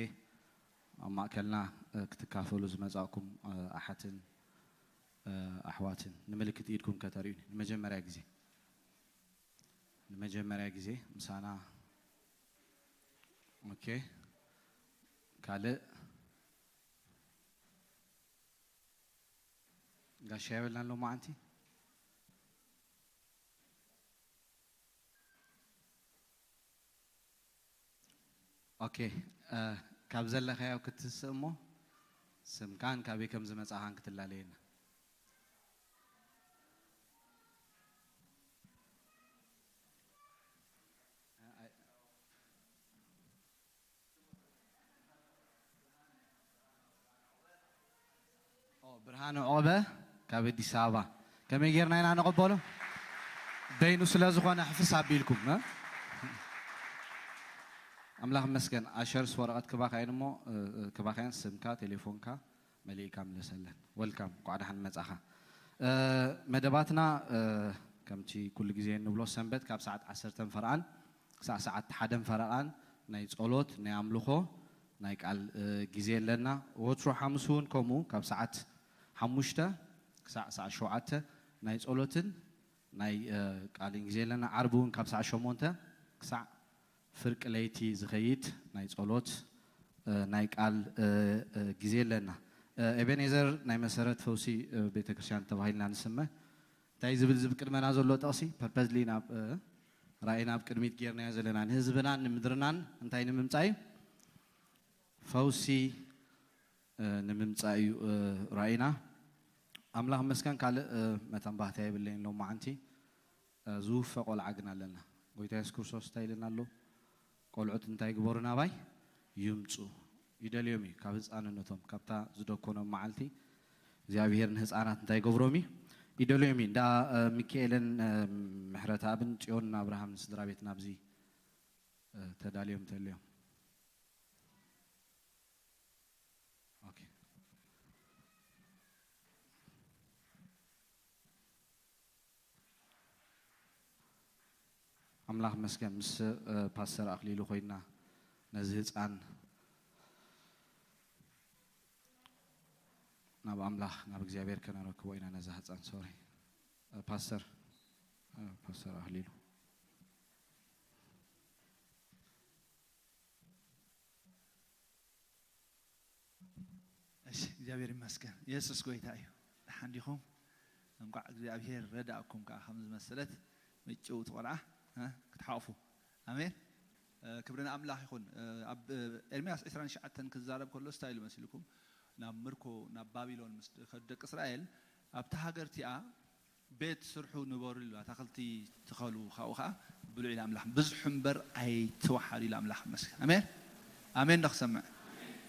ኣብ ማእከልና፣ እ፣ ክትካፈሉ ዝመጻእኩም፣ እ፣ ኣሓትን፣ እ፣ ኣሕዋትን ንምልክት ኢድኩም ከተርእዩኒ። ንመጀመርያ ግዜ፣ ንመጀመርያ ግዜ ምሳና። ኦኬ፣ ካልእ ጋሻ የበልናን ሎማዓንቲ። ኦኬ፣ እ፣ ካብ ዘለኻዮ ክትስእ እሞ ስምካን ካበይ ከም ዝመጻኻን ክትላለየና። ኦ፣ ብርሃነ ዖበ ካብ ኣዲስ ኣበባ። ከመይ ጌርና ኢና ንቐበሎ? በይኑ ስለ ዝኾነ ሕፍስ ኣቢልኩም፣ እ? ኣምላኽ ይመስገን። ኣሸርስ ወረቐት ክባኻየን እሞ፣ እ፣ እ፣ ክባኻየን ስምካ፣ ቴሌፎንካ መሊእካ ምለሰለን። ወልካም፣ እንኳዕ ደሓን መጻኻ። እ፣ መደባትና፣ እ፣ ከምቲ ኩሉ ግዜ እንብሎ ሰንበት ካብ ሰዓት ዓሰርተን ፈረቓን ክሳዕ ሰዓት ሓደን ፈረቓን ናይ ጸሎት፣ ናይ ኣምልኾ፣ ናይ ቃል፣ እ፣ ግዜ ኣለና። ወትሩ ሓሙስ እውን ከምኡ ካብ ሰዓት ሓሙሽተ ክሳዕ ሰዓት ሸውዓተ ናይ ጸሎትን ናይ፣ እ፣ ቃልን ግዜ ኣለና። ዓርቢ እውን ካብ ሰዓት ሸሞንተ ክሳዕ ፍርቂ ለይቲ ዝኸይድ ናይ ጸሎት፣ እ፣ ናይ ቃል፣ እ፣ እ፣ ግዜ ኣለና። እ፣ ኤቤኔዘር ናይ መሰረት ፈውሲ፣ እ፣ ቤተክርስትያን ተባሂልና ንስመ። እንታይ ዝብል ዝብ ቅድመና ዘሎ ጥቕሲ ፐርፐዝሊ ናብ፣ እ፣ ራእይና ኣብ ቅድሚት ጌርናዮ ዘለና ንህዝብናን ንምድርናን እንታይ ንምምጻእ እዩ? ፈውሲ፣ እ፣ ንምምጻእ እዩ፣ እ፣ ራእይና። ኣምላኽ መስገን ካልእ፣ እ፣ መተንባህታ የብለይን ሎማዓንቲ። እ፣ ዝውፈ ቆልዓ ግን ኣለና። ጎይታ የሱስ ክርስቶስ እንታይ ኢሉና ኣሎ? ቆልዑት እንታይ ግበሩ ናባይ ይምጹ። ይደልዮም እዩ ካብ ህፃንነቶም፣ ካብታ ዝደኮኖም መዓልቲ እግዚኣብሔር ንህፃናት እንታይ ገብሮም እዩ? ይደልዮም እዩ። እንዳ፣ እ፣ ሚካኤልን፣ እ፣ ምሕረተኣብን ጽዮንን ኣብርሃምን ስድራ ቤት ናብዚ፣ እ፣ ተዳልዮም ተልዮም። ኦኬ። ኣምላኽ መስገን ምስ፣ እ፣ ፓስተር ኣኽሊሉ ኮይና ነዚ ህፃን ናብ ኣምላኽ ናብ እግዚኣብሔር ከነረክቦ ኢና። ነዛ ህፃን ሶሪ፣ እ፣ ፓስተር፣ እ፣ ፓስተር ኣኽሊሉ። እሺ፣ እግዚኣብሔር ይመስገን። የሱስ ጎይታ እዩ። ደሓን ዲኹም? እንኳዕ እግዚኣብሔር ረዳእኩም ከዓ ከም ዝመሰለት ምጭውቲ ቆልዓ፣ እ፣ ክትሓቑፉ። ኣሜን። እ፣ ክብሪ ንኣምላኽ ይኹን። እ፣ ኣብ፣ እ፣ ኤርምያስ ዕስራን ትሽዓተን ክዛረብ ከሎ ስታይ ኢሉ መሲልኩም፣ ናብ ምርኮ፣ ናብ ባቢሎን ምስ ከዱ ደቂ እስራኤል፣ ኣብታ ሃገር እቲኣ ቤት ስርሑ ንበሩ ኢሉ፣ ኣታኽልቲ ትኸሉ፣ ካብኡ ኸዓ ብልዑ ኢሉ ኣምላኽ። ብዝሑ እምበር ኣይትወሓዱ ኢሉ ኣምላኽ። መስገን። ኣሜን። ኣሜን ዶ ክሰምዕ?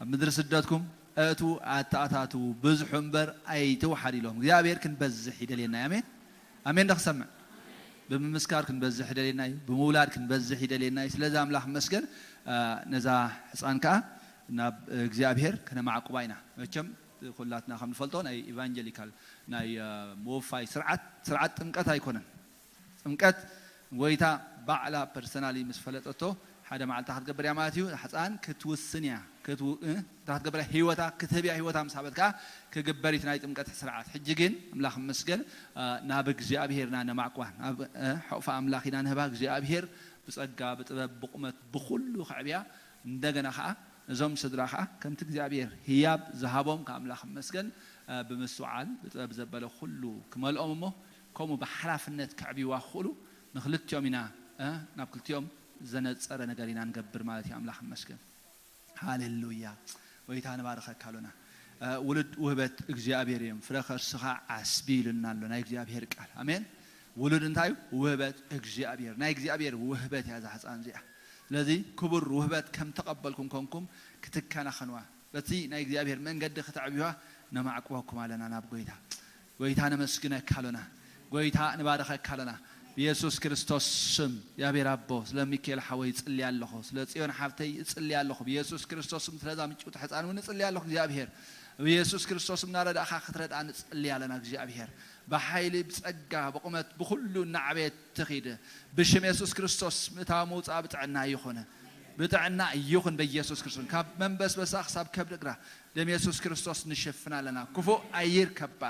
ኣብ ምድሪ ስደትኩም እቱ ኣተኣታትዉ፣ ብዝሑ እምበር ኣይትወሓዱ ኢሎም። እግዚኣብሔር ክንበዝሕ ይደልየና እዩ። ኣሜን። ኣሜን ዶ ክሰምዕ? ብምምስካር ክንበዝሕ ይደልየና እዩ። ብምውላድ ክንበዝሕ ይደልየና እዩ። ስለዚ ኣምላኽ መስገን፣ እ፣ ነዛ ሕፃን ከኣ ናብ እግዚኣብሔር ከነማዕቁባ ኢና። መቸም ኩላትና ከም ንፈልጦ ናይ ኢቫንጀሊካል ናይ፣ እ፣ ምውፋይ ስርዓት፣ ስርዓት ጥምቀት ኣይኮነን። ጥምቀት ጎይታ ባዕላ ፐርሰናሊ ምስ ፈለጠቶ፣ ሓደ መዓልቲ ክትገብር እያ ማለት እዩ። ሕፃን ክትውስን እያ። ክትው-፣ እ? እንታይ ክትገብር እያ? ህይወታ ክትህብ እያ። ህይወታ ምስ ሃበት ከኣ ክግበር እዩ እቲ ናይ ጥምቀት ስርዓት። ሕጂ ግን ኣምላኽ ይመስገን፣ እ፣ ናብ እግዚኣብሔር ኢና ነማዕቋ። ናብ፣ እ፣ ሕቑፋ ኣምላኽ ኢና ንህባ። እግዚኣብሔር ብጸጋ፣ ብጥበብ፣ ብቑመት፣ ብኹሉ ከዕብያ። እንደገና ከኣ እዞም ስድራ ከኣ ከምቲ እግዚኣብሔር ህያብ ዝሃቦም ካብ ኣምላኽ ይመስገን፣ እ፣ ብምስትውዓል፣ ብጥበብ ዘበለ ኩሉ ክመልኦም እሞ ከምኡ ብሓላፍነት ከዕብይዋ ክኽእሉ ንክልቲኦም ኢና፣ እ፣ ናብ ክልቲኦም ዘነጸረ ነገር ኢና ንገብር ማለት እዩ። ኣምላኽ ይመስገን። ሃሌሉያ። ጎይታ ንባርኸካ ኣሎና። እ፣ ውሉድ ውህበት እግዚኣብሔር እዮም። ፍረ ከርስኻ ዓስቢ ኢሉና ኣሎ ናይ እግዚኣብሔር ቃል። ኣሜን። ውሉድ እንታይ እዩ? ውህበት እግዚኣብሔር። ናይ እግዚኣብሔር ውህበት እያ እዛ ሕፃን እዚኣ። ስለዚ ክቡር ውህበት ከም ተቐበልኩም ኮንኩም ክትከናኸንዋ፣ በቲ ናይ እግዚኣብሔር መንገዲ ክተዕብዩዋ ነማዕቅበኩም ኣለና ናብ ጎይታ። ጎይታ ነመስግነካ ኣሎና። ጎይታ ንባርኸካ ኣሎና። ብየሱስ ክርስቶስ ስም፣ እግዚኣብሔር ኣቦ፣ ስለ ሚካኤል ሓወይ እጽሊ ኣለኹ። ስለ ጽዮን ሓብተይ እጽሊ ኣለኹ። ብየሱስ ክርስቶስ ስም፣ ስለዛ ምጭውቲ ሕፃን እውን እጽሊ ኣለኹ። እግዚኣብሔር፣ ብየሱስ ክርስቶስ ስም፣ እናረዳእኻ ክትረድኣ ንጽሊ ኣለና። እግዚኣብሔር፣ ብሓይሊ፣ ብጸጋ፣ ብቑመት፣ ብኹሉ እናዕበየት ትኺድ። ብሽም የሱስ ክርስቶስ፣ ምእታው ምውጻእ ብጥዕና ይኹን። ብጥዕና ይኹን በኢየሱስ ክርስቶስ። ካብ መንበስበሳ ክሳብ ከብዲ እግራ፣ ደም የሱስ ክርስቶስ ንሽፍና ኣለና። ክፉእ ኣይርከባ።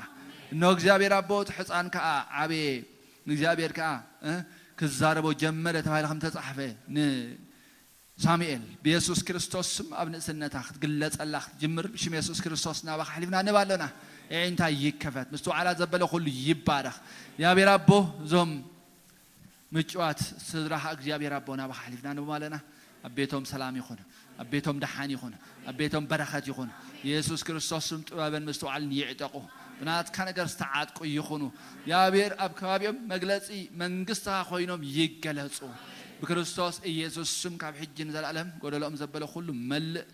እነሆ እግዚኣብሔር ኣቦ፣ እቲ ሕፃን ከኣ ዓበየ፣ እግዚኣብሔር ከኣ፣ እ፣ ክዛረቦ ጀመረ ተባሂሉ ከም ተጻሕፈ፣ ንሳሙኤል ብየሱስ ክርስቶስ ስም ኣብ ንእስነታ ክትግለጸላ ክትጅምር፣ ብሽም የሱስ ክርስቶስ ናባኻ ኣሕሊፍና ንህብ ኣለና። ኣዒንታ ይከፈት፣ ምስትውዓላ ዘበለ ኩሉ ይባረኽ። እግዚኣብሔር ኣቦ፣ እዞም ምጭዋት ስድራኻ እግዚኣብሔር ኣቦ ናባኻ ሓሊፍና ንቦም ኣለና። ኣብ ቤቶም ሰላም ይኹን፣ ኣብ ቤቶም ደሓን ይኹን፣ ኣብ ቤቶም በረኸት ይኹን። የሱስ ክርስቶስ ስም ጥበብን ምስትውዓልን ይዕጠቑ። ብናትካ ነገር ዝተዓጥቁ ይኹኑ። እግዚኣብሔር ኣብ ከባቢኦም መግለጺ መንግስትኻ ኮይኖም ይገለጹ። ብክርስቶስ ኢየሱስ ስም ካብ ሕጂ ንዘለኣለም ጎደሎኦም ዘበለ ኩሉ መልእ።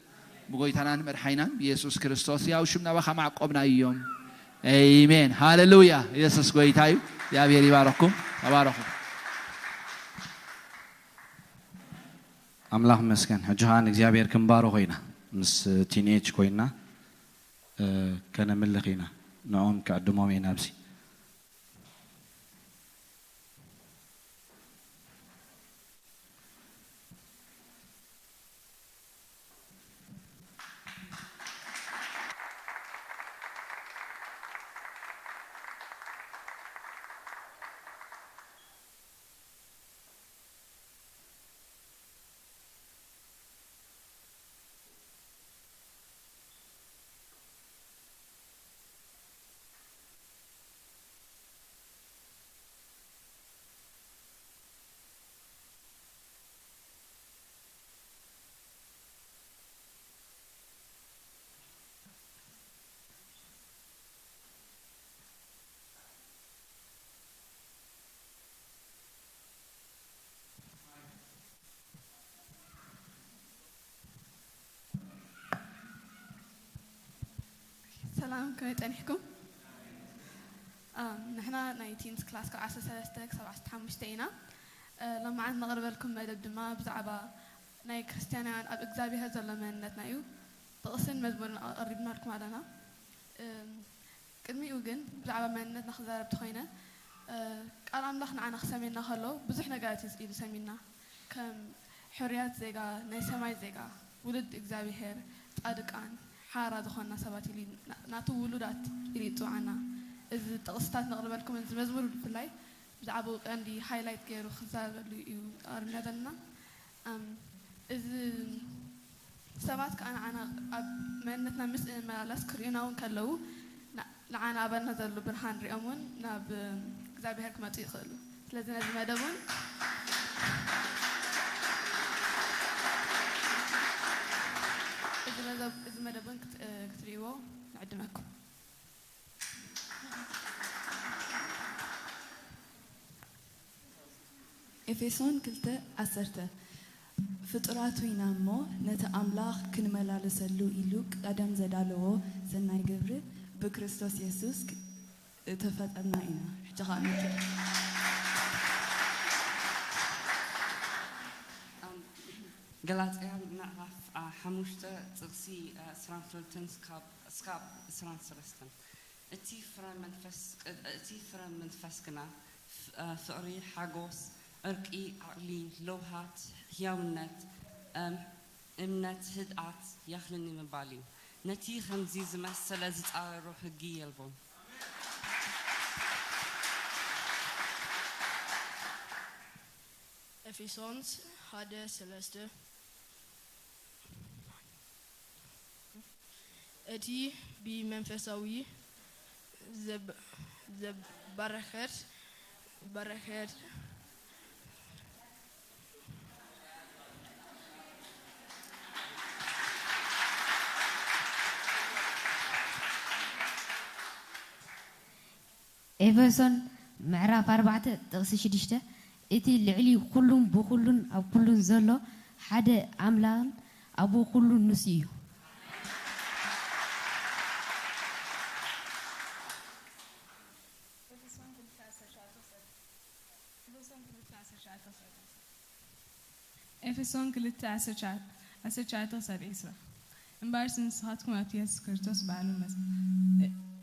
ብጎይታናን መድሓኒናን ብየሱስ ክርስቶስ ያው ሽም ናባኻ ማዕቆብና እዮም። ኣሜን። ሃሌሉያ። የሱስ ጎይታ እዩ። እግዚኣብሔር ይባረኩም። ተባረኹ። ኣምላኽ ይመስገን። ሕጂ ኸኣ ንእግዚኣብሔር ክንባርኾ ኢና። ምስ ቲንኤጅ ኮይንና፣ እ፣ ከነምልኽ ኢና። ንዕኦም ክዕድሞም እየ ናብዚ። ሰላም፣ ከመይ ጸኒሕኩም? ኣም፣ ንሕና ናይ ቲንስ ክላስ ካብ ዓሰርተ ሰለስተ ክሳብ ዓሰርተ ሓሙሽተ ኢና። እ፣ ሎማዓንቲ ነቕርበልኩም መደብ ድማ ብዛዕባ ናይ ክርስትያናውያን ኣብ እግዚኣብሔር ዘሎ መንነትና እዩ። ጥቕስን መዝሙርን ኣቐሪብናልኩም ኣለና። እም፣ ቅድሚኡ ግን ብዛዕባ መንነትና ክዛረብ ተኾይነ፣ እ፣ ቃል ኣምላኽ ንዓና ክሰምየና ከሎ ብዙሕ ነገራት እዩ ኢሉ ሰሚና። ከም ሕሩያት ዜጋ፣ ናይ ሰማይ ዜጋ፣ ውሉድ እግዚኣብሔር፣ ጻድቃን፣ ሓራ ዝኾንና ሰባት ኢሉ ና-፣ ናቱ ውሉዳት ኢሉ ይጽውዓና። እዚ ጥቕስታት ነቕርበልኩም፣ እዚ መዝሙር ብፍላይ ብዛዕባኡ ቀንዲ ሃይላይት ገይሩ ክዛረበሉ እዩ ኣቕሪብና ዘለና። ኣም፣ እዚ ሰባት ከኣ ንዓና ኣብ መንነትና ምስ እንመላለስ ክርእዩና እውን ከለዉ፣ ን-፣ ንዓና ኣባና ዘሎ ብርሃን ሪኦም እውን ናብ እግዚኣብሔር ክመጹ ይኽእሉ። ስለዚ ነዚ መደብ እውን፣ እዚ መደብ፣ እዚ መደብ እውን ክት-፣ ክትርእይዎ ንዕድመኩም። ኤፌሶን ክልተ ዓሰርተ፣ ፍጡራቱ ኢና እሞ፣ ነቲ ኣምላኽ ክንመላለሰሉ ኢሉ ቀደም ዘዳለዎ ሰናይ ግብሪ ብክርስቶስ የሱስ ክ-፣ እተፈጠርና ኢና። ሕጂ ኸኣ ንክእል። ኣም፣ ገላትያ ምዕራፍ፣ ኣ፣ ሓሙሽተ ጥቕሲ፣ ኣ፣ ዕስራን ክልተን ስካብ፣ ስካብ ዕስራን ሰለስተን። እቲ ፍረ መንፈስ፣ ቅ-፣ እቲ ፍረ መንፈስ ግና ፍ-፣ ኣ፣ ፍቕሪ፣ ሓጎስ፣ ዕርቂ፣ ዓቕሊ፣ ለውሃት፣ ህያውነት፣ እም፣ እምነት ህድኣት ያኽልኒ ምባል እዩ። ነቲ ከምዚ ዝመሰለ ዝጻረሮ ህጊ የልቦን። ኤፌሶንስ ሓደ ሰለስተ። እቲ ብመንፈሳዊ ዘብ- ዘብ- በረኸት በረኸት ኤፌሶን ምዕራፍ ኣርባዕተ ጥቕሲ ሽዱሽተ፣ እቲ ልዕሊ ኩሉን ብኹሉን ኣብ ኩሉን ዘሎ ሓደ ኣምላኽን ኣቦ ኩሉ ንሱ እዩ። ኤፌሶን ክልተ ዓሰርተ ትሽዓተ ክሳብ ዒስራ። እምበኣርሲ ንስኻትኩም ኣብቲ የሱስ ክርስቶስ ባዕሉ መስ-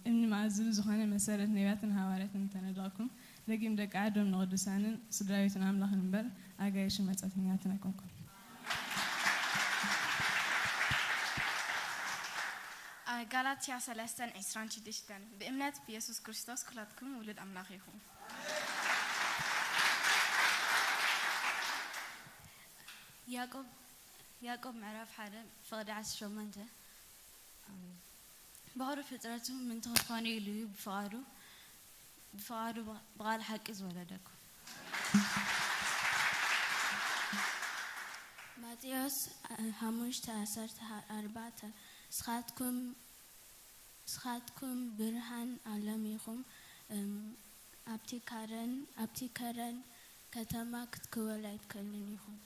እምኒ መኣዝኑ ዝኾነ መሰረት ነቢያትን ሃዋርያትን እንተነደቕኩም፣ ደጊም ደቂ ዓዶም ንቕዱሳንን ስድራ ቤትን ኣምላኽን እምበር ኣጋይሽን መጻእተኛታትን ኣይኮንኩምን። ጋላትያ ሰለስተ ዕስራን ሽዱሽተን፣ ብእምነት ብየሱስ ክርስቶስ ኩላትኩም ውሉድ ኣምላኽ ኢኹም። ያዕቆብ ያዕቆብ ምዕራፍ ሓደ ፍቕዲ ዓሰርተ ሸሞንተ፣ ባዕሉ ፍጥረቱ ምእንቲ ክትኾኑ ኢሉ እዩ ብፍቓዱ ብፍቓዱ ብቓል ሓቂ ዝወለደኩም። ማቴዎስ ሓሙሽተ ዓሰርተ ኣርባዕተ፣ ንስኻትኩም ንስኻትኩም ብርሃን ዓለም ኢኹም። እም፣ ኣብቲ ከረን ኣብቲ ከረን ከተማ ክትክወል ኣይትክእሉን ኢኹም።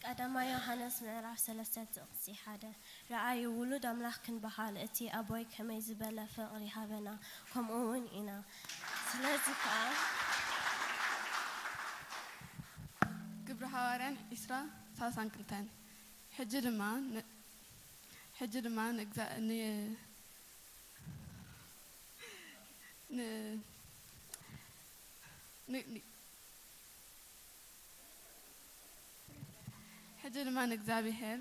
ቀዳማይ ዮሃንስ ምዕራፍ ሰለስተ ጥቕሲ ሓደ፣ ረኣዩ፣ ውሉድ ኣምላኽ ክንበሃል እቲ ኣቦይ ከመይ ዝበለ ፍቕሪ ሃበና፣ ከምኡ እውን ኢና። ስለዚ ከኣ። ግብሪ ሃዋርያን ዕስራ ሰላሳን ክልተን። ሕጂ ድማ ን- ሕጂ ድማ ንእግዛ- ን- ን- ን- ን- ሕጂ ድማ ንእግዚኣብሔር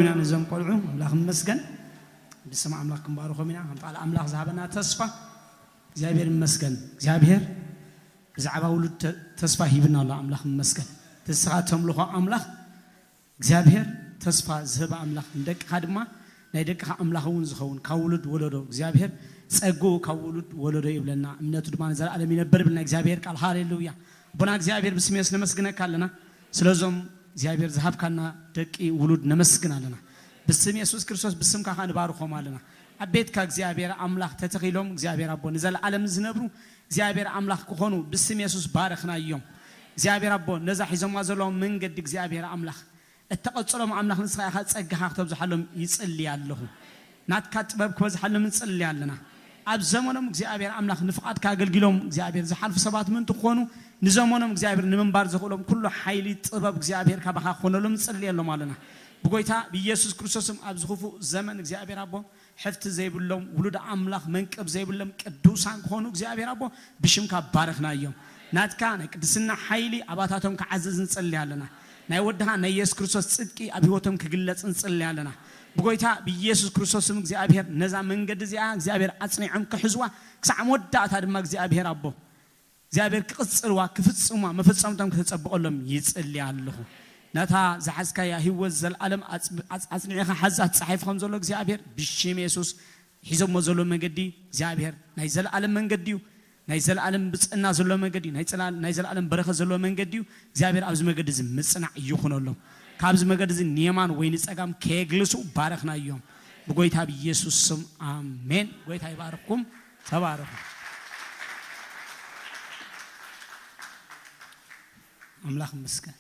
ኢና ነዞም ቆልዑ። ኣምላኽ ይመስገን። ብስም ኣምላኽ ክንባርኾም ኢና። ከም ቃል ኣምላኽ ዝሃበና ተስፋ እግዚኣብሔር ይመስገን። እግዚኣብሔር ብዛዕባ ውሉድ ተ-፣ ተስፋ ሂብና ኣሎ። ኣምላኽ ይመስገን። ንስኻ ተምልኾ ኣምላኽ እግዚኣብሔር ተስፋ ዝህብ ኣምላኽ፣ ንደቅኻ ድማ ናይ ደቅኻ ኣምላኽ እውን ዝኸውን፣ ካብ ውሉድ ወለዶ እግዚኣብሔር ጸግኡ ካብ ውሉድ ወለዶ ይብለና፣ እምነቱ ድማ ንዘለኣለም ይነብር ይብልና እግዚኣብሔር ቃል። ሃሌሉያ። ኣቦና እግዚኣብሔር ብስም የሱስ ነመስግነካ ኣለና። ስለዞም እግዚኣብሔር ዝሃብካና ደቂ ውሉድ ነመስግን ኣለና። ብስም የሱስ ክርስቶስ ብስምካ ኸኣ ንባርኾም ኣለና። ኣብ ቤትካ እግዚኣብሔር ኣምላኽ ተተኺሎም እግዚኣብሔር ኣቦ ንዘለኣለም ዝነብሩ እግዚኣብሔር ኣምላኽ ክኾኑ ብስም የሱስ ባረኽናዮም። እግዚኣብሔር ኣቦ ነዛ ሒዞማ ዘለዉ መንገዲ እግዚኣብሔር ኣምላኽ እተቐጽሎም ኣምላኽ ንስኻ ኢኻ ጸጋኻ ክተብዝሓሎም ይጽሊ ኣለኹ። ናትካ ጥበብ ክበዝሓሎም ንጽሊ ኣለና። ኣብ ዘመኖም እግዚኣብሔር ኣምላኽ ንፍቓድካ ኣገልጊሎም እግዚኣብሔር ዝሓልፉ ሰባት ምእንቲ ክኾኑ ንዘመኖም እግዚኣብሔር ንምንባር ዘኽእሎም ኩሉ ሓይሊ ጥበብ እግዚኣብሔር ካባኻ ክኾነሎም ንጽልየሎም ኣለና። ብጎይታ ብኢየሱስ ክርስቶስም ኣብዚ ክፉእ ዘመን እግዚኣብሔር ኣቦ ሕፍቲ ዘይብሎም ውሉድ ኣምላኽ መንቅብ ዘይብሎም ቅዱሳን ክኾኑ እግዚኣብሔር ኣቦ ብሽምካ ባረኽናዮም። ናትካ ናይ ቅድስና ሓይሊ ኣባታቶም ክዓዝዝ ንጽሊ ኣለና። ናይ ወድኻ ናይ የሱስ ክርስቶስ ጽድቂ ኣብ ህይወቶም ክግለጽ ንጽሊ ኣለና። ብጎይታ ብኢየሱስ ክርስቶስም እግዚኣብሔር ነዛ መንገዲ እዚኣ እግዚኣብሔር ኣጽኒዖም ክሕዝዋ ክሳዕ መወዳእታ ድማ እግዚኣብሔር ኣቦ እግዚኣብሔር ክቕጽልዋ ክፍጽምዋ መፈጸምቶም ክተጸብቐሎም ይጽሊ ኣለኹ። ነታ ዝሓዝካያ ህይወት ዘለኣለም ኣጽ-፣ ኣጽ-፣ ኣጽኒዕኻ ሓዛ ትጸሓፍ ከም ዘሎ እግዚኣብሔር ብሽም የሱስ ሒዞሞ ዘሎ መገዲ እግዚኣብሔር ናይ ዘለኣለም መንገዲ እዩ። ናይ ዘለኣለም ብጽእና ዘሎ መገዲ እዩ። ናይ ጽላ-፣ ናይ ዘለኣለም በረኸት ዘለዎ መንገዲ እዩ። እግዚኣብሔር ኣብዚ መገዲ እዚ ምጽናዕ ይኹነሎም። ካብዚ መገዲ እዚ ንየማን ወይ ንጸጋም ከየግልሱ ባረኽናዮም። ብጎይታ ብኢየሱስ ስም ኣሜን። ጎይታ ይባርኽኩም። ተባረኹ። ኣምላኽ ይመስገን።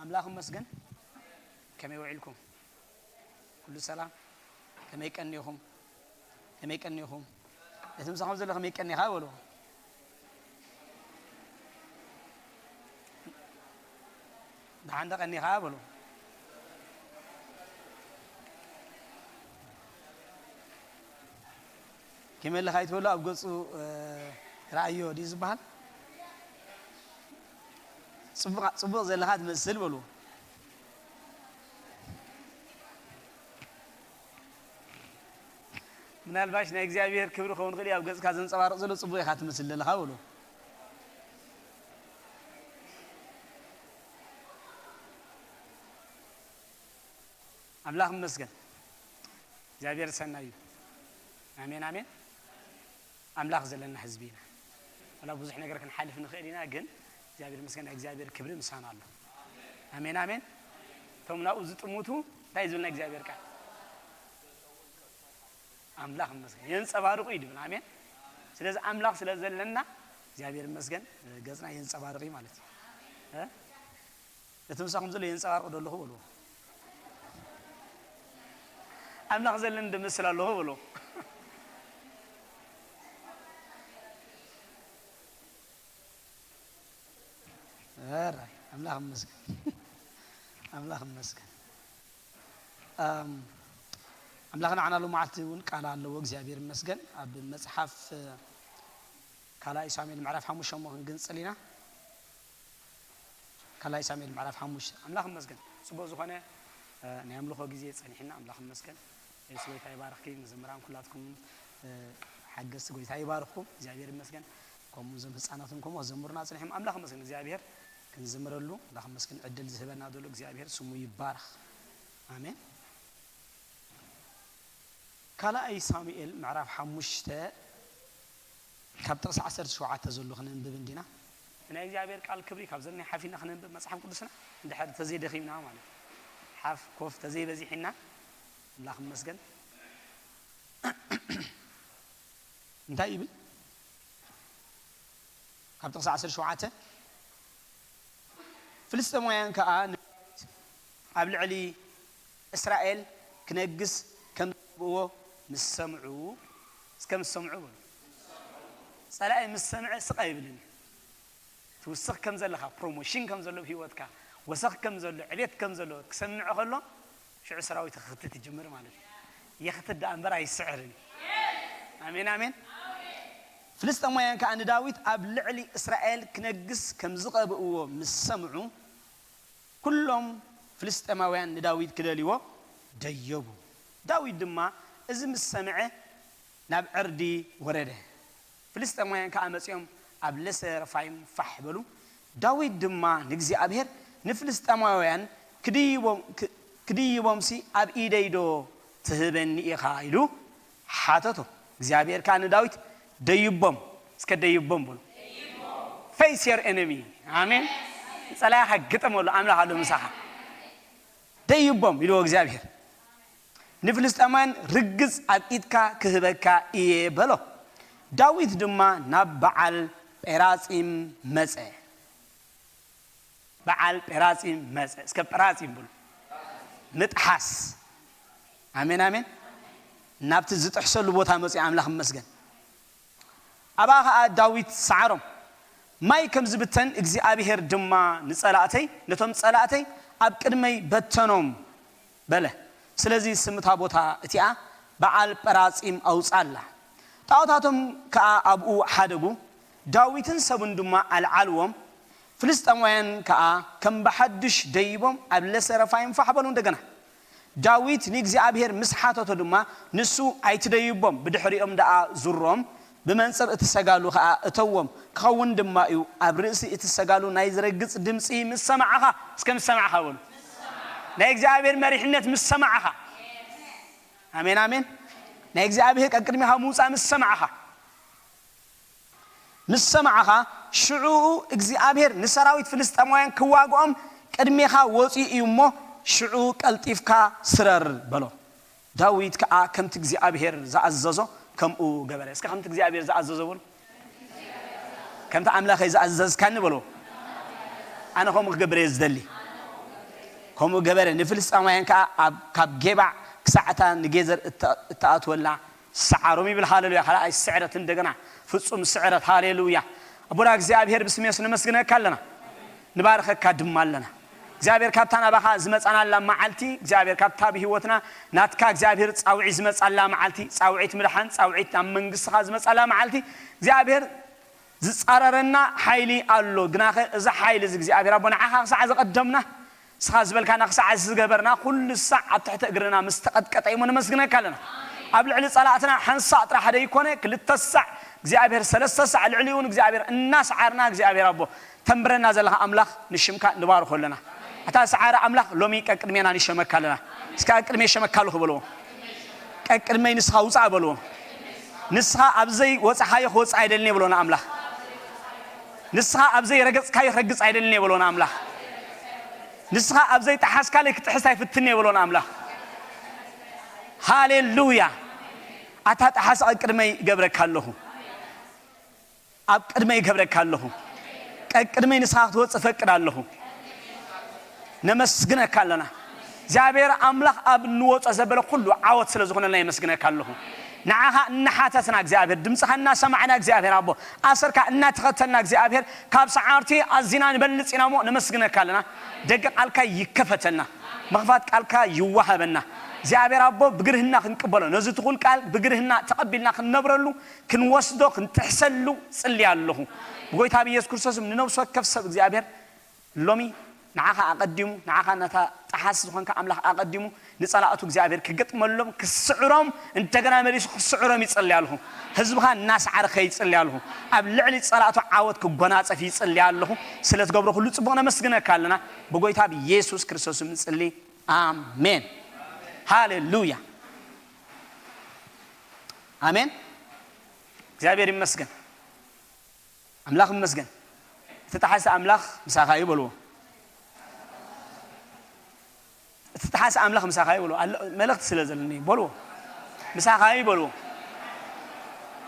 ኣምላኽ ይመስገን። ከመይ ውዒልኩም? ኩሉ ሰላም? ከመይ ቀኒኹም? ከመይ ቀኒኹም? እቲ ምሳኹም ዘሎ ከመይ ቀኒኻ በሉ። ደሓን ዶ ቀኒኻ በሉ። ከመይ ኣለኻ ይትበሉ ኣብ ገጹ፣ እ፣ ረኣዮ ድዩ ዝበሃል? ጽቡቕ፣ ጽቡቕ ዘለኻ ትመስል በሉ። ምናልባሽ ናይ እግዚኣብሔር ክብሪ ክኸውን ይኽእል እዩ፣ ኣብ ገጽካ ዘንጸባርቕ ዘሎ ጽቡቕ ኢኻ ትመስል ዘለኻ በሉ። ኣምላኽ ይመስገን። እግዚኣብሔር ሰናይ እዩ። ኣሜን፣ ኣሜን። ኣምላኽ ዘለና ህዝቢ ኢና። ዋላ ብዙሕ ነገር ክንሓልፍ ንኽእል ኢና፣ ግን እግዚኣብሔር ይመስገን፣ ናይ እግዚኣብሔር ክብሪ ምሳና ኣሎ። ኣሜን፣ ኣሜን። እቶም ናብኡ ዝጥምቱ እንታይ እዩ ዝብል ናይ እግዚኣብሔር ቃል? ኣምላኽ ይመስገን። የንጸባርቑ እዩ ድብል። ኣሜን። ስለዚ ኣምላኽ ስለ ዘለና እግዚኣብሔር ይመስገን፣ ገጽና የንጸባርቕ እዩ ማለት እዩ። እ? እቲ ምሳኹም ዘሎ የንጸባርቕ ዶ ኣለኹ በልዎ። ኣምላኽ ዘለኒ ዶ እመስል ኣለኹ በልዎ። ኧረ፣ ኣምላኽ ይመስገን። ኣምላኽ ይመስገን። ኣም፣ ኣምላኽ ንዓና ሎማዓልቲ እውን ቃል ኣለዎ፣ እግዚኣብሔር ይመስገን። ኣብ መጽሓፍ ካልኣይ ሳሙኤል ምዕራፍ ሓሙሽተ እሞ ክንግንጽል ኢና። ካልኣይ ሳሙኤል ምዕራፍ ሓሙሽተ። ኣምላኽ ይመስገን። ጽቡቕ ዝኾነ፣ እ፣ ናይ ኣምልኾ ግዜ ጸኒሕና፣ ኣምላኽ ይመስገን። የሱስ ጎይታ ይባርኽኪ፣ መዘምራን ኩላትኩም፣ እ፣ ሓገዝቲ ጎይታ ይባርኽኩም። እግዚኣብሔር ይመስገን። ከምኡ እዞም ህጻናት እውን ከምኡ ክዘምሩና ጸኒሖም። ኣምላኽ ይመስገን። እግዚኣብሔር ክንዝምረሉ፣ ኣምላኽ ይመስገን። ዕድል ዝህበና ዘሎ እግዚኣብሔር ስሙ ይባረኽ። ኣሜን። ካልኣይ ሳሙኤል ምዕራፍ ሓሙሽተ ካብ ጥቕሲ ዓሰርተ ሸውዓተ ዘሎ ክነንብብ እንዲና። ናይ እግዚኣብሔር ቃል ክብሪ ካብ ዘለናይ ሓፊና ክነንብብ መጽሓፍ ቅዱስና እንድሕር ተዘይደኺምና ማለት እዩ። ሓፍ ኮፍ ተዘይበዚሕና ኣምላኽ ይመስገን። እንታይ ይብል? ካብ ጥቕሲ ዓሰርተ ሸውዓተ፣ ፍልስጤማውያን ከኣ ንዳዊት ኣብ ልዕሊ እስራኤል ክነግስ ከም ዝቐብእዎ ምስ ሰምዑ፣ እስከ ምስ ሰምዑ በሉ። ጸላኢ ምስ ሰምዐ ስቕ ኣይብልን እዩ። ትውስኽ ከም ዘለኻ፣ ፕሮሞሽን ከም ዘሎ ኣብ ህይወትካ፣ ወሰኽ ከም ዘሎ፣ ዕቤት ከም ዘሎ ክሰምዕ ከሎ፣ ሽዑ ሰራዊት ክኽትት ይጅምር ማለት እዩ። የኽትት ደኣ እምበር ኣይስዕርን እዩ። ኣሜን፣ ኣሜን። ፍልስጤማውያን ከኣ ንዳዊት ኣብ ልዕሊ እስራኤል ክነግስ ከም ዝቐብእዎ ምስ ሰምዑ፣ ኩሎም ፍልስጤማውያን ንዳዊት ክደልይዎ ደየቡ። ዳዊት ድማ እዚ ምስ ሰምዐ ናብ ዕርዲ ወረደ። ፍልስጤማውያን ከኣ መጺኦም ኣብ ለሰ ረፋይም ፋሕ በሉ። ዳዊት ድማ ንእግዚኣብሔር፣ "ንፍልስጤማውያን ክድይቦም-፣ ክ-፣ ክድይቦምሲ ኣብ ኢደይ ዶ ትህበኒ ኢኻ?" ኢሉ ሓተቶ። እግዚኣብሔር ከኣ ንዳዊት፣ "ደይቦም፣ እስከ ደይቦም" በሉ። Face your enemy። ኣሜን። ጸላኢኻ ግጠመሉ፣ ኣምላኽ ኣሎ ምሳኻ። "ደይቦም" ኢልዎ እግዚኣብሔር። "ንፍልስጤማውያን ርግጽ ኣብ ኢድካ ክህበካ እየ" በሎ። ዳዊት ድማ ናብ በዓል ጴራጺም መጸ። በዓል ጴራጺም መጸ። እስከ ጴራጺም በሉ። ምጥሓስ። ኣሜን፣ ኣሜን። ናብቲ ዝጥሕሰሉ ቦታ መጺኡ፣ ኣምላኽ ይመስገን። ኣብኣ ኸኣ ዳዊት ሰዓሮም። "ማይ ከም ዝብተን እግዚኣብሔር ድማ ንጸላእተይ፣ ነቶም ጸላእተይ ኣብ ቅድመይ በተኖም" በለ። ስለዚ ስም እታ ቦታ እቲኣ በዓል ጴራጺም ኣውጻላ። ጣኦታቶም ከኣ ኣብኡ ሓደጉ። ዳዊትን ሰቡን ድማ ኣልዓልዎም። ፍልስጤማውያን ከኣ ከም ብሓድሽ ደይቦም ኣብ ለሰ ረፋይም ፋሕ በሉ። እንደገና ዳዊት ንእግዚኣብሔር ምስ ሓተቶ ድማ፣ ንሱ፣ "ኣይትደይቦም፣ ብድሕሪኦም ደኣ ዙሮም፣ ብመንጽር እቲ ሰጋሉ ኸኣ እተዎም፣ ክኸውን ድማ እዩ፣ ኣብ ርእሲ እቲ ሰጋሉ ናይ ዝረግጽ ድምጺ ምስ ሰማዕኻ"፣ እስከ "ምስ ሰማዕኻ" በሉ። ናይ እግዚኣብሔር መሪሕነት ምስ ሰማዕኻ። ኣሜን፣ ኣሜን። ናይ እግዚኣብሔር ቀቅድሚኻ ምውጻእ ምስ ሰማዕኻ። ምስ ሰማዕኻ፣ ሽዑ እግዚኣብሔር ንሰራዊት ፍልስጤማውያን ክዋግኦም ቅድሜኻ ወጺኡ እዩ እሞ፣ ሽዑ ቀልጢፍካ ስረር በሎ። ዳዊት ከኣ ከምቲ እግዚኣብሔር ዝኣዘዞ ከምኡ ገበረ። እስከ ከምቲ እግዚኣብሔር ዝኣዘዞ በሉ። ከምቲ ኣምላኸይ ዝኣዘዝካኒ በሎ። ኣነ ከምኡ ክገብር እየ ዝደሊ። ከምኡ ገበረ። ንፍልስጤማውያን ከኣ ኣብ፣ ካብ ጌባዕ ክሳዕታ ንጌዘር እተ-፣ እተኣትወላ ሰዓሮም ይብል። ሃሌሉያ። ካልኣይ ስዕረት እንደገና ፍጹም ስዕረት። ሃሌሉያ። ኣቦና እግዚኣብሔር ብስም የሱስ ነመስግነካ ኣለና። ንባርኸካ ድማ ኣለና። እግዚኣብሔር ካብታ ናባኻ ዝመጻናላ መዓልቲ፣ እግዚኣብሔር ካብታ ብህይወትና ናትካ እግዚኣብሔር ጻውዒት ዝመጻላ መዓልቲ፣ ጻውዒት ምድሓን፣ ጻውዒት ናብ መንግስትኻ ዝመጻላ መዓልቲ፣ እግዚኣብሔር ዝጻረረና ሓይሊ ኣሎ። ግናኸ እዚ ሓይሊ እዚ እግዚኣብሔር ኣቦ ንዓኻ ክሳዕ ዘቐደምና፣ ንስኻ ዝበልካና ክሳዕ ዝገበርና፣ ኩሉ ሳዕ ኣብ ትሕቲ እግርና ምስ ተቐጥቀጠ እሞ ነመስግነካ ኣለና። ኣብ ልዕሊ ጸላእትና ሓንሳእ ጥራሕ ደይኮነ፣ ክልተ ሳዕ እግዚኣብሔር፣ ሰለስተ ሳዕ ልዕሊኡ እውን እግዚኣብሔር እናሰዓርና፣ እግዚኣብሔር ኣቦ ተንብረና ዘለኻ ኣምላኽ ንሽምካ ንባርኾ ኣለና። ኣታ ሰዓሪ ኣምላኽ ሎሚ ቀቅድሜና ንሸመካ ኣለና። እስከ ቀቅድሜ ሸመካ ኣለኹ በልዎ። ቀቅድመይ ንስኻ ውጻእ በልዎ። ንስኻ ኣብ ዘይወጻኻዮ ክወጽእ ኣይደልን እየ በልዎ ንኣምላኽ። ንስኻ ኣብ ዘይረገጽካዮ ክረግጽ ኣይደልን እየ በልዎ ንኣምላኽ። ንስኻ ኣብ ዘይጠሓስካለይ ክጥሕስ ኣይፍትን እየ በልዎ ንኣምላኽ። ሃሌሉያ። ኣታ ጠሓስ ቀቅድመይ እገብረካ ኣለኹ። ኣብ ቅድመይ እገብረካ ኣለኹ። ቀቅድመይ ንስኻ ክትወጽእ እፈቅድ ኣለኹ። ነመስግነካ ኣለና። እግዚኣብሔር ኣምላኽ ኣብ እንወጾ ዘበለ ኩሉ ዓወት ስለ ዝኾነልና የመስግነካ ኣለኹ። ንዓኻ እናሓተትና እግዚኣብሔር፣ ድምፅኻ እናሰማዕና እግዚኣብሔር ኣቦ፣ ኣሰርካ እናተኸተልና እግዚኣብሔር፣ ካብ ሰዓርቲ ኣዚና ንበልጽ ኢና እሞ ነመስግነካ ኣለና። ደገ ቃልካ ይከፈተልና። ምኽፋት ቃልካ ይወሃበና። እግዚኣብሔር ኣቦ ብግርህና ክንቅበሎ፣ ነዚ ትኹል ቃል ብግርህና ተቐቢልና ክንነብረሉ፣ ክንወስዶ፣ ክንጥሕሰሉ ጽሊ ኣለኹ። ብጎይታ ብኢየሱስ ክርስቶስ ንነብሲ ወከፍ ሰብ እግዚኣብሔር ሎሚ ንዓኻ ኣቐዲሙ፣ ንዓኻ ነታ ጠሓስ ዝኾንካ ኣምላኽ ኣቐዲሙ፣ ንጸላእቱ እግዚኣብሔር ክገጥመሎም፣ ክስዕሮም፣ እንደገና መሊሱ ክስዕሮም ይጽሊ ኣለኹ። ህዝብኻ እናሰዓርኸ ይጽሊ ኣለኹ። ኣብ ልዕሊ ጸላእቱ ዓወት ክጎናጸፍ ይጽሊ ኣለኹ። ስለ ትገብሮ ኩሉ ጽቡቕ ነመስግነካ ኣለና። ብጎይታ ብኢየሱስ ክርስቶስ ንጽሊ። ኣሜን። ሃሌሉያ። ኣሜን። እግዚኣብሔር ይመስገን። ኣምላኽ ይመስገን። እቲ ጠሓሲ ኣምላኽ ምሳኻ እዩ በልዎ። እቲ ጠሓሲ ኣምላኽ ምሳኻ እዩ በልዎ። ኣሎ፣ መልእኽቲ ስለ ዘለኒ በልዎ። ምሳኻ እዩ በልዎ።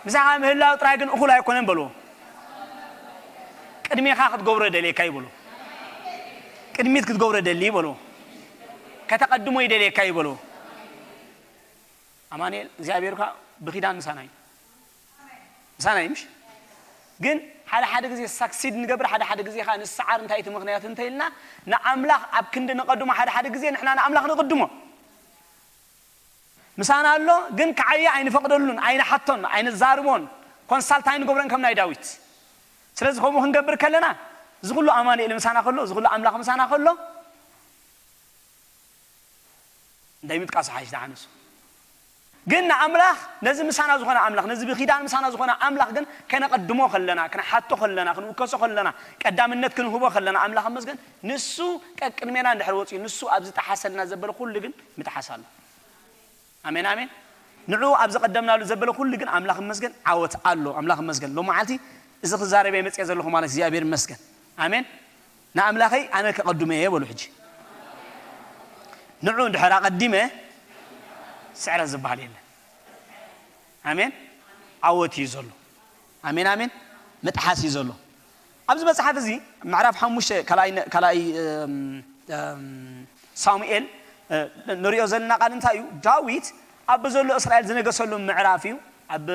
ምሳኻ ምህላው ጥራይ ግን እኹል ኣይኮነን በልዎ። ቅድሜኻ ክትገብሮ ደልየካ እዩ በልዎ። ቅድሚት ክትገብሮ ደሊ እዩ በልዎ። ከተቐድሞ ይደልየካ እዩ በልዎ። ኣማኑኤል እግዚኣብሔር እኳ ብኺዳን ምሳና እዩ። ምሳና እዩ፣ ምሽ? ግን ሓደ ሓደ ግዜ ሳክሲድ ንገብር፣ ሓደ ሓደ ግዜ ኸዓ ንሰዓር። እንታይ እቲ ምኽንያት እንተ ኢልና፣ ንኣምላኽ ኣብ ክንዲ ንቐድሞ፣ ሓደ ሓደ ግዜ ንሕና ንኣምላኽ ንቕድሞ። ምሳና ኣሎ፣ ግን ክዓየ ኣይንፈቕደሉን፣ ኣይንሓቶን፣ ኣይንዛርቦን፣ ኮንሳልት ኣይንገብሮን ከም ናይ ዳዊት። ስለዚ ከምኡ ክንገብር ከለና፣ እዚ ኩሉ ኣማኑኤል ምሳና ከሎ፣ እዚ ኩሉ ኣምላኽ ምሳና ከሎ፣ እንታይ ምጥቃስ ሓይሽ ደሓንሱ ግን ንኣምላኽ ነዚ ምሳና ዝኾነ ኣምላኽ ነዚ ብኺዳን ምሳና ዝኾነ ኣምላኽ ግን ከነቐድሞ ከለና ክንሓቶ ከለና ክንውከሶ ከለና ቀዳምነት ክንህቦ ከለና ኣምላኽ መስገን ንሱ ቀቅድሜና እንድሕር ወፅኡ ንሱ ኣብ ዝጠሓሰልና ዘበለ ኩሉ ግን ምጥሓስ ኣሎ። ኣሜን ኣሜን። ንዑ ኣብ ዘቐደምናሉ ዘበለ ኩሉ ግን ኣምላኽ መስገን ዓወት ኣሎ። ኣምላኽ መስገን ሎም መዓልቲ እዚ ክዛረበ መፅየ ዘለኹ ማለት እግዚኣብሔር መስገን። ኣሜን። ንኣምላኸይ ኣነ ከቐድሞ እየ በሉ። ሕጂ ንዑ እንድሕር ኣቐዲመ ስዕረት ዝበሃል የለን። ኣሜን። ዓወት እዩ ዘሎ። ኣሜን ኣሜን። ምጥሓስ እዩ ዘሎ። ኣብዚ መጽሓፍ እዚ ምዕራፍ ሓሙሽተ ካልኣይ ካልኣይ እም፣ እም፣ ሳሙኤል እ፣ ንሪኦ ዘለና ቃል እንታይ እዩ? ዳዊት ኣብ ዘሎ እስራኤል ዝነገሰሉ ምዕራፍ እዩ። ኣብ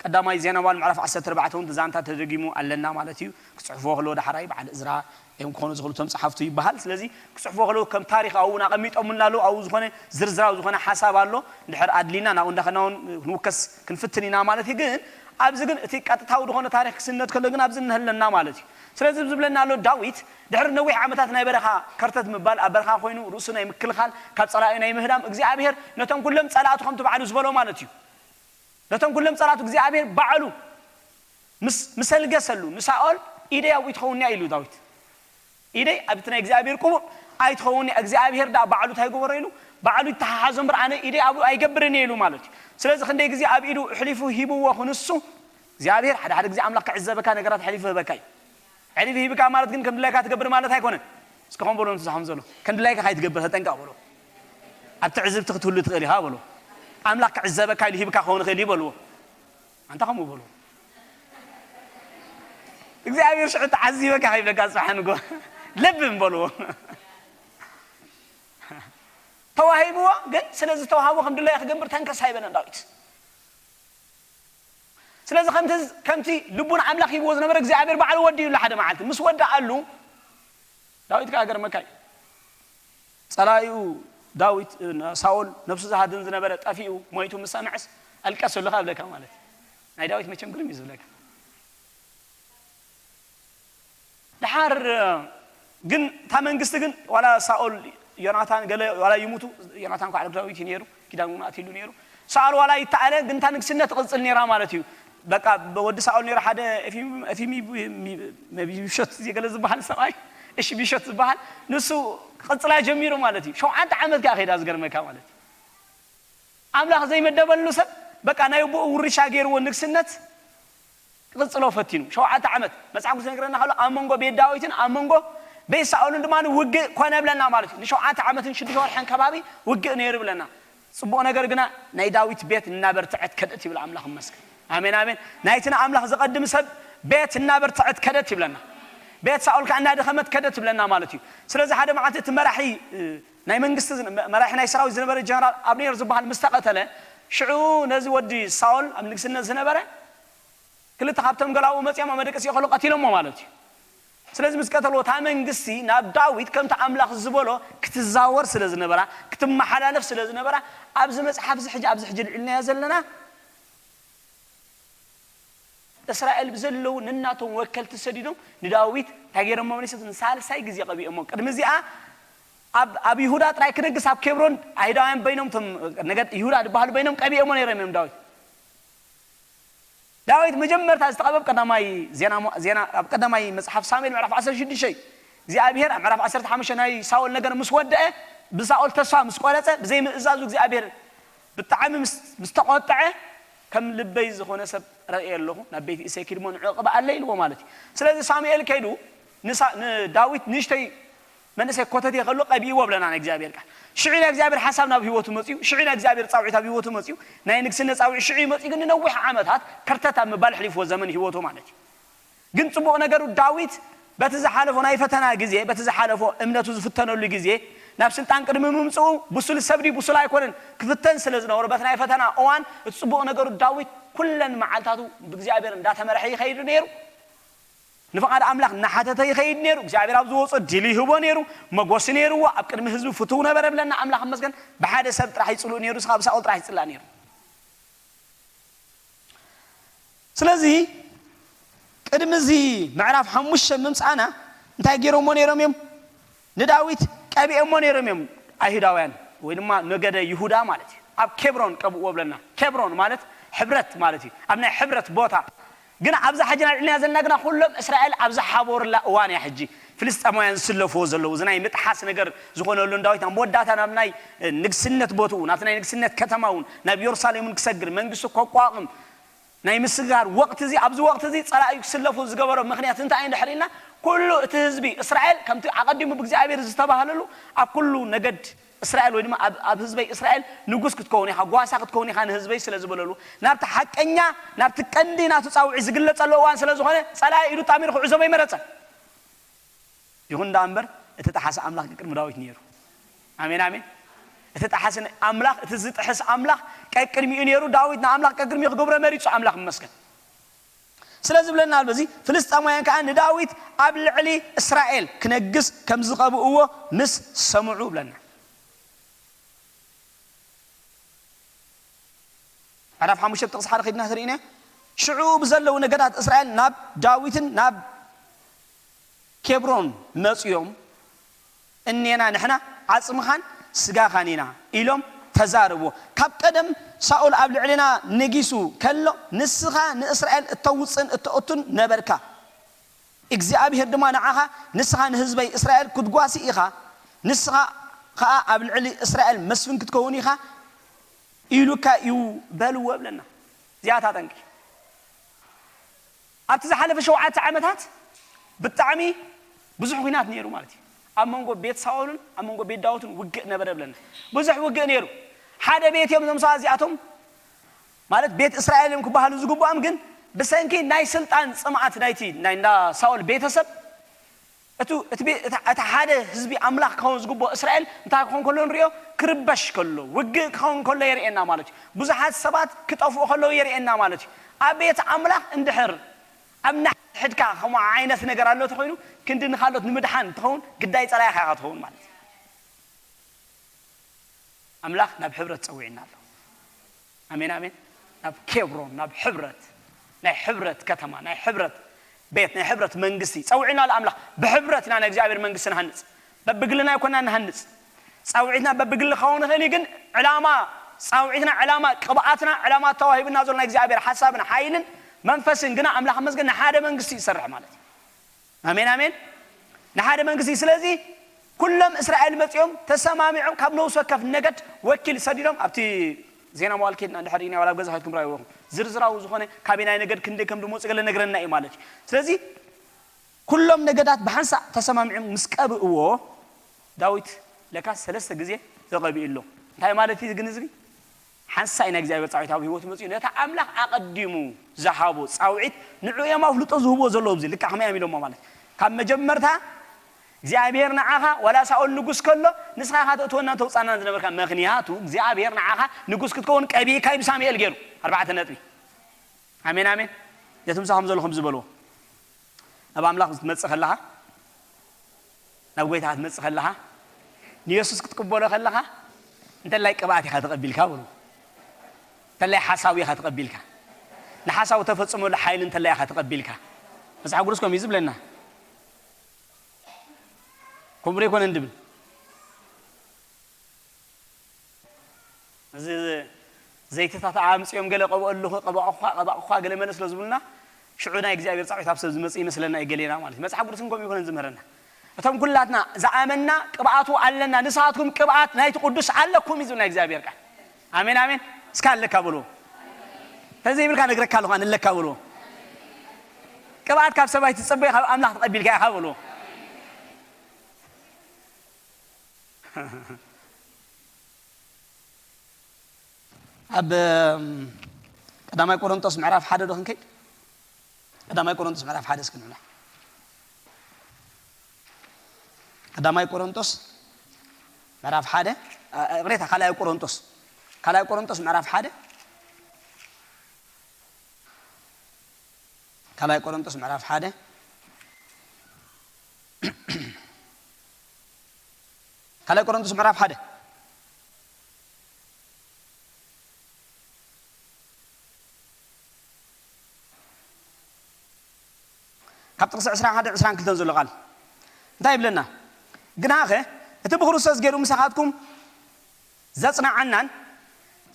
ቀዳማይ ዜና ዋል ምዕራፍ ዓሰርተ ኣርባዕተ እውን ዛንታ ተደጊሙ ኣለና ማለት እዩ። ክጽሕፍዎ ከለዎ ዳሕራይ በዓል እዝራ እዮም ክኾኑ ዝኽእሉ እቶም ጸሓፍቱ ይበሃል። ስለዚ ክጽሕፍዎ ከለዉ ከም ታሪኽ ኣብኡ እውን ኣቐሚጦምልና ኣለዉ። ኣብኡ ዝኾነ ዝርዝራዊ ዝኾነ ሓሳብ ኣሎ። እንድሕር ኣድሊና ናብኡ እንዳኸድና እውን ክንውከስ ክንፍትን ኢና ማለት እዩ። ግን ኣብዚ ግን እቲ ቀጥታዊ ዝኾነ ታሪኽ ክስነድ ከሎ ግን ኣብዚ እንሀለና ማለት እዩ። ስለዚ ዝብለና ኣሎ ዳዊት ድሕሪ ነዊሕ ዓመታት ናይ በረኻ ከርተት ምባል ኣብ በረኻ ኮይኑ ርእሱ ናይ ምክልኻል ካብ ጸላኢ ናይ ምህዳም እግዚኣብሔር ነቶም ኩሎም ጸላእቱ ከምቲ ባዕሉ ዝበሎ ማለት እዩ። ነቶም ኩሎም ጸላእቱ እግዚኣብሔር ባዕሉ ምስ ምስ ኣልገሰሉ ንሳኦል ኢደይ ኣብኡ ትኸውን እያ ኢሉ ዳዊት። ኢደይ ኣብቲ ናይ እግዚኣብሔር ቅቡእ ኣይትኸውን እያ። እግዚኣብሔር ደኣ ባዕሉ እንታይ ይግበሮ ኢሉ ባዕሉ ይተሓሓዞ እምበር ኣነ ኢደይ ኣብኡ ኣይገብርን እየ ኢሉ ማለት እዩ። ስለዚ ክንደይ ግዜ ኣብ ኢዱ ኣሕሊፉ ሂብዎ ክንሱ እግዚኣብሔር ሓደ ሓደ ግዜ ኣምላኽ ክዕዘበካ ነገራት ኣሕሊፉ ህበካ እዩ። ኣሕሊፉ ሂብካ ማለት ግን ከም ድላይካ ትገብር ማለት ኣይኮነን። እስከ ከም በሎ ንትዛሖም ዘሎ ከም ድላይካ ካይትገብር ተጠንቀቕ በሎ። ኣብ ትዕዝብቲ ክትህሉ ትኽእል ኢኻ በሎ። ኣምላኽ ክዕዘበካ ኢሉ ሂብካ ክኸውን ይኽእል እዩ በልዎ። ኣንታ ከምኡ በልዎ። እግዚኣብሔር ሽዑ ተዓዚበካ ከይብለካ ጽባሕ ንጎ ልብም በልዎ። ተዋሂብዎ ግን ስለዚ ተዋህቦ ከም ድላዩ ክገብር ተንከስ ኣይበለን ዳዊት። ስለዚ ከምቲ ከምቲ ልቡን ኣምላኽ ሂብዎ ዝነበረ እግዚኣብሔር ባዕሉ ወዲኡሉ ሓደ መዓልቲ ምስ ወደኣሉ ዳዊት ከኣ ገርመካ እዩ። ጸላኢኡ ዳዊት ሳኦል ነብሱ ዝሃድን ዝነበረ ጠፊኡ ሞይቱ ምስ ሰምዐስ ኣልቀሰሉ ካብ ብለካ ማለት እዩ። ናይ ዳዊት መቸም ግርም እዩ ዝብለካ። ድሓር ግን እታ መንግስቲ ግን ዋላ ሳኦል ዮናታን ገለ ዋላ ይሙቱ ዮናታን ኳዕ ዳዊት እዩ ነይሩ ኪዳን እውን ኣትሉ ነይሩ። ሳኦል ዋላ ይተኣለ ግን እታ ንግስነት ትቕጽል ነይራ ማለት እዩ። በቃ ወዲ ሳኦል ነይሩ ሓደ ኤፊሚ- ኤፊሚ- ሚ- መቢሾት ዝገለ ዝበሃል ሰብኣይ እሺ ቢሾት ዝበሃል ንሱ ክቕጽላ ጀሚሩ ማለት እዩ። ሸውዓተ ዓመት ከኣ ከይዳ ዝገርመካ ማለት እዩ። ኣምላኽ ዘይመደበሉ ሰብ በቃ ናይ ኣቦኡ ውርሻ ገይርዎ ንግስነት ክቕጽሎ ፈቲኑ ሸውዓተ ዓመት መጽሓፍ ቅዱስ ነግረና ከሎ ኣብ መንጎ ቤት ዳዊትን ኣብ መንጎ ቤት ሳኦልን ድማ ውግእ ኮነ ብለና ማለት እዩ። ንሸውዓተ ዓመትን ሽዱሽተ ወርሕን ከባቢ ውግእ ነይሩ ብለና። ጽቡቕ ነገር ግና ናይ ዳዊት ቤት እናበርትዐት ከደት ይብል ኣምላኽ ይመስገን። ኣሜን ኣሜን። ናይቲ ንኣምላኽ ዘቐድም ሰብ ቤት እናበርትዐት ከደት ይብለና። ቤት ሳኦል ከዓ እናደኸመት ከደት ይብለና ማለት እዩ። ስለዚ ሓደ መዓልቲ እቲ መራሒ እ፣ ናይ መንግስቲ ዝነ- መራሒ ናይ ሰራዊት ዝነበረ ጀነራል ኣብኔር ዝበሃል ምስ ተቐተለ ሽዑ ነዚ ወዲ ሳኦል ኣብ ንግስነት ዝነበረ ክልተ ካብቶም ገላኡ መፂኦም ኣብ መደቀሲ ከሎ ቀቲሎሞ ማለት እዩ። ስለዚ ምስ ቀተልዎ እታ መንግስቲ ናብ ዳዊት ከምቲ ኣምላኽ ዝበሎ ክትዛወር ስለ ዝነበራ ክትመሓላለፍ ስለ ዝነበራ ኣብዚ መፅሓፍ እዚ ሕጂ ኣብዚ ሕጂ ልዕልናዮ ዘለና እስራኤል ብዘለዉ ንናቶም ወከልቲ ሰዲዶም ንዳዊት እንታይ ገይሮሞ መሊሶም ንሳልሳይ ግዜ ቀቢኦሞ። ቅድሚ እዚኣ ኣብ ኣብ ይሁዳ ጥራይ ክነግስ ኣብ ኬብሮን ኣይሁዳውያን በይኖም እቶም ነገድ ይሁዳ ዝበሃሉ በይኖም ቀቢኦሞ ነይሮም እዮም ዳዊት። ዳዊት መጀመርታ ዝተቐበብ ቀዳማይ ዜና ሞ- ዜና ኣብ ቀዳማይ መጽሓፍ ሳሙኤል ምዕራፍ ዓሰርተ ሽዱሽተ እግዚኣብሔር ኣብ ምዕራፍ ዓሰርተ ሓሙሽተ ናይ ሳኦል ነገር ምስ ወደአ ብሳኦል ተስፋ ምስ ቆረጸ ብዘይ ምእዛዙ እግዚኣብሔር ብጣዕሚ ምስ ምስ ተቆጠዐ ከም ልበይ ዝኾነ ሰብ ረእየ ኣለኹ ናብ ቤት እሰይ ኪድሞ ንዕቕባ ኣለ ኢልዎ ማለት እዩ። ስለዚ ሳሙኤል ከይዱ ንሳ- ንዳዊት ንእሽተይ መንእሰይ ኮተት ከሎ ቀቢእዎ ብለና ናይ እግዚኣብሔር ቃል። ሽዑ ናይ እግዚኣብሔር ሓሳብ ናብ ህይወቱ መፅዩ፣ ሽዑ ናይ እግዚኣብሔር ፃውዒት ኣብ ህይወቱ መፅዩ፣ ናይ ንግስነት ፃውዒት ሽዑ መፅዩ። ግን ንነዊሕ ዓመታት ከርተት ኣብ ምባል ኣሕሊፍዎ ዘመን ህይወቱ ማለት እዩ። ግን ፅቡቕ ነገሩ ዳዊት በቲ ዝሓለፎ ናይ ፈተና ግዜ፣ በቲ ዝሓለፎ እምነቱ ዝፍተነሉ ግዜ፣ ናብ ስልጣን ቅድሚ ምምፅኡ ብሱል ሰብ ድዩ ብሱል ኣይኮነን ክፍተን ስለ ዝነበሮ፣ በቲ ናይ ፈተና እዋን እቲ ፅቡቕ ነገሩ ዳዊት ኩለን መዓልታቱ ብእግዚኣብሔር እንዳተመርሐ ይኸይድ ነይሩ። ንፍቓድ ኣምላኽ እናሓተተ ይኸይድ ነይሩ። እግዚኣብሔር ኣብ ዝወፅኦ ድል ይህቦ ነይሩ። መጎሲ ነይርዎ። ኣብ ቅድሚ ህዝቢ ፍትው ነበረ ብለና ኣምላኽ መስገን። ብሓደ ሰብ ጥራሕ ይፅልኡ ነይሩ። ስኻ ብሳኦል ጥራሕ ይፅላእ ነይሩ። ስለዚ ቅድሚ እዚ ምዕራፍ ሓሙሽተ ምምፃእና እንታይ ገይሮሞ ነይሮም እዮም? ንዳዊት ቀቢኦሞ ነይሮም እዮም ኣይሁዳውያን። ወይ ድማ ነገደ ይሁዳ ማለት እዩ። ኣብ ኬብሮን ቀብእዎ ብለና። ኬብሮን ማለት ሕብረት ማለት እዩ። ኣብ ናይ ሕብረት ቦታ። ግን ኣብዛ ሕጂ ንዕልንያ ዘለና ግና ኩሎም እስራኤል ኣብ ዝሓቦርላ እዋን እያ። ሕጂ ፍልስጤማውያን ዝስለፍዎ ዘለዉ፣ እዚ ናይ ምጥሓስ ነገር ዝኾነሉ ንዳዊት ናብ መወዳእታ ናብ ናይ ንግስነት ቦትኡ፣ ናብቲ ናይ ንግስነት ከተማ እውን ናብ ኢየሩሳሌም እውን ክሰግር፣ መንግስቱ ከቋቕም፣ ናይ ምስግጋር ወቕቲ እዚ፣ ኣብዚ ወቕቲ እዚ ጸላኢ ክስለፉ ዝገበሮ ምኽንያት እንታይ እዩ እንድሕር ኢልና፣ ኩሉ እቲ ህዝቢ እስራኤል ከምቲ ኣቐዲሙ ብእግዚኣብሔር ዝተባህለሉ ኣብ ኩሉ ነገድ እስራኤል ወይ ድማ ኣብ ኣብ ህዝበይ እስራኤል ንጉስ ክትከውን ኢኻ፣ ጓሳ ክትከውን ኢኻ ንህዝበይ ስለ ዝበለሉ፣ ናብቲ ሓቀኛ፣ ናብቲ ቀንዲ ናቱ ጻውዒት ዝግለጸሉ እዋን ስለ ዝኾነ፣ ጸላኢ ኢዱ ጣሚሩ ክዕዘቦ ኣይመረጸን። ይኹን ደኣ እምበር፣ እቲ ጠሓሲ ኣምላኽ ቅድሚ ዳዊት ነይሩ። ኣሜን፣ ኣሜን። እቲ ጠሓሲ ኣምላኽ፣ እቲ ዝጥሕስ ኣምላኽ ቀቅድሚኡ ነይሩ። ዳዊት ንኣምላኽ ቀቅድሚኡ ክገብሮ መሪጹ፣ ኣምላኽ ይመስገን። ስለ ዝብለና በዚ፣ ፍልስጤማውያን ከኣ ንዳዊት ኣብ ልዕሊ እስራኤል ክነግስ ከም ዝቐብእዎ ምስ ሰምዑ ብለና። ምዕራፍ ሓሙሽተ ጥቕሲ ሓደ ኸይድና ተርእይና፣ ሽዑ ብዘለዉ ነገዳት እስራኤል ናብ ዳዊትን ናብ ኬብሮን መጽዮም፣ እኔና ንሕና ዓጽምኻን ስጋኻን ኢና ኢሎም ተዛረብዎ። ካብ ቀደም ሳኦል ኣብ ልዕሌና ነጊሱ ከሎ ንስኻ ንእስራኤል እተውጽእን እተእቱን ነበርካ። እግዚኣብሄር ድማ ንዓኻ፣ ንስኻ ንህዝበይ እስራኤል ክትጓሲ ኢኻ፣ ንስኻ ኸኣ ኣብ ልዕሊ እስራኤል መስፍን ክትከውን ኢኻ ኢሉካ እዩ በልዎ እብለና። እዚኣ እታ ጠንቂ። ኣብቲ ዝሓለፈ ሸውዓተ ዓመታት ብጣዕሚ ብዙሕ ኲናት ነይሩ ማለት እዩ። ኣብ መንጎ ቤት ሳኦልን ኣብ መንጎ ቤት ዳዊትን ውግእ ነበረ እብለና። ብዙሕ ውግእ ነይሩ። ሓደ ቤት እዮም እዞም ሰባት እዚኣቶም ማለት ቤት እስራኤል እዮም ክበሃሉ ዝግብኦም፣ ግን ብሰንኪ ናይ ስልጣን ጽምኣት ናይቲ ናይ እንዳ ሳኦል ቤተሰብ እቱ እቲ ቤ- እታ- እቲ ሓደ ህዝቢ ኣምላኽ ክኸውን ዝግብኦ እስራኤል እንታይ ክኸውን ከሎ ንሪኦ? ክርበሽ ከሎ፣ ውግእ ክኸውን ከሎ የርእየና ማለት እዩ። ብዙሓት ሰባት ክጠፍኡ ከለዉ የርእየና ማለት እዩ። ኣብ ቤት ኣምላኽ እንድሕር ኣብ ናሕድሕድካ ከምኡ ዓይነት ነገር ኣሎ ተኾይኑ ክንዲ ንኻልኦት ንምድሓን ትኸውን ግዳይ ጸላኢኻ ኢኻ ትኸውን ማለት እዩ። ኣምላኽ ናብ ሕብረት ጸዊዕና ኣሎ። ኣሜን ኣሜን። ናብ ኬብሮን፣ ናብ ሕብረት፣ ናይ ሕብረት ከተማ፣ ናይ ሕብረት ቤት፣ ናይ ሕብረት መንግስቲ ጸዊዕና ኣሎ ኣምላኽ። ብሕብረት ኢና ናይ እግዚኣብሔር መንግስቲ ንሃንጽ። በብግልና ኣይኮና ንሃንጽ። ጻውዒትና በብግሊ ክኸውን ይኽእል እዩ፣ ግን ዕላማ ጻውዒትና፣ ዕላማ ቅብኣትና፣ ዕላማ ተዋሂብና ዘሎ ናይ እግዚኣብሔር ሓሳብን ሓይልን መንፈስን ግና ኣምላኽ መስገን ንሓደ መንግስቲ ይሰርሕ ማለት እዩ። ኣሜን ኣሜን። ንሓደ መንግስቲ። ስለዚ ኩሎም እስራኤል መጺኦም ተሰማሚዖም ካብ ነውስ ወከፍ ነገድ ወኪል ሰዲዶም ኣብቲ ዜና መዋል ኬድና እንድሕር ኢና ዋላ ኣብ ገዛ ኸድኩም ራእይዎም ዝርዝራዊ ዝኾነ ካበይ ናይ ነገድ ክንደይ ከም ድመጹ ገለ ነግረና እዩ ማለት እዩ። ስለዚ ኩሎም ነገዳት ብሓንሳእ ተሰማሚዖም ምስ ቀብእዎ ዳዊት ለካ ሰለስተ ግዜ ተቐቢኡ ኣሎ። እንታይ ማለት እዩ ግን ህዝቢ ሓንሳእ ናይ እግዚኣብሔር ጻውዒት ኣብ ህይወቱ መጺኡ ነቲ ኣምላኽ ኣቐዲሙ ዝሃቦ ጻውዒት ንዑ እዮም ኣፍልጦ ዝህብዎ ዘለዉ ኣብዚ ልክዕ ከመይ እዮም ኢሎሞ ማለት ካብ መጀመርታ እግዚኣብሔር ንዓኻ ዋላ ሳኦል ንጉስ ከሎ ንስኻ ኢኻ ተእትወናን ተውጻናን ዝነበርካ ምኽንያቱ እግዚኣብሔር ንዓኻ ንጉስ ክትከውን ቀቢእካ እዩ ብሳሙኤል ገይሩ ኣርባዕተ ነጥቢ። ኣሜን ኣሜን። ነቲ ምሳኹም ዘለኹም ዝበልዎ ናብ ኣምላኽ ክትመጽእ ከለኻ ናብ ጎይታ ክትመጽእ ከለኻ ንየሱስ ክትቅበሎ ከለኻ እንተላይ ቅብኣት ኢኻ ተቐቢልካ በሉ። እንተላይ ሓሳቡ ኢኻ ተቐቢልካ ንሓሳቡ ተፈጽመሉ ሓይሊ እንተላይ ኢኻ ተቐቢልካ መጽሓፍ ቅዱስ ከምኡ እዩ ዝብለና። ከምኡ ዘይኮነ እንድብል እዚ ዘይትታት ኣምፅኦም ገለ ቀብኦ ኣለኹ ቀባእኳ ቀባእኳ ገለ መለ ስለ ዝብሉና ሽዑ ናይ እግዚኣብሔር ፃዊት ኣብ ሰብ ዝመፅእ ይመስለና እዩ ገሌና ማለት እዩ። መፅሓፍ ቅዱስ ግን ከምኡ ይኮነን ዝምህረና። እቶም ኩላትና ዝኣመንና ቅብኣቱ ኣለና ንስኻትኩም ቅብኣት ናይቲ ቅዱስ ኣለኩም እዩ ዝብል ናይ እግዚኣብሔር ቃል። ኣሜን ኣሜን። እስካ ኣለካ በልዎ። ተዘይብልካ ነግረካ ኣለኹ ኣነ ኣለካ በልዎ። ቅብኣት ካብ ሰባይ ትፅበይ ካብ ኣምላኽ ተቐቢልካ ኢኻ በልዎ። ኣብ ቀዳማይ ቆሮንጦስ ምዕራፍ ሓደ ዶ ክንከይድ? ቀዳማይ ቆሮንጦስ ምዕራፍ ሓደ እስኪ ንብላ። ቀዳማይ ቆሮንጦስ ምዕራፍ ሓደ ቅሬታ ካልኣይ ቆሮንጦስ ካልኣይ ቆሮንጦስ ምዕራፍ ሓደ ካልኣይ ቆሮንጦስ ምዕራፍ ሓደ ካልኣይ ቆሮንጦስ ምዕራፍ ሓደ ካብ ጥቕሲ ዕስራን ሓደን ዕስራን ክልተን ዘሎ ቃል እንታይ ይብለና? ግናኸ እቲ ብክርስቶስ ገይሩ ምሳኻትኩም ዘጽንዓናን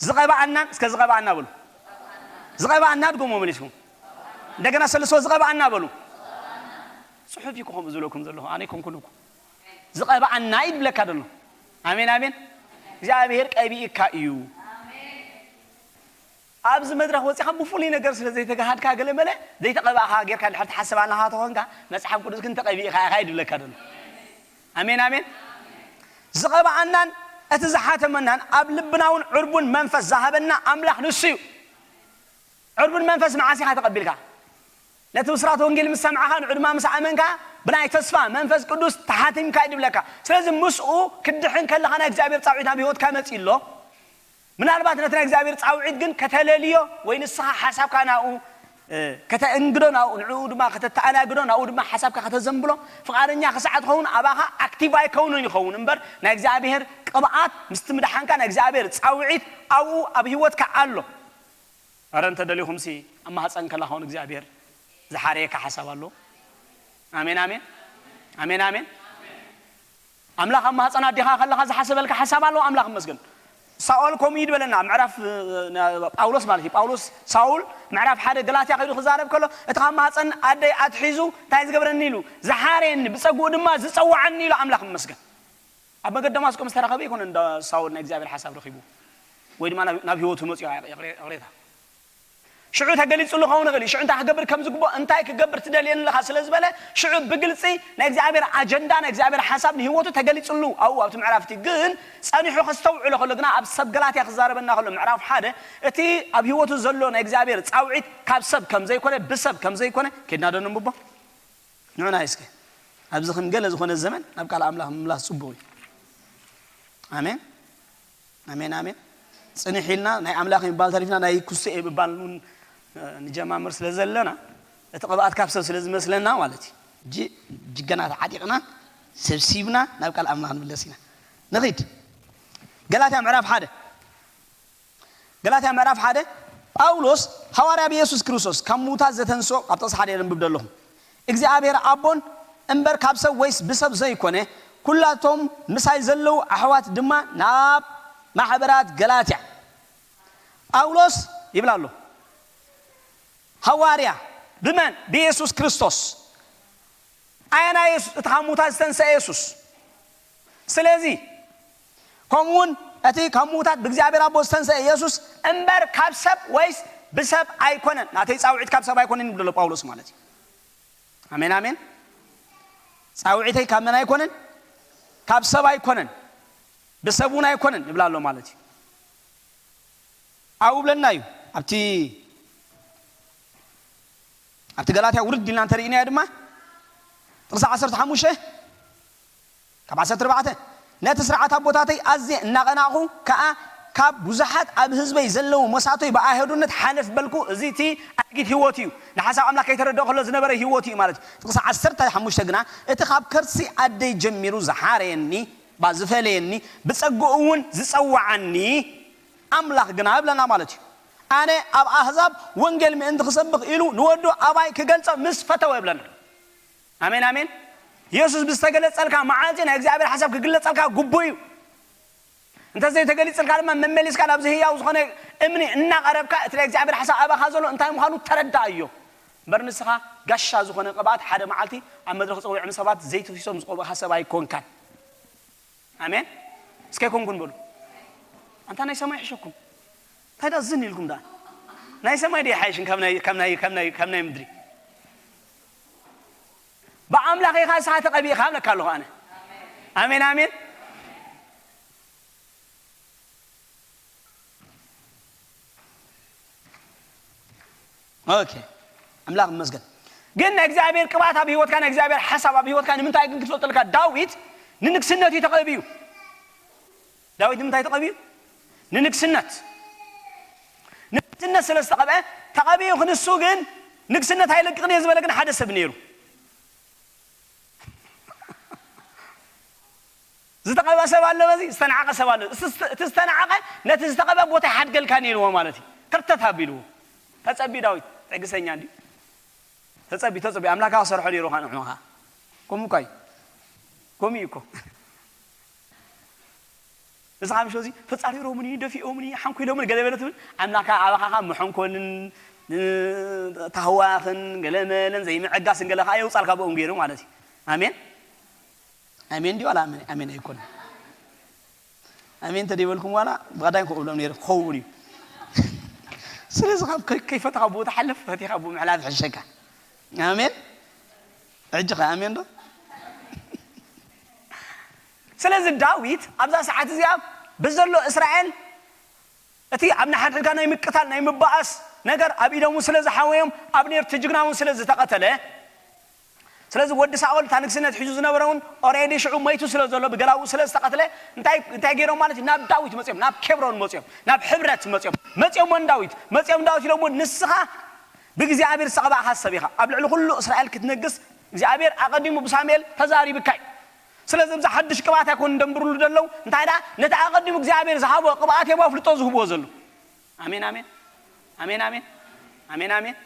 ዝቐብኣናን፣ እስከ ዝቐብኣና በሉ። ዝቐብኣና ድገሞ መሊስኩም። እንደገና ሰልሶ ዝቐብኣና በሉ። ጽሑፍ እዩ ከምኡ ዝብለኩም ዘለኹ፣ ኣነ ኣይኮንኩን እኮ። ዝቐብኣና እዩ ዝብለካ ዘሎ። ኣሜን፣ ኣሜን። እግዚኣብሔር ቀቢእካ እዩ። ኣብዚ መድረኽ ወጺኻ ብፍሉይ ነገር ስለ ዘይተጋሃድካ፣ ገለ መለ ዘይተቐባእኻ ጌርካ ድሕር ትሓስብ ኣለኻ ተኾንካ፣ መጽሓፍ ቅዱስ ግን ተቐቢእኻ ኢኻ እዩ ዝብለካ ዘሎ። ኣሜን፣ ኣሜን። ዝቐብኣናን እቲ ዝሓተመናን ኣብ ልብና እውን ዕርቡን መንፈስ ዝሃበና ኣምላኽ ንሱ እዩ። ዕርቡን መንፈስ መዓስ ኢኻ ተቐቢልካ? ነቲ ብስራት ወንጌል ምስ ሰማዕኻ፣ ንዑ ድማ ምስ ኣመንካ፣ ብናይ ተስፋ መንፈስ ቅዱስ ተሓቲምካ እዩ ዝብለካ። ስለዚ ምስኡ ክትድሕን ከለኻ ናይ እግዚኣብሔር ጻውዒት ናብ ህይወትካ መጺኡ ኣሎ። ምናልባት ነቲ ናይ እግዚኣብሔር ጻውዒት ግን ከተለልዮ ወይ ንስኻ ሓሳብካ ናብኡ፣ እ፣ ከተእንግዶ ናብኡ፣ ንዕኡ ድማ ከተተኣናግዶ፣ ናብኡ ድማ ሓሳብካ ከተዘንብሎ ፍቓደኛ ክሳዕ ትኸውን፣ ኣባኻ ኣክቲቭ ኣይከውንን ይኸውን እምበር፣ ናይ እግዚኣብሔር ቅብኣት ምስቲ ምድሓንካ ናይ እግዚኣብሔር ጻውዒት ኣብኡ ኣብ ህይወትካ ኣሎ። ኣረ እንተ ደሊኹምሲ ኣብ ማህፀን ከለኻ እውን እግዚኣብሔር ዝሓረየካ ሓሳብ ኣሎ። ኣሜን፣ ኣሜን። ኣሜን፣ ኣሜን። ኣምላኽ ኣብ ማህፀን ኣዴኻ ከለኻ ዝሓሰበልካ ሓሳብ ኣሎ። ኣምላኽ ይመስገን። ሳኦል ከምኡ እዩ ዝበለና፣ ምዕራፍ፣ እ፣ ና-፣ ጳውሎስ ማለት እዩ። ጳውሎስ፣ ሳውል፣ ምዕራፍ ሓደ ገላትያ ከይዱ ክዛረብ ከሎ፣ እቲ ካብ ማህፀን ኣደይ ኣትሒዙ እንታይ ዝገብረኒ ኢሉ፣ ዝሓረየኒ፣ ብፀግኡ ድማ ዝፀዋዓኒ ኢሉ። ኣምላኽ ይመስገን። ኣብ መገድ ደማስቆ ምስ ተራኸበ ኣይኮነን እንዳ ሳውል ናይ እግዚኣብሔር ሓሳብ ረኺቡ፣ ወይ ድማ ናብ፣ ናብ ህይወቱ መፂኡ ይቕሬ-፣ ይቕሬታ። ሽዑ ተገሊጹሉ ክኸውን ይኽእል እዩ። ሽዑ እንታይ ክገብር ከም ዝግብኦ፣ እንታይ ክገብር ትደልየኒ ኣለኻ ስለ ዝበለ፣ ሽዑ ብግልጺ ናይ እግዚኣብሔር ኣጀንዳ፣ ናይ እግዚኣብሔር ሓሳብ ንህይወቱ ተገሊጹሉ ኣብኡ ኣብቲ ምዕራፍ እቲ። ግን ጸኒሑ ከስተውዕሎ ከሎ ግና፣ ኣብ ሰብ ገላትያ ክዛረበና ከሎ፣ ምዕራፍ ሓደ፣ እቲ ኣብ ህይወቱ ዘሎ ናይ እግዚኣብሔር ጻውዒት ካብ ሰብ ከም ዘይኮነ፣ ብሰብ ከም ዘይኮነ፣ ኬድና ዶ ነንብቦ? ንዑና እስከ። ኣብዚ ከም ገለ ዝኾነ ዘመን ናብ ቃል ኣምላኽ ምምላስ ጽቡቕ እዩ። ኣሜን። ኣሜን፣ ኣሜን። ጽንሕ ኢልና ናይ ኣምላኽ ምባል ተሪፍና ናይ ኩስኤ ምባል እውን፣ እ፣ ንጀማምር ስለ ዘለና፣ እቲ ቅብኣት ካብ ሰብ ስለ ዝመስለና ማለት እዩ። ጅ-፣ ጅገና ተዓጢቕና፣ ሰብሲብና ናብ ቃል ኣምላኽ ንምለስ ኢና። ንኺድ። ገላትያ ምዕራፍ ሓደ። ገላትያ ምዕራፍ ሓደ፣ ጳውሎስ ሃዋርያ ብየሱስ ክርስቶስ ካብ ምዉታት ዘተንስኦ፣ ካብ ጥቕሲ ሓደ የንብብ ዘለኹ። እግዚኣብሔር ኣቦን እምበር ካብ ሰብ ወይስ ብሰብ ዘይኮነ፣ ኩላቶም ምሳይ ዘለዉ ኣሕዋት ድማ ናብ ማሕበራት ገላትያ። ጳውሎስ ይብል ኣሎ፣ ሃዋርያ ብመን? ብየሱስ ክርስቶስ። ኣየና የሱስ? እቲ ካብ ምዉታት ዝተንስአ የሱስ። ስለዚ፣ ከምኡውን እቲ ካብ ምዉታት ብእግዚኣብሔር ኣቦ ዝተንስአ የሱስ እምበር ካብ ሰብ ወይስ ብሰብ ኣይኮነን። ናተይ ጻውዒት ካብ ሰብ ኣይኮነን ይብል ኣሎ ጳውሎስ ማለት እዩ። ኣሜን፣ ኣሜን። ጻውዒተይ ካብ መን ኣይኮነን? ካብ ሰብ ኣይኮነን፣ ብሰብ እውን ኣይኮነን ይብል ኣሎ ማለት እዩ። ኣብኡ ብለና እዩ። ኣብቲ፣ ኣብቲ ገላትያ ውርድ ኢልና እንተርኢናዮ ድማ፣ ጥቕሲ ዓሰርተ ሓሙሽተ ካብ ዓሰርተ ኣርባዕተ፣ "ነቲ ስርዓት ኣቦታተይ ኣዝየ እናቐናቑ ከኣ፣ ካብ ብዙሓት ኣብ ህዝበይ ዘለዉ መሳቶይ ብኣህዱነት ሓለፍ በልኩ።" እዚ እቲ ኣረጊት ህይወት እዩ። ንሓሳብ ኣምላኽ ከይተረድኦ ከሎ ዝነበረ ህይወት እዩ ማለት እዩ። ጥቕሲ ዓሰርተ ሓሙሽተ ግና፣ "እቲ ካብ ከርሲ ኣደይ ጀሚሩ ዝሓረየኒ፣ ባ ዝፈለየኒ፣ ብጸግኡ እውን ዝጸውዓኒ ኣምላኽ ግና" ይብለና ማለት እዩ። "ኣነ ኣብ ኣህዛብ ወንጌል ምእንቲ ክሰብኽ ኢሉ ንወዱ ኣባይ ክገልጾ ምስ ፈተወ" ይብለና። ኣሜን፣ ኣሜን። የሱስ ብዝተገለጸልካ መዓልቲ ናይ እግዚኣብሔር ሓሳብ ክግለጸልካ ግቡእ እዩ። እንተዘይተገሊጽልካ ድማ መመሊስካ ናብዚ ህያው ዝኾነ እምኒ እናቐረብካ እቲ ናይ እግዚኣብሔር ሓሳብ ኣባኻ ዘሎ እንታይ ምዃኑ ተረዳእዮ። እምበር ንስኻ ጋሻ ዝኾነ ቅብኣት ሓደ መዓልቲ ኣብ መድረኽ ጸዊዖም ሰባት ዘይተፊሶም ዝቐብእኻ ሰብ ኣይኮንካን። ኣሜን። እስከ ኣይኮንኩን በሉ። ኣንታ ናይ ሰማይ ሕሸኩም። እንታይ ደኣ ዝን ኢልኩም ደኣ? ናይ ሰማይ ድዩ ይሓይሽን ካብ ናይ፣ ካብ ናይ፣ ካብ ናይ፣ ካብ ናይ ምድሪ? ብኣምላኽ ኢኻ ንስኻ ተቐቢእኻ እብለካ ኣለኹ ኣነ። ኣሜን፣ ኣሜን። ኦኬ፣ ኣምላኽ ይመስገን። ግን ናይ እግዚኣብሔር ቅብኣት ኣብ ህይወትካ፣ ናይ እግዚኣብሔር ሓሳብ ኣብ ህይወትካ ንምንታይ ግን ክትፈልጠልካ? ዳዊት ንንግስነት እዩ ተቐቢኡ። ዳዊት ንምንታይ ተቐቢኡ? ንንግስነት። ንንግስነት ስለ ዝተቐብአ ተቐቢኡ። ክንሱ ግን ንግስነት ኣይለቅቕን እየ ዝበለ ግን ሓደ ሰብ ነይሩ። ዝተቐብአ ሰብ ኣሎ፣ በዚ ዝተናዕቐ ሰብ ኣሎ። እቲ ዝተ-፣ እቲ ዝተናዕቐ ነቲ ዝተቐብአ ቦታ ይሓድገልካ ነይርዎ ማለት እዩ። ከርተት ኣቢልዎ። ተጸቢ ዳዊት፣ ትዕግሰኛ እንድዩ። ተጸቢ፣ ተጸቢ። ኣምላኽካ ክሰርሖ ነይሩ ኸኣ ንሕና ኸኣ። ከምኡ እኳ እዩ። ከምኡ እዩ እኮ። እዚ ሓምሾ እዚ ፈጻሪሮምኒ፣ ደፊኦምኒ፣ ሓንኮ ኢሎምኒ ገለ በለ ትብል፣ ኣምላኻ ኣባኻ ካብ መሐንኮልን ታህዋኽን ገለመለን ዘይምዕጋስን ገለ ከዓ የውፃልካ ብኦም ገይሩ ማለት እዩ። ኣሜን። ኣሜን ድዩ ዋላ ኣሜን ኣይኮን? ኣሜን ተደይበልኩም ዋላ ብቐዳይ ክብሎም ነይሩ ክኸውን እዩ። ስለዚ ካብ ከይፈትኻ ብኡ ትሓልፍ፣ ፈቲኻ ብኡ ምሕላፍ ሕሸካ። ኣሜን። ሕጂ ከ ኣሜን ዶ? ስለዚ ዳዊት ኣብዛ ሰዓት እዚኣ ብዘሎ እስራኤል እቲ ኣብ ንሓድሕድካ ናይ ምቅታል ናይ ምባኣስ ነገር ኣብ ኢዶም ስለ ዝሓወዮም፣ ኣብኔር እቲ ጅግና እውን ስለ ዝተቐተለ፣ ስለዚ ወዲ ሳኦል እታ ንግስነት ሒዙ ዝነበረ እውን ኦሬዲ ሽዑ መይቱ ስለ ዘሎ ብገላኡ ስለ ዝተቐትለ እንታይ እንታይ ገይሮም ማለት እዩ? ናብ ዳዊት መፅኦም፣ ናብ ኬብሮን መፅኦም፣ ናብ ሕብረት መፅኦም መፅኦም ዳዊት መፅኦም ዳዊት ኢሎም እውን ንስኻ ብእግዚኣብሔር ዝተቐባእኻ ሰብ ኢኻ፣ ኣብ ልዕሊ ኩሉ እስራኤል ክትነግስ እግዚኣብሔር ኣቐዲሙ ብሳሙኤል ተዛሪብካ እዩ። ስለዚ እብዚ ሓድሽ ቅብኣት ኣይኮን ደንብርሉ ደለዉ እንታይ ደኣ ነቲ ኣቐዲሙ እግዚኣብሔር ዝሃቦ ቅብኣት እዮም ኣፍልጦ ዝህብዎ ዘለዉ። ኣሜን ኣሜን ኣሜን ኣሜን ኣሜን ኣሜን።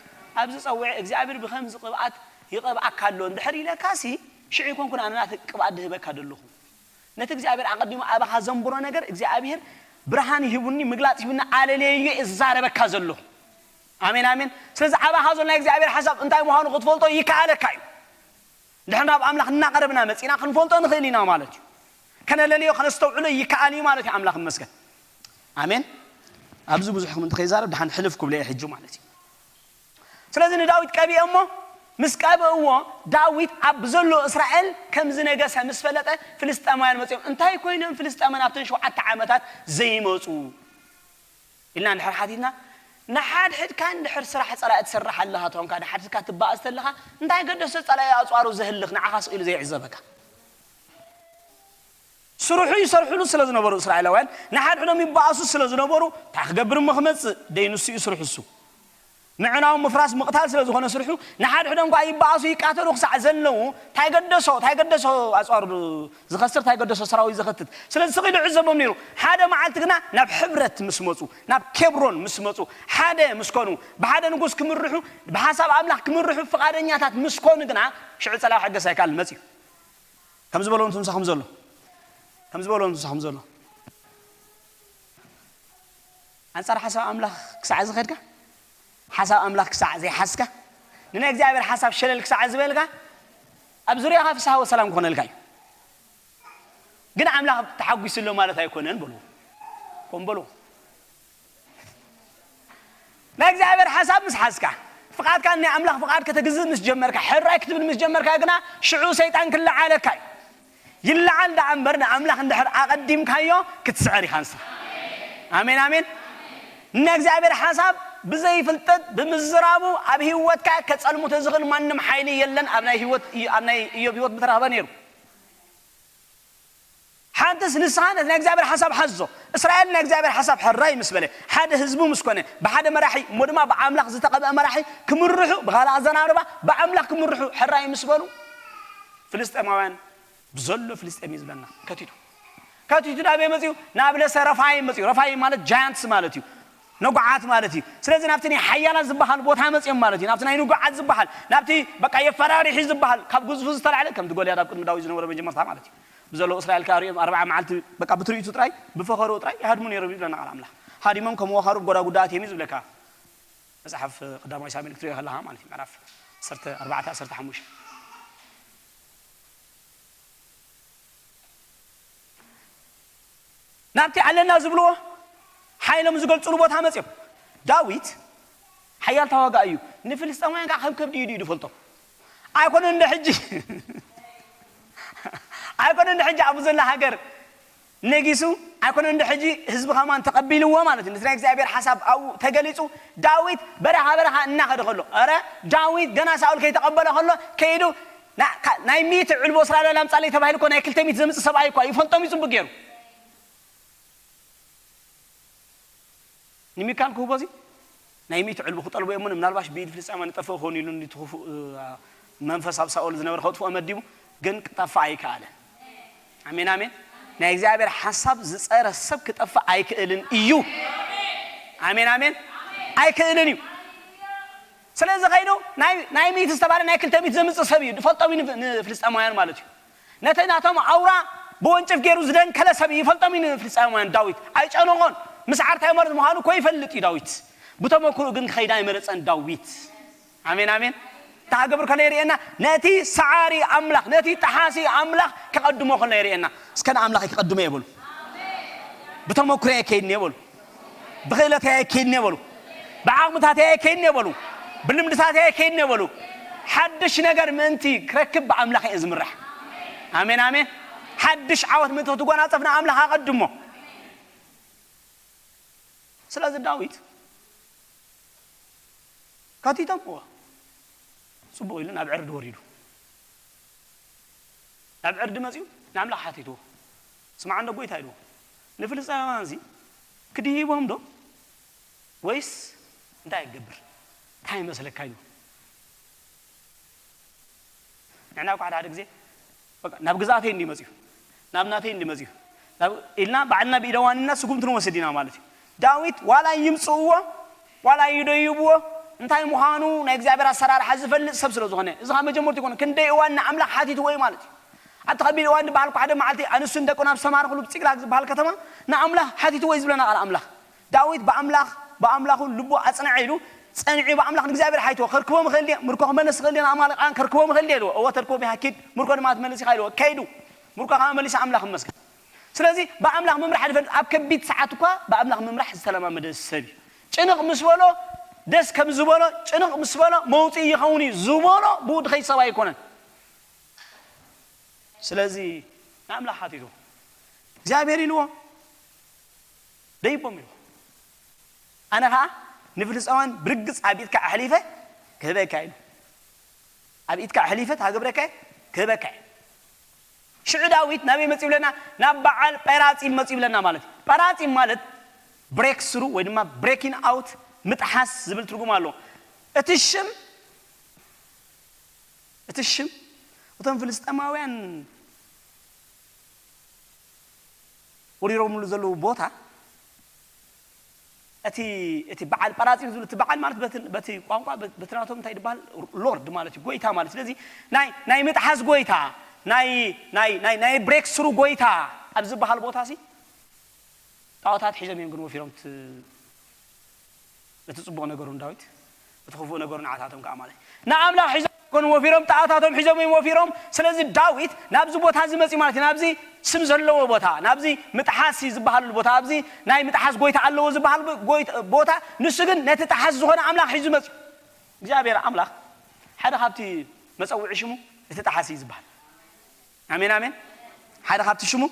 ኣብዚ ጸውዒ እግዚኣብሔር ብኸምዚ ቅብኣት ይቐብኣካ ኣሎ እንድሕር ኢለካሲ ሽዑ ይኮንኩን ኣነ ናቲ ቅብኣት ድህበካ ደለኹ። ነቲ እግዚኣብሔር ኣቐዲሙ ኣባኻ ዘንብሮ ነገር እግዚኣብሔር ብርሃን ይሂቡኒ ምግላጽ ሂቡኒ ኣለለዮ እዛረበካ ዘለኹ። ኣሜን ኣሜን። ስለዚ ኣባኻ ዘሎ ናይ እግዚኣብሔር ሓሳብ እንታይ ምዃኑ ክትፈልጦ ይከኣለካ እዩ። ድሕና ናብ ኣምላኽ እናቐረብና መጺና ክንፈልጦ ንኽእል ኢና ማለት እዩ። ከነለልዮ ከነስተውዕሎ ይከኣል እዩ ማለት እዩ። ኣምላኽ ይመስገን። ኣሜን። ኣብዚ ብዙሕ ክምንቲ ከይዛረብ ድሓን ሕልፍ ክብሎ እየ ሕጂ ማለት እዩ። ስለዚ ንዳዊት ቀቢኦሞ ምስ ቀብእዎ ዳዊት ኣብ ዘሎ እስራኤል ከም ዝነገሰ ምስ ፈለጠ ፍልስጠማውያን መጺኦም እንታይ ኮይኖም ፍልስጠማውያን ኣብተን ሸውዓተ ዓመታት ዘይመጹ ኢልና እንድሕር ሓቲትና፣ ንሓድሕድካ እንድሕር ስራሕ ጸላኢ ትሰርሕ ኣለኻ ተኾንካ፣ ንሓድሕድካ ትበኣስ ተለኻ፣ እንታይ ገደሶ ጸላኢ ኣጽዋሩ ዘህልኽ ንዓኻ ስቕ ኢሉ ዘይዕዘበካ? ስርሑ ይሰርሕሉ ስለ ዝነበሩ እስራኤላውያን ንሓድሕዶም ይበኣሱ ስለ ዝነበሩ፣ እንታይ ክገብር እሞ ክመጽእ? ደይ ንሱ እዩ ስርሑ እሱ። ምዕናው ምፍራስ ምቕታል ስለ ዝኾነ ስርሑ፣ ንሓድሕዶም እኳ ይበኣሱ ይቃተሉ ክሳዕ ዘለዉ፣ እንታይ ገደሶ እንታይ ገደሶ ኣጽዋሩ ዝኸስር እንታይ ገደሶ ሰራዊት ዘኸትት። ስለዚ ስቕ ኢሉ ዕዘቦም ነይሩ። ሓደ መዓልቲ ግና ናብ ሕብረት ምስ መፁ፣ ናብ ኬብሮን ምስ መፁ፣ ሓደ ምስ ኮኑ፣ ብሓደ ንጉስ ክምርሑ፣ ብሓሳብ ኣምላኽ ክምርሑ ፍቓደኛታት ምስ ኮኑ ግና ሽዑ ጸላኢ ክዕገስ ኣይከኣልን መፅዩ። ከም ዝበሎ ንትምሳኹም ዘሎ ከም ዝበሎ ንትምሳኹም ዘሎ ኣንጻር ሓሳብ ኣምላኽ ክሳዕ ዝኸድካ ሓሳብ ኣምላኽ ክሳዕ ዘይሓዝካ ንናይ እግዚኣብሔር ሓሳብ ሸለል ክሳዕ ዝበልካ ኣብ ዙርያኻ ፍስሃ ወሰላም ክኾነልካ እዩ። ግን ኣምላኽ ተሓጒሱ ኣሎ ማለት ኣይኮነን በልዎ። ኮም በልዎ። ናይ እግዚኣብሔር ሓሳብ ምስ ሓዝካ ፍቓድካ ናይ ኣምላኽ ፍቓድ ከተግዝእ ምስ ጀመርካ ሕራይ ክትብል ምስ ጀመርካ ግና ሽዑ ሰይጣን ክለዓለካ እዩ። ይለዓል ደኣ እምበር ንኣምላኽ እንድሕር ኣቐዲምካዮ ክትስዕር ኢኻ ንስኻ። ኣሜን ኣሜን። ንእግዚኣብሔር ሓሳብ ብዘይፍልጠት ብምዝራቡ ኣብ ህይወትካ ከጸልሙቶ ዝኽእል ማንም ሓይሊ የለን። ኣብ ናይ ህይወት ኣብ ናይ ኢዮብ ህይወት ምተራህበ ነይሩ። ሓንትስ ንስኻ ነቲ ናይ እግዚኣብሔር ሓሳብ ሓዞ። እስራኤል ናይ እግዚኣብሔር ሓሳብ ሕራይ ምስ በለ ሓደ ህዝቡ ምስ ኮነ ብሓደ መራሒ እሞ ድማ ብኣምላኽ ዝተቐብአ መራሒ ክምርሑ ብኻልእ ኣዘራርባ ብኣምላኽ ክምርሑ ሕራይ ምስ በሉ ፍልስጤማውያን ብዘሎ ፍልስጤም እዩ ዝብለና ከቲቱ ከቲቱ ናበይ መፅኡ ናብ ለሰ ረፋይም መፅኡ ረፋይም ማለት ጃያንትስ ማለት እዩ ነጉዓት ማለት እዩ ስለዚ ናብቲ ናይ ሓያላት ዝበሃል ቦታ መፅኦም ማለት እዩ ናብቲ ናይ ንጉዓት ዝበሃል ናብቲ በቃ የፈራሪሒ ዝበሃል ካብ ግዝፉ ዝተላዕለ ከምቲ ጎልያድ ኣብ ቅድሚ ዳዊት ዝነበረ መጀመርታ ማለት እዩ ብዘለዉ እስራኤል ከኣ ሪኦም ኣርብዓ መዓልቲ በቃ ብትርኢቱ ጥራይ ብፈኸርኡ ጥራይ ይሃድሙ ነይሮም ይብለና ቃል ኣምላኽ ሃዲሞም ከም ወኻሩ ጎዳጉዳ ኣትዮም እዩ ዝብለካ መጽሓፍ ቀዳማዊ ሳሙኤል ክትሪኦ ከለኻ ማለት እዩ ምዕራፍ ዓሰርተ ኣርባዕተ ዓሰርተ ሓሙሽተ ናብቲ ኣለና ዝብልዎ ሓይሎም ዝገልፅሉ ቦታ መፅዮም ዳዊት ሓያል ተዋጋእ እዩ ንፍልስጤማውያን ከዓ ከም ከብዲ እዩ ድፈልጦም ኣይኮነ እንደ ሕጂ ኣይኮነ እንደ ሕጂ ኣብኡ ዘላ ሃገር ነጊሱ ኣይኮነ እንደ ሕጂ ህዝቢ ከማን ተቐቢልዎ ማለት እዩ ናይ እግዚኣብሔር ሓሳብ ኣብኡ ተገሊፁ ዳዊት በረኻ በረኻ እናኸደ ከሎ ረ ዳዊት ገና ሳውል ከይተቐበለ ከሎ ከይዱ ናይ ሚእቲ ዕልቦ እስራኤል ኣምፃለይ ተባሂሉ እኮ ናይ ክልተ ሚእቲ ዘምፅእ ሰብኣይ እኳ ይፈልጦም ይፅቡቅ ገይሩ ንሚካል ክህቦ እዚ ናይ ሚእቲ ዕልቡ ክጠልቦ እሞ ምናልባሽ ብኢድ ፍልስጤማ ንጠፍእ ክኸውን ኢሉ ንትኽፉእ መንፈስ ኣብ ሳኦል ዝነበረ ከጥፍኦ መዲቡ ግን ክጠፍእ ኣይከኣለን ኣሜን ኣሜን ናይ እግዚኣብሔር ሓሳብ ዝፀረ ሰብ ክጠፍእ ኣይክእልን እዩ ኣሜን ኣሜን ኣይክእልን እዩ ስለዚ ከይኑ ናይ ሚእቲ ዝተባለ ናይ ክልተ ሚእቲ ዘምፅእ ሰብ እዩ ዝፈልጦም እዩ ንፍልስጤማውያን ማለት እዩ ነቲ ናቶም ኣውራ ብወንጭፍ ገይሩ ዝደንከለ ሰብ ይፈልጦም እዩ ንፍልስጤማውያን። ዳዊት ኣይጨነቖን። ምስ ዓርታይ ማለት ምዃኑ እኮ ይፈልጥ እዩ ዳዊት። ብተመክሮ ግን ክኸይድ ኣይመረጸን ዳዊት። ኣሜን ኣሜን። እንታይ ክገብር ከሎ የርእየና? ነቲ ሰዓሪ ኣምላኽ፣ ነቲ ጠሓሲ ኣምላኽ ክቐድሞ ከሎ የርእየና። እስከ ንኣምላኽ ክቐድሞ እየ በሉ። ብተመክሮ እየ ከይድኒ እየ በሉ። ብኽእለተይ ኣይከይድን እየ በሉ። ብዓቕምታተይ ኣይከይድን እየ በሉ። ብልምድታተይ ኣይከይድን እየ በሉ። ሓድሽ ነገር ምእንቲ ክረክብ ብኣምላኽ እየ ዝምራሕ። ኣሜን ኣሜን። ሓድሽ ዓወት ምእንቲ ክትጎናጸፍ ንኣምላኽ ኣቐድሞ። ስለዚ ዳዊት ከቲቶምዎ ጽቡቕ ኢሉ ናብ ዕርዲ ወሪዱ። ናብ ዕርዲ መጺኡ ንኣምላኽ ሓቲትዎ። ስማዕ እንዶ ጎይታ ኢልዎ። ንፍልስጤማውያን እዚ ክድይቦም ዶ ወይስ እንታይ ይገብር? እንታይ ይመስለካ ኢልዎ። ንሕና እኮ ሓደ ሓደ ግዜ በቃ ናብ ግዝኣተይ እንዲ መጺኡ ናብ ናተይ እንዲ መጺኡ ናብ ኢልና ባዕልና ብኢደዋንና ስጉምቲ ንወስድ ኢና ማለት እዩ። ዳዊት ዋላ ይምጽእዎ ዋላ ይደይብዎ እንታይ ምዃኑ ናይ እግዚኣብሔር ኣሰራርሓ ዝፈልጥ ሰብ ስለ ዝኾነ እዚ ካብ መጀመርቱ ይኮነ ክንደይ እዋን ንኣምላኽ ሓቲትዎ እዩ ማለት እዩ። ኣብቲ ከቢድ እዋን ዝበሃል እኮ ሓደ መዓልቲ ኣንስቱን ደቁን ኣብ ዝተማረኽሉ ብፂቅላግ ዝበሃል ከተማ ንኣምላኽ ሓቲትዎ እዩ ዝብለና ቃል ኣምላኽ። ዳዊት ብኣምላኽ ብኣምላኹ ልቡ ኣጽንዐ ኢሉ ጸኒዑ ብኣምላኽ ንእግዚኣብሔር ሓይትዎ ከርክቦም ይኽእል ድየ ምርኮ ክመለስ ይኽእል ድየ ንኣማሌቃውያን ከርክቦም ይኽእል ድየ ኢልዎ እወ ተርክቦም ይሃኪድ ምርኮ ድማ ትመልስ ኢኻ ኢልዎ ከይዱ ምርኮ ከመመሊሱ ኣምላኽ ይመስገን። ስለዚ ብኣምላኽ ምምራሕ ዝፈልጥ ኣብ ከቢድ ሰዓት እኳ ብኣምላኽ ምምራሕ ዝተለማመደ ሰብ እዩ። ጭንቕ ምስ በሎ ደስ ከም ዝበሎ ጭንቕ ምስ በሎ መውፅኢ ይኸውን እዩ ዝበሎ ብኡ ድኸይ ሰብ ኣይኮነን። ስለዚ ንኣምላኽ ሓቲቱ እግዚኣብሔር ኢልዎ ደይቦም ኢልዎ ኣነ ኸዓ ንፍልስጤማውያን ብርግጽ ኣብ ኢድካ ኣሕሊፈ ክህበካ ኢሉ ኣብ ኢድካ ኣሕሊፈ ታገብረካ ክህበካ እዩ። ሽዑ ዳዊት ናበይ መጽ ይብለና ናብ በዓል ጴራጺም መጽ ይብለና ማለት እዩ። ጴራጺም ማለት ብሬክ ስሩ ወይ ድማ ብሬኪን ኣውት ምጥሓስ ዝብል ትርጉም ኣለዎ። እቲ ሽም እቲ ሽም እቶም ፍልስጤማውያን ወሪሮምሉ ዘለዉ ቦታ እቲ እቲ በዓል ጳራጺን ዝብሉ እቲ በዓል ማለት በቲ በቲ ቋንቋ በቲ ናቶም እንታይ ይበሃል ሎርድ ማለት እዩ ጎይታ ማለት ስለዚ ናይ ናይ ምጥሓስ ጎይታ ናይ ናይ ናይ ናይ ብሬክ ስሩ ጎይታ ኣብ ዝበሃል ቦታ ሲ ጣዖታት ሒዞም እዮም ግን ወፊሮም እቲ ጽቡቕ ነገሩ ንዳዊት እቲ ክፉእ ነገሩ ንዓታቶም ከዓ ማለት ንኣምላኽ ሒዞም ኮኑ ወፊሮም ጣዖታቶም ሒዞም እዮም ወፊሮም ስለዚ ዳዊት ናብዚ ቦታ እዚ መፅኡ ማለት እዩ ናብዚ ስም ዘለዎ ቦታ ናብዚ ምጥሓስ ዝበሃለሉ ቦታ ኣብዚ ናይ ምጥሓስ ጎይታ ኣለዎ ዝበሃል ቦታ ንሱ ግን ነቲ ጠሓስ ዝኾነ ኣምላኽ ሒዙ መፅኡ እግዚኣብሔር ኣምላኽ ሓደ ካብቲ መፀውዒ ሽሙ እቲ ጠሓስ እዩ ዝበሃል ኣሜን ኣሜን ሓደ ካብቲ ሽሙ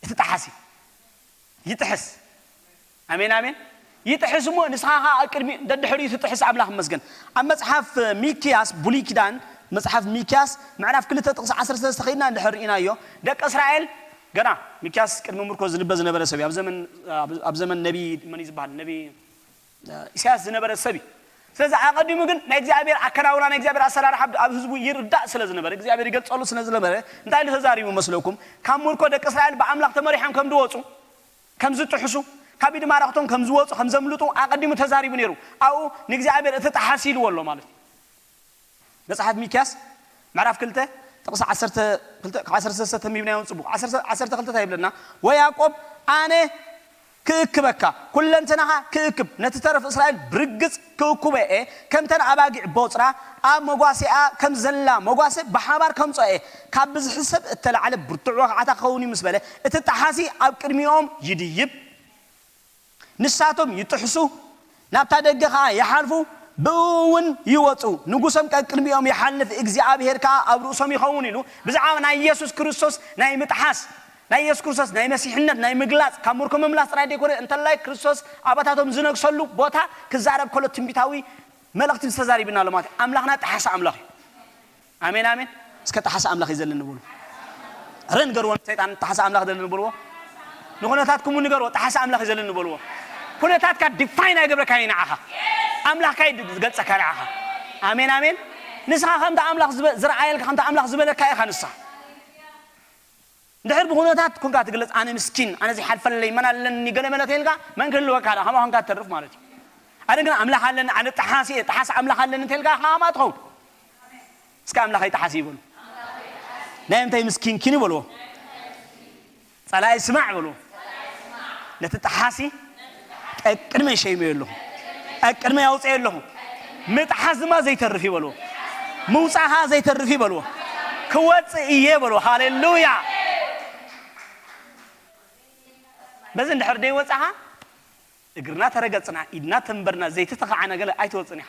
እቲ ጠሓስ እዩ ይጥሕስ ኣሜን ኣሜን ይጥሕስ እሞ ንስኻ ኸዓ ኣብ ቅድሚ ደድሕሪኡ ትጥሕስ ኣምላኽ መስገን ኣብ መፅሓፍ ሚክያስ ብሉይ ኪዳን መፅሓፍ ሚክያስ ምዕራፍ ክልተ ጥቕሲ ዓሰርተ ሰለስተ ኸይድና እንድሕር ርኢናዮ ደቂ እስራኤል ገና ሚክያስ ቅድሚ ምርኮ ዝንበ ዝነበረ ሰብ እዩ ኣብ ዘመን ነቢ መን ዝበሃል ነቢ ኢሳያስ ዝነበረ ሰብ እዩ ስለዚ ኣቐዲሙ ግን ናይ እግዚኣብሔር ኣከናውና ናይ እግዚኣብሔር ኣሰራርሓ ኣብ ህዝቡ ይርዳእ ስለ ዝነበረ እግዚኣብሔር ይገልፀሉ ስለ ዝነበረ እንታይ ኢሉ ተዛሪቡ መስለኩም ካብ ምርኮ ደቂ እስራኤል ብኣምላኽ ተመሪሖም ከም ዝወፁ ከም ዝጥሕሱ ካብ ኢድ ማራኽቶም ከም ዝወፁ ከም ዘምልጡ ኣቐዲሙ ተዛሪቡ ነይሩ ኣብኡ ንእግዚኣብሔር እቲ ጠሓሲ ኢልዎ ኣሎ ማለት እዩ መፅሓፍ ሚክያስ ምዕራፍ ክልተ ጥቕሲ ዓሰርተ ክልተ ካብ ዓሰርተ ሰለስተ ተንቢብናዮ ፅቡቕ ዓሰርተ ክልተ እንታይ ይብለና ወያዕቆብ ኣነ ክእክበካ ኩለንተናኻ ክእክብ ነቲ ተረፍ እስራኤል ብርግፅ ክእኩበ እየ ከምተን ኣባጊዕ ቦፅራ ኣብ መጓሲኣ ከም ዘላ መጓሰ ብሓባር ከምፅኦ እየ ካብ ብዝሒ ሰብ እተላዕለ ብርቱዕ ወግዓታ ክኸውን እዩ ምስ በለ እቲ ጠሓሲ ኣብ ቅድሚኦም ይድይብ ንሳቶም ይጥሕሱ ናብታ ደገ ኸዓ ይሓልፉ ብእኡ እውን ይወፁ ንጉሶም ቀቅድሚኦም ይሓልፍ እግዚኣብሄር ከዓ ኣብ ርእሶም ይኸውን ኢሉ ብዛዕባ ናይ ኢየሱስ ክርስቶስ ናይ ምጥሓስ ናይ ኢየሱስ ክርስቶስ ናይ መሲሕነት ናይ ምግላፅ ካብ ምርኮ ምምላስ ጥራይ ዘይኮነ እንተላይ ክርስቶስ ኣባታቶም ዝነግሰሉ ቦታ ክዛረብ ከሎ ትንቢታዊ መልእኽቲ ዝተዛሪብና ኣሎ ማለት ኣምላኽና ጠሓሲ ኣምላኽ እዩ ኣሜን ኣሜን እስከ ጠሓሲ ኣምላኽ እዩ ዘለኒ በሉ ረ ንገርዎ ሰይጣን ጠሓሲ ኣምላኽ ዘለኒ በልዎ ንኹነታትኩም ንገርዎ ጠሓሲ ኣምላኽ እዩ ዘለኒ በልዎ ኩነታትካ ዲፋይን ኣይገብረካን እዩ ንዓኻ ኣምላኽካ እዩ ዝገልፀካ ንዓኻ ኣሜን ኣሜን ንስኻ ከምቲ ኣምላኽ ዝረኣየልካ ከምቲ ኣምላኽ ዝበለካ ኢኻ ንስኻ እንድሕር ብኹነታት ኮንካ ትግለጽ ኣነ ምስኪን ኣነ ዘይሓልፈለይ መን ኣለኒ ገለ መለ ተይልካ መን ክህልወካ ዳ ከማኻ ኮንካ ትተርፍ ማለት እዩ ኣነ ግን ኣምላኽ ኣለኒ ኣነ ጠሓሲ እየ ጠሓሲ ኣምላኽ ኣለኒ እንተልካ ከማ ትኸውን እስከ ኣምላኸይ ጠሓሲ ይበሉ ናይ እንታይ ምስኪን ኪን ይበልዎ ጸላኢ ስማዕ በልዎ። ነቲ ጠሓሲ ቀቅድመይ ሸይመዮ ኣለኹ፣ ቀቅድመይ ኣውፅኦ ኣለኹ። ምጥሓስ ድማ ዘይተርፍ እዩ በልዎ። ምውፃእ ከዓ ዘይተርፍ እዩ በልዎ። ክወፅእ እየ በልዎ። ሃሌሉያ። በዚ እንድሕር ደይወፃኻ እግርና ተረገፅና፣ ኢድና ተንበርና፣ ዘይተተኻዕና ገለ ኣይትወፅን ኢኻ።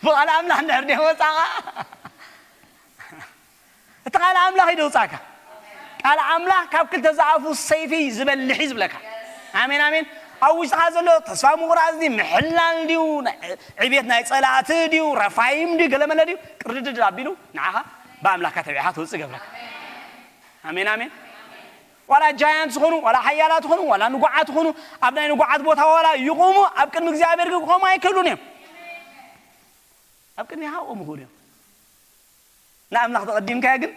ብቓል ኣምላኽ እንድሕር ደይወፃኻ እቲ ቃል ኣምላኽ እዩ ደውፃካ። ቃል ኣምላኽ ካብ ክልተ ዝኣፉ ሰይፊ ዝበልሕ እዩ ዝብለካ። ኣሜን ኣሜን። ኣብ ውሽጥኻ ዘሎ ተስፋ ምቑራፅ ድዩ፣ ምሕላል ድዩ፣ ዕቤት ናይ ፀላእቲ ድዩ፣ ረፋይም ድዩ፣ ገለመለ ድዩ፣ ቅርድድ ኣቢሉ ንዓኻ ብኣምላኽካ ተቢዕኻ ትውፅእ ገብረካ። ኣሜን ኣሜን። ዋላ ጃያንት ዝኾኑ፣ ዋላ ሓያላት ዝኾኑ፣ ዋላ ንጉዓት ዝኾኑ፣ ኣብ ናይ ንጉዓት ቦታ ዋላ ይቑሙ፣ ኣብ ቅድሚ እግዚኣብሔር ግን ክኾሙ ኣይክእሉን እዮም። ኣብ ቅድሚ ሃቆም ይኹን እዮም። ንኣምላኽ ተቐዲምካዮ ግን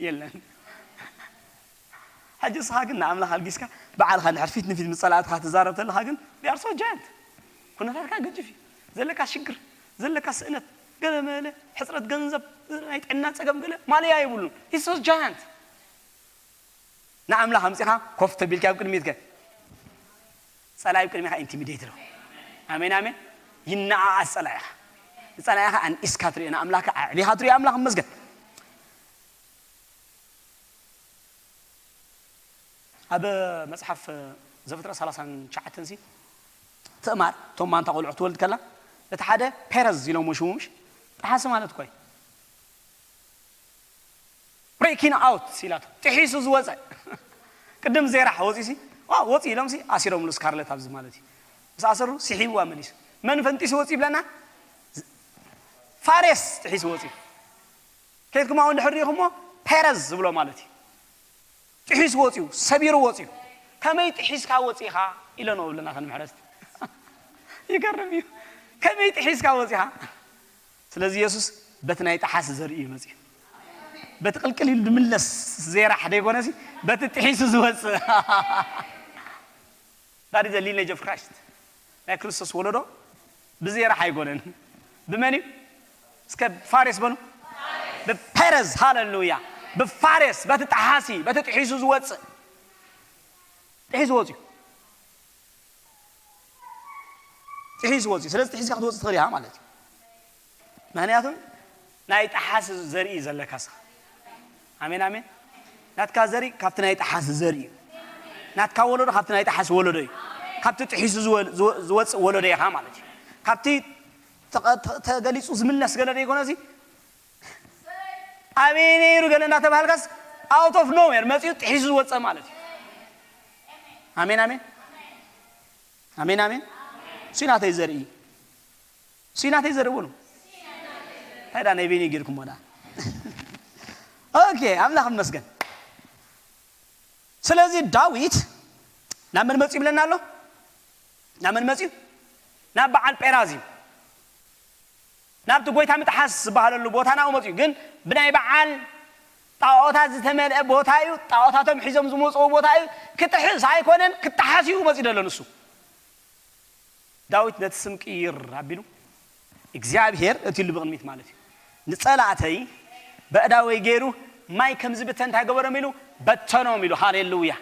የለን። ሕጂ እስኻ ግን ንኣምላኽ ኣልጊስካ ባዕልኻ እንድሕር ፊት ንፊት ምስ ጸላእትኻ ትዛረብ ተለኻ ግን they are so giant። ኩነታትካ ገጅፍ እዩ። ዘለካ ሽግር፣ ዘለካ ስእነት፣ ገለ መለ፣ ሕጽረት ገንዘብ፣ ናይ ጥዕና ጸገም ገለ ማለያ የብሉን። He's so giant። ንኣምላኽ ኣምጺኻ ኮፍ ተቢልካ ኣብ ቅድሚትከ ጸላኢ ኣብ ቅድሚኻ ኢንቲሚዴት ነው። ኣሜን ኣሜን። ይነኣኣስ ጸላኢኻ። ንጸላኢኻ ኣንኢስካ ትሪኦ፣ ንኣምላኽካ ኣዕቢኻ ትሪኦ። ኣምላኽ ይመስገን። ኣብ መጽሓፍ ዘፍጥረት ሰላሳን ትሽዓተን ሲ ትእማር እቶም ማንታ ቆልዑ ትወልድ ከላ እቲ ሓደ ፔረዝ ኢሎሞ ሽሙ ምሽ ጠሓሲ ማለት እኮ እዩ። ብሬኪን ኣውት ኢላቶ ጥሒሱ ዝወፀ ቅድም ዜራሕ ወፂሲ ወፂ ኢሎም ሲ ኣሲሮምሉ ስካርለት ኣብዚ ማለት እዩ። ምስ ኣሰሩ ስሒብዋ መሊሱ መን ፈንጢሱ ወፂ ይብለና? ፋሬስ ጥሒሱ ወፂ። ከይትኩም ኣው እንድሕር ሪኢኹሞ ፔረዝ ዝብሎ ማለት እዩ። ጥሒሱ ወፂኡ ሰቢሩ ወፂኡ። ከመይ ጥሒስካ ወፂኻ ኢለ ነው ብለና ከንምሕረስቲ ይገርም እዩ። ከመይ ጥሒስካ ወፂኻ? ስለዚ የሱስ በቲ ናይ ጠሓሲ ዘርኢ እዩ መፅኡ። በቲ ቅልቅል ኢሉ ዝምለስ ዜራሕ ደይኮነሲ በቲ ጥሒሱ ዝወፅእ። That is the lineage of Christ። ናይ ክርስቶስ ወለዶ ብዜራሕ ኣይኮነን። ብመን እዩ? እስከ ፋሬስ በሉ። ብፐረዝ። ሃሌሉያ። ብፋሬስ በቲ ጠሓሲ በቲ ጥሒሱ ዝወፅእ ጥሒሱ ወፅኡ። ጥሒሱ ወፂኡ። ስለዚ ጥሒስካ ክትወፅእ ትኽእል ኢኻ ማለት እዩ። ምክንያቱም ናይ ጠሓሲ ዘርኢ እዩ ዘለካ ስኻ። ኣሜን ኣሜን። ናትካ ዘርኢ ካብቲ ናይ ጠሓሲ ዘርኢ እዩ። ናትካ ወለዶ ካብቲ ናይ ጠሓሲ ወለዶ እዩ። ካብቲ ጥሒሱ ዝወ- ዝወ- ዝወፅእ ወለዶ ኢኻ ማለት እዩ። ካብቲ ተቐ- ተ- ተገሊፁ ዝምለስ ገለ ዘይኮነ እዚ ኣበይ ነይሩ ገለ እናተባሃልካስ out of nowhere መፂኡ ጥሒሱ ዝወፀ ማለት እዩ። ኣሜን ኣሜን። ኣሜን ኣሜን። እሱ ናተይ ዘርኢ እሱ ናተይ ዘርኢ በሉ። እንታይ ዳ ናይ ቤኒ ጌርኩሞ ዳ? ኦኬ ኣምላኽ ይመስገን። ስለዚ ዳዊት ናብ መን መፂኡ ይብለና ኣሎ? ናብ መን መፂኡ? ናብ በዓል ጴራዝ እዩ። ናብቲ ጎይታ ምጥሓስ ዝበሃለሉ ቦታ ናብኡ መፂኡ። ግን ብናይ በዓል ጣዖታት ዝተመልአ ቦታ እዩ። ጣዖታቶም ሒዞም ዝመፅዎ ቦታ እዩ። ክጥሕስ ኣይኮነን ክጠሓስ እዩ መፂኡ ዘሎ ንሱ። ዳዊት ነቲ ስም ቅይር ኣቢሉ እግዚኣብሔር እቲ ኢሉ ብቕድሚት ማለት እዩ። ንጸላእተይ በእዳወይ ገይሩ ማይ ከም ዝብተን እንታይ ገበሮም ኢሉ በተኖም ኢሉ። ሃሌሉያ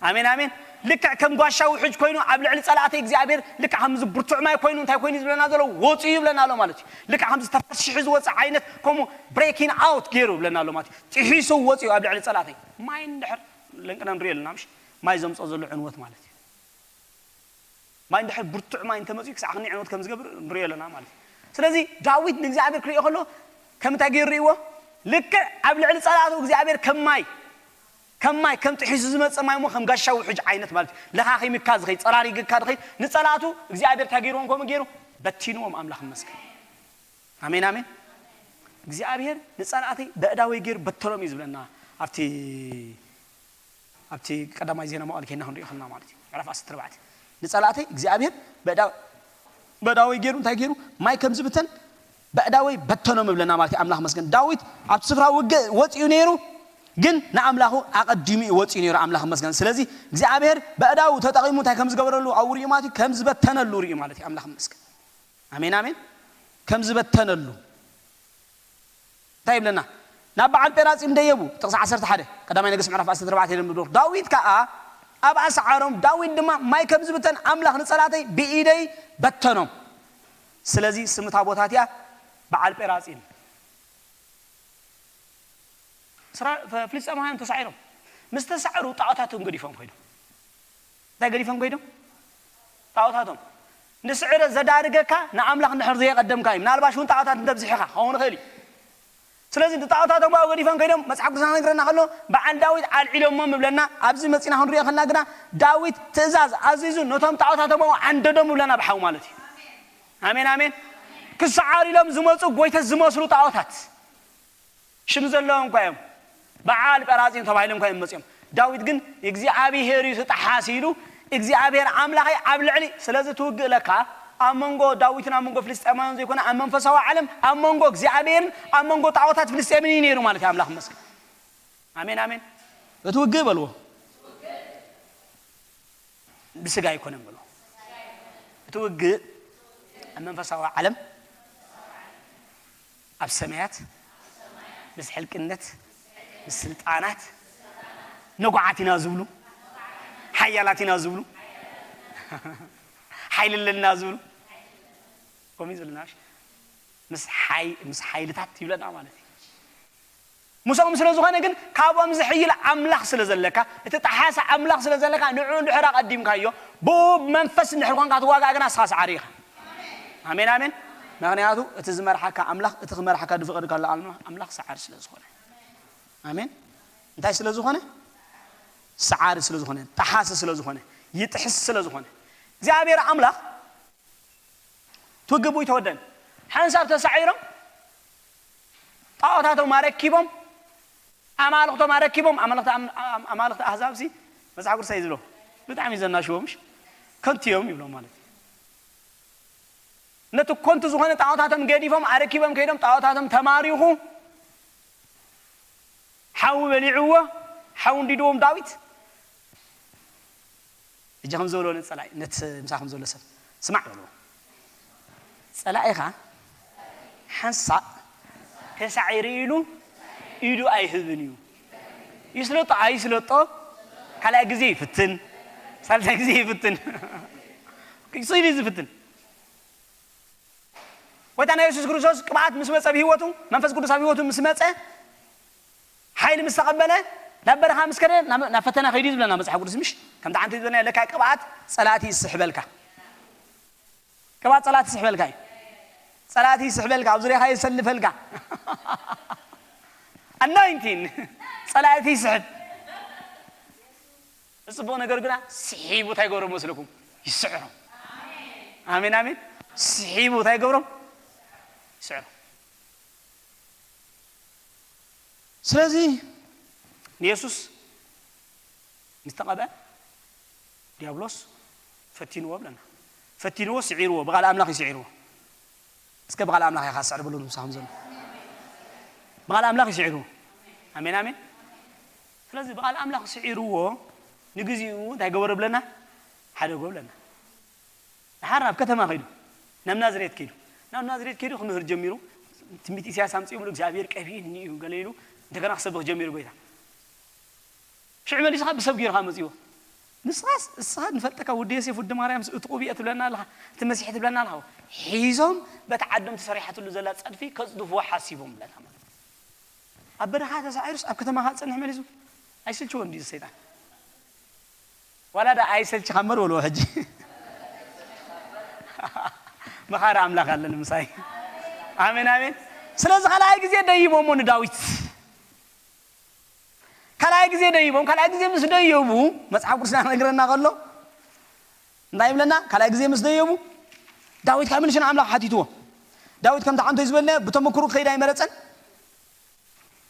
ኣሜን ኣሜን። ልክዕ ከም ጓሻ ውሕጅ ኮይኑ ኣብ ልዕሊ ጸላእተይ እግዚኣብሔር ልክዕ ከምዚ ብርቱዕ ማይ ኮይኑ እንታይ ኮይኑ ዝብለና ዘሎ ወፅኡ ይብለና ኣሎ ማለት እዩ። ልክዕ ከምዚ ተፈሲሑ ዝወፅእ ዓይነት ከምኡ ብሬኪን ኣውት ገይሩ ይብለና ኣሎ ማለት እዩ። ጥሒሱ ወፅኡ ኣብ ልዕሊ ጸላእተይ ማይ እንድሕር ለንቅና ንሪኦ ኣለና ምሽ ማይ ዘምፅኦ ዘሎ ዕንወት ማለት እዩ። ማይ እንድሕር ብርቱዕ ማይ እንተመፅኡ ክሳዕ ክንዲ ዕንወት ከም ዝገብር ንሪኦ ኣለና ማለት እዩ። ስለዚ ዳዊት ንእግዚኣብሔር ክሪኦ ከሎ ከም እንታይ ገይሩ ርእይዎ? ልክዕ ኣብ ልዕሊ ጸላእቱ እግዚኣብሔር ከም ማይ ከም ማይ ከም ጥሒሱ ዝመፀ ማይ እሞ ከም ጋሻ ውሕጅ ዓይነት ማለት እዩ። ለኻኺምካ ዝኸይድ ጸራሪግካ ዝኸይድ ንጸላእቱ እግዚኣብሔር እንታይ ገይርዎም ከምኡ ገይሩ በቲንዎም። ኣምላኽ ይመስገን። ኣሜን ኣሜን። እግዚኣብሔር ንጸላእተይ በእዳወይ ገይሩ በተኖም እዩ ዝብለና ኣብቲ ኣብቲ ቀዳማይ ዜና መዋዕል ኬና ክንሪኦ ከለና ማለት እዩ። ምዕራፍ ዓሰርተ ኣርባዕተ ንጸላእተይ እግዚኣብሔር በእዳ- በእዳወይ ገይሩ እንታይ ገይሩ ማይ ከም ዝብተን በእዳወይ በተኖም እብለና ማለት እዩ። ኣምላኽ መስገን ዳዊት ኣብቲ ስፍራ ውግእ ወፂኡ ነይሩ፣ ግን ንኣምላኹ ኣቐዲሙ እዩ ወፂኡ ነይሩ። ኣምላኽ መስገን። ስለዚ እግዚኣብሔር በእዳው ተጠቒሙ እንታይ ከም ዝገበረሉ ኣብኡ ርእዩ ማለት እዩ፣ ከም ዝበተነሉ ርእዩ ማለት እዩ። ኣምላኽ መስገን። ኣሜን ኣሜን። ከም ዝበተነሉ እንታይ ይብለና? ናብ በዓል ጴራጺም ደየቡ። ጥቕሲ ዓሰርተ ሓደ ቀዳማይ ነገስት ምዕራፍ ዓሰርተ ኣርባዕተ የንብብ። ዳዊት ከኣ ኣብኣ ሰዓሮም። ዳዊት ድማ፣ ማይ ከም ዝብተን ኣምላኽ ንጸላእተይ ብኢደይ በተኖም። ስለዚ ስም እታ ቦታ እቲኣ በዓል ጴራጺም። እስራ-፣ ፈ-፣ ፍልስጤማውያን ተሳዒሮም ምስ ተሳዕሩ ጣዖታቶም ገዲፎም ከይዶም። እንታይ ገዲፎም ከይዶም? ጣዖታቶም። ንስዕረት ዘዳርገካ ንኣምላኽ እንድሕር ዘየቐደምካ እዩ። ምናልባሽ እውን ጣዖታት እንተብዚሕኻ ክኸውን ይኽእል እዩ። ስለዚ ንጣዖታቶም ኣብኡ ገዲፎም ከይዶም። መጽሓፍ ቅዱስና ነግረና ከሎ፣ በዓል ዳዊት ኣልዒሎሞም ይብለና። ኣብዚ መጺና ክንሪኦ ከለና ግና፣ ዳዊት ትእዛዝ ኣዚዙ ነቶም ጣዖታቶም ኣብኡ ዓንደዶም ይብለና ብሓው ማለት እዩ። ኣሜን፣ ኣሜን። ክሰዓሩ ኢሎም ዝመጹ ጎይተት ዝመስሉ ጣዖታት ሽም ዘለዎም እኳ እዮም። በዓል ጴራጺም ተባሂሎም እኳ እዮም መጺኦም። ዳዊት ግን፣ እግዚኣብሄር እዩ እቲ ጠሓሲ ኢሉ፣ እግዚኣብሄር ኣምላኸይ ኣብ ልዕሊ፣ ስለዚ ትውግእ ለካ ኣብ መንጎ ዳዊትን ኣብ መንጎ ፍልስጤማውያን ዘይኮነ፣ ኣብ መንፈሳዊ ዓለም ኣብ መንጎ እግዚኣብሄርን ኣብ መንጎ ጣዖታት ፍልስጤምን እዩ ነይሩ ማለት እዩ። ኣምላኽ ይመስገን። ኣሜን፣ ኣሜን። እቲ ውግእ በልዎ። ብስጋ ኣይኮነን በልዎ። እቲ ውግእ ኣብ መንፈሳዊ ዓለም፣ ኣብ ሰማያት፣ ምስ ሕልቅነት፣ ምስ ስልጣናት፣ ነጉዓት ኢና ዝብሉ፣ ሓያላት ኢና ዝብሉ፣ ሓይሊ ኣለና ዝብሉ፣ ከምኡ እዩ ዝብለና። ምስ ሓይ-፣ ምስ ሓይልታት ይብለና ማለት እዩ። ምስኦም ስለ ዝኾነ ግን፣ ካብኦም ዝሕይል ኣምላኽ ስለ ዘለካ፣ እቲ ጠሓሲ ኣምላኽ ስለ ዘለካ፣ ንዕኡ እንድሕር ኣቐዲምካዮ፣ ብኡ መንፈስ እንድሕር ኮንካ ትዋጋእ፣ ግና ንስኻ ሰዓሪ ኢኻ። ኣሜን፣ ኣሜን። ምኽንያቱ፣ እቲ ዝመርሓካ ኣምላኽ፣ እቲ ክመርሓካ ዝፍቐድ ካሎ ኣምላኽ፣ ኣምላኽ ሰዓሪ ስለ ዝኾነ። ኣሜን። እንታይ ስለ ዝኾነ? ሰዓሪ ስለ ዝኾነ፣ ጠሓሲ ስለ ዝኾነ፣ ይጥሕስ ስለ ዝኾነ። እግዚኣብሔር ኣምላኽ ትውግቡ ይተወደን። ሓንሳብ ተሳዒሮም፣ ጣዖታቶም ኣረኪቦም፣ ኣማልኽቶም ኣረኪቦም፣ ኣማልኽቲ ኣም-፣ ኣም-፣ ኣማልኽቲ ኣህዛብሲ መጽሓፍ ቅዱስ እዩ ዝብሎ። ብጣዕሚ ዘናሽዎም፣ ምሽ? ከንቱ እዮም ይብሎም ማለት እዩ። ነቲ ኮንቱ ዝኾነ ጣዖታቶም ገዲፎም ኣረኪቦም ከይዶም፣ ጣዖታቶም ተማሪኹ፣ ሓዊ በሊዕዎ፣ ሓዊ እንዲድዎም ዳዊት። ሕጂ ከም ዝበሎ ነቲ ጸላኢ፣ ነቲ ምሳኹም ዘሎ ሰብ፣ "ስማዕ" በልዎ። "ጸላኢኻ ሓንሳእ ተሳዒሩ ኢሉ ኢዱ ኣይህብን እዩ። ይስለጦ ኣይስለጦ፣ ካልኣይ ግዜ ይፍትን፣ ሳልሳይ ግዜ ይፍትን፣ ክሱ ኢሉ እዩ ዝፍትን." ጎይታና የሱስ ክርስቶስ ቅብኣት ምስ መጸ ኣብ ህይወቱ፣ መንፈስ ቅዱስ ኣብ ህይወቱ ምስ መጸ፣ ሓይሊ ምስ ተቐበለ፣ ናብ በረኻ ምስ ከደ፣ ናብ፣ ናብ ፈተና ከይዱ እዩ ዝብለና መጽሓፍ ቅዱስ፣ ምሽ? ከምቲ ሓንቲ ዝበልና፣ ለካ ቅብኣት ጸላእቲ ይስሕበልካ። ቅብኣት ጸላእቲ ይስሕበልካ እዩ። ጸላእቲ ይስሕበልካ፣ ኣብ ዙርያኻ የሰልፈልካ። ኣናይንቲን ጸላእቲ ይስሕብ። እቲ ጽቡቕ ነገር ግና ስሒቡ እንታይ ይገብሮም መስለኩም? ይስዕሮም። ኣሜን፣ ኣሜን። ስሒቡ እንታይ ይገብሮም? ይስዕሮም። ስለዚ ንየሱስ ምስ ተቐብአ፣ ዲያብሎስ ፈቲንዎ ብለና። ፈቲንዎ፣ ስዒርዎ፣ ብቓል ኣምላኽ እዩ ስዒርዎ። እስከ ብቓል ኣምላኽ ኢኻ ትስዕር በሉ ንምሳኹም ዘሎ። ብቓል ኣምላኽ እዩ ስዒርዎ። ኣሜን፣ ኣሜን። ስለዚ ብቓል ኣምላኽ ስዒርዎ፣ ንግዚኡ እንታይ ገበሮ ብለና? ሓደጎ ብለና። ደሓር ናብ ከተማ ከይዱ፣ ናብ ናዝሬት ከይዱ፣ ናብ ናዝሬት ከይዱ ክምህር ጀሚሩ። ትንቢት ኢሳያስ ኣምጺኡ ብሉ፣ "እግዚኣብሔር ቀቢእኒ እዩ" ገለ ኢሉ፣ እንደገና ክሰብኽ ጀሚሩ ጎይታ። ሽዑ መሊስኻ ብሰብ ገይርካ መጺዎ። ንስኻስ፣ እስኻ ንፈልጠካ፣ ወዲ ዮሴፍ፣ ወዲ ማርያም፣ እቲ ቁብየ ትብለና ኣለኻ፣ እቲ መሲሕ ትብለና ኣለኻ። ሒዞም በቲ ዓዶም ተሰሪሓትሉ ዘላ ጸድፊ ከጽድፍዎ ሓሲቦም ብለና ማለት። ኣብ በረኻ ተሳዒሩስ ኣብ ከተማኻ ጸንሕ መሊሱ። ኣይስልችዎን ድዩ ሰይጣን? ዋላ ዳ ኣይሰልችኻ እምበር በልዎ ሕጂ። መኻሪ ኣምላኽ ኣለኒ ምሳይ። ኣሜን፣ ኣሜን። ስለዚ ካልኣይ ግዜ ደይቦሞ ንዳዊት። ካልኣይ ግዜ ደይቦም፣ ካልኣይ ግዜ ምስ ደየቡ፣ መጽሓፍ ቅዱስና ክነግረና ከሎ፣ እንታይ ይብለና? ካልኣይ ግዜ ምስ ደየቡ፣ ዳዊት ካብ ምንሽን ኣምላኽ ሓቲትዎ። ዳዊት ከምቲ ሓንቶ እዩ ዝበልናዮ፣ ብተመክሩ ክኸይድ ኣይመረጸን።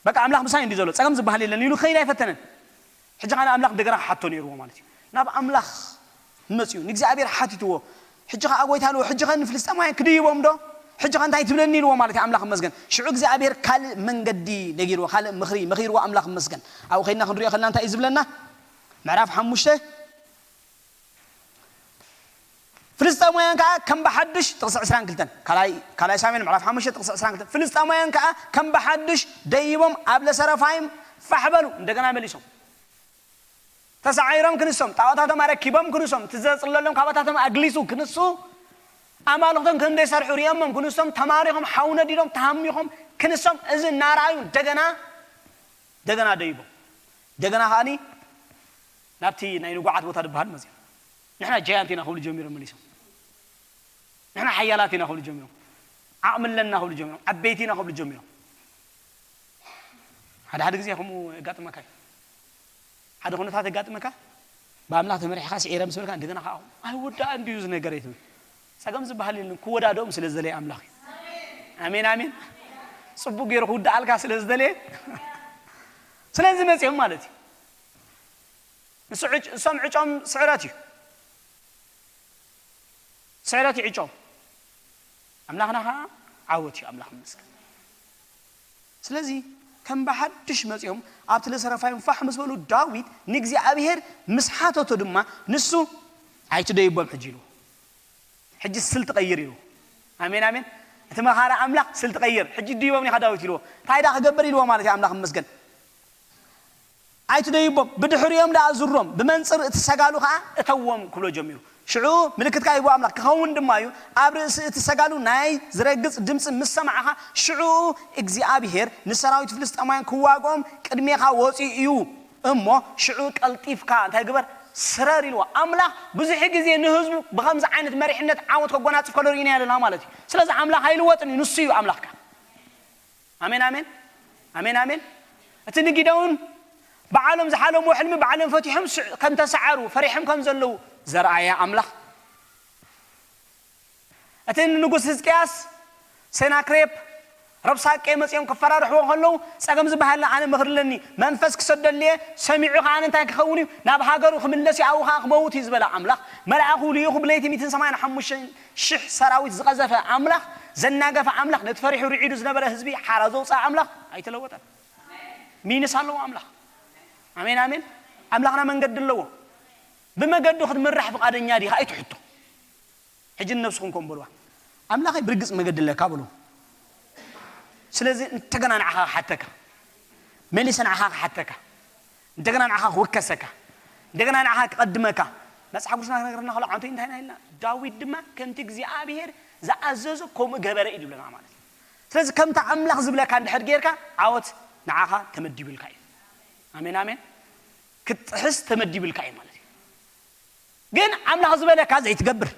በቃ ኣምላኽ ምሳይ እንዲ ዘሎ፣ ጸገም ዝበሃል የለን ኢሉ ክኸይድ ኣይፈተነን። ሕጂ ኻን ኣምላኽ እንደገና ክሓቶ ነይርዎ ማለት እዩ። ናብ ኣምላኽ መጽኡ፣ ንእግዚኣብሔር ሓቲትዎ። ሕጂ ኸኣ ጎይታ ኣለዎ፣ ሕጂ ኸ ንፍልስጤማውያን ክድይቦም ዶ? ሕጂ ኸ እንታይ ትብለኒ ኢልዎ ማለት እዩ ኣምላኽ ይመስገን። ሽዑ እግዚኣብሔር ካልእ መንገዲ ነጊርዎ፣ ካልእ ምኽሪ መኺርዎ ኣምላኽ ይመስገን። ኣብኡ ኸይድና ክንሪኦ ከለና እንታይ እዩ ዝብለና? ምዕራፍ ሓሙሽተ ፍልስጤማውያን ከዓ ከም ብሓድሽ፣ ጥቕሲ ዕስራን ክልተን፣ ካልኣይ ሳሙኤል ምዕራፍ ሓሙሽተ ጥቕሲ ዕስራን ክልተን፣ ፍልስጤማውያን ከዓ ከም ብሓድሽ ደይቦም ኣብ ለሰረፋይም ፋሕ በሉ። እንደገና መሊሶም ተሳዒሮም ክንሶም፣ ጣዖታቶም ኣረኪቦም ክንሶም፣ እቲ ዘጽለሎም ካባታቶም ኣግሊሱ ክንሱ፣ ኣማልኽቶም ከም ዘይሰርሑ ርእዮሞም ክንሶም፣ ተማሪኾም፣ ሓው ነዲዶም፣ ተሃሚኾም ክንሶም፣ እዚ እናረኣዩ እንደገና እንደገና ደይቦም፣ እንደገና ከኣኒ ናብቲ ናይ ንጉዓት ቦታ ዝበሃል መፅዮም። ንሕና ጃያንት ኢና ክብሉ ጀሚሮም መሊሶም። ንሕና ሓያላት ኢና ክብሉ ጀሚሮም። ዓቕሚ ኣለና ክብሉ ጀሚሮም። ዓበይቲ ኢና ክብሉ ጀሚሮም። ሓደ ሓደ ግዜ ከምኡ የጋጥመካ እዩ። ሓደ ኩነታት የጋጥመካ፣ ብኣምላኽ ተመሪሕካ ስዒረ ምስ በልካ፣ እንደገና ከዓ ኣይወዳእን ድዩ እዚ ነገር ኣይትብል። ጸገም ዝበሃል የለን፣ ክወዳደኦም ስለ ዝደለየ ኣምላኽ እዩ። ኣሜን፣ ኣሜን። ጽቡቅ ገይሩ ክውድኣልካ ስለ ዝደለየ፣ ስለዚ መጺኦም ማለት እዩ። ንሱ ዕጭ-፣ እሶም ዕጮም ስዕረት እዩ። ስዕረት እዩ ዕጮም። ኣምላኽና ኸዓ ዓወት እዩ። ኣምላኽ ይመስገን። ስለዚ ከም ብሓድሽ መጺኦም ኣብቲ ለሰረፋይም ፋሕ ምስ በሉ፣ ዳዊት ንእግዚኣብሔር ምስ ሓተቶ ድማ፣ ንሱ ኣይትደይቦም ሕጂ ኢልዎ። ሕጂ ስልቲ ቀይር ኢልዎ። ኣሜን፣ ኣሜን። እቲ መኻሪ ኣምላኽ ስልቲ ቀይር። ሕጂ ድይቦም ኢኻ ዳዊት ኢልዎ። እንታይ ደኣ ክገብር ኢልዎ ማለት እዩ፣ ኣምላኽ ይመስገን። ኣይትደይቦም፣ ብድሕሪኦም ደኣ ዙሮም፣ ብመንጽር እቲ ሰጋሉ ኸዓ እተዎም ክብሎ ጀሚሩ። ሽዑ ምልክትካ ይህቦ ኣምላኽ ክኸውን ድማ እዩ። ኣብ ርእሲ እቲ ሰጋሉ ናይ ዝረግጽ ድምጺ ምስ ሰማዕኻ፣ ሽዑ እግዚኣብሄር ንሰራዊት ፍልስጤማውያን ክዋግኦም ቅድሜኻ ወጺኡ እዩ እሞ፣ ሽዑ ቀልጢፍካ እንታይ ግበር? ስረር ኢልዎ። ኣምላኽ ብዙሕ ግዜ ንህዝቡ ብኸምዚ ዓይነት መሪሕነት ዓወት ከጎናጽፍ ከሎ ርኢና ኣለና ማለት እዩ። ስለዚ ኣምላኽ ኣይልወጥን እዩ፣ ንሱ እዩ ኣምላኽካ። ኣሜን፣ ኣሜን። ኣሜን፣ ኣሜን። እቲ ንጊደውን በዓሎም ዝሓለምዎ ሕልሚ ባዕሎም ፈቲሖም ስዕ-፣ ከም ተሰዓሩ፣ ፈሪሖም ከም ዘለዉ ዘርኣየ ኣምላኽ። እቲ ንንጉስ ህዝቅያስ፣ ሴናክሬፕ፣ ረብሳቄ መጺኦም ክፈራርሕዎ ከለዉ፣ ጸገም ዝበሃል ኣነ ምኽሪ ኣለኒ፣ መንፈስ ክሰደልየ፣ ሰሚዑ ከኣ እንታይ ክኸውን እዩ? ናብ ሃገሩ ክምለስ እዩ፣ ኣብኡ ከኣ ክመውት እዩ ዝበለ ኣምላኽ፣ መልኣኹ ልኢኹ ብለይቲ ሚእትን ሰማንያን ሓሙሽተን ሽሕ ሰራዊት ዝቐዘፈ ኣምላኽ፣ ዘናገፈ ኣምላኽ፣ ነቲ ፈሪሑ ርዒዱ ዝነበረ ህዝቢ ሓራ ዘውፅኣ ኣምላኽ ኣይተለወጠን። ሚንስ ኣለዎ ኣምላኽ። ኣሜን፣ ኣሜን። ኣምላኽና መንገዲ ኣለዎ። ብመገዱ ክትምራሕ ፍቓደኛ ዲኻ? ኣይትሕቶ። ሕጂ ንነብስኹም ከም በልዋ። ኣምላኸይ ብርግጽ መገዲ ኣለካ በሉ። ስለዚ እንደገና ንዓኻ ክሓተካ፣ መሊሰ ንዓኻ ክሓተካ፣ እንደገና ንዓኻ ክውከሰካ፣ እንደገና ንዓኻ ክቐድመካ። መጽሓፍ ቅዱስና ክነግረና ከሎ ዓንቶ እንታይ ኢና ኢልና? ዳዊት ድማ ከምቲ እግዚኣብሔር ዝኣዘዞ ከምኡ ገበረ እዩ ዝብለና ማለት እዩ። ስለዚ ከምቲ ኣምላኽ ዝብለካ እንድሕር ጌርካ ዓወት ንዓኻ ተመዲቡልካ እዩ። ኣሜን፣ ኣሜን። ክትጥሕስ ተመዲቡልካ እዩ ማለት እዩ። ግን ኣምላኽ ዝበለካ ዘይትገብር፣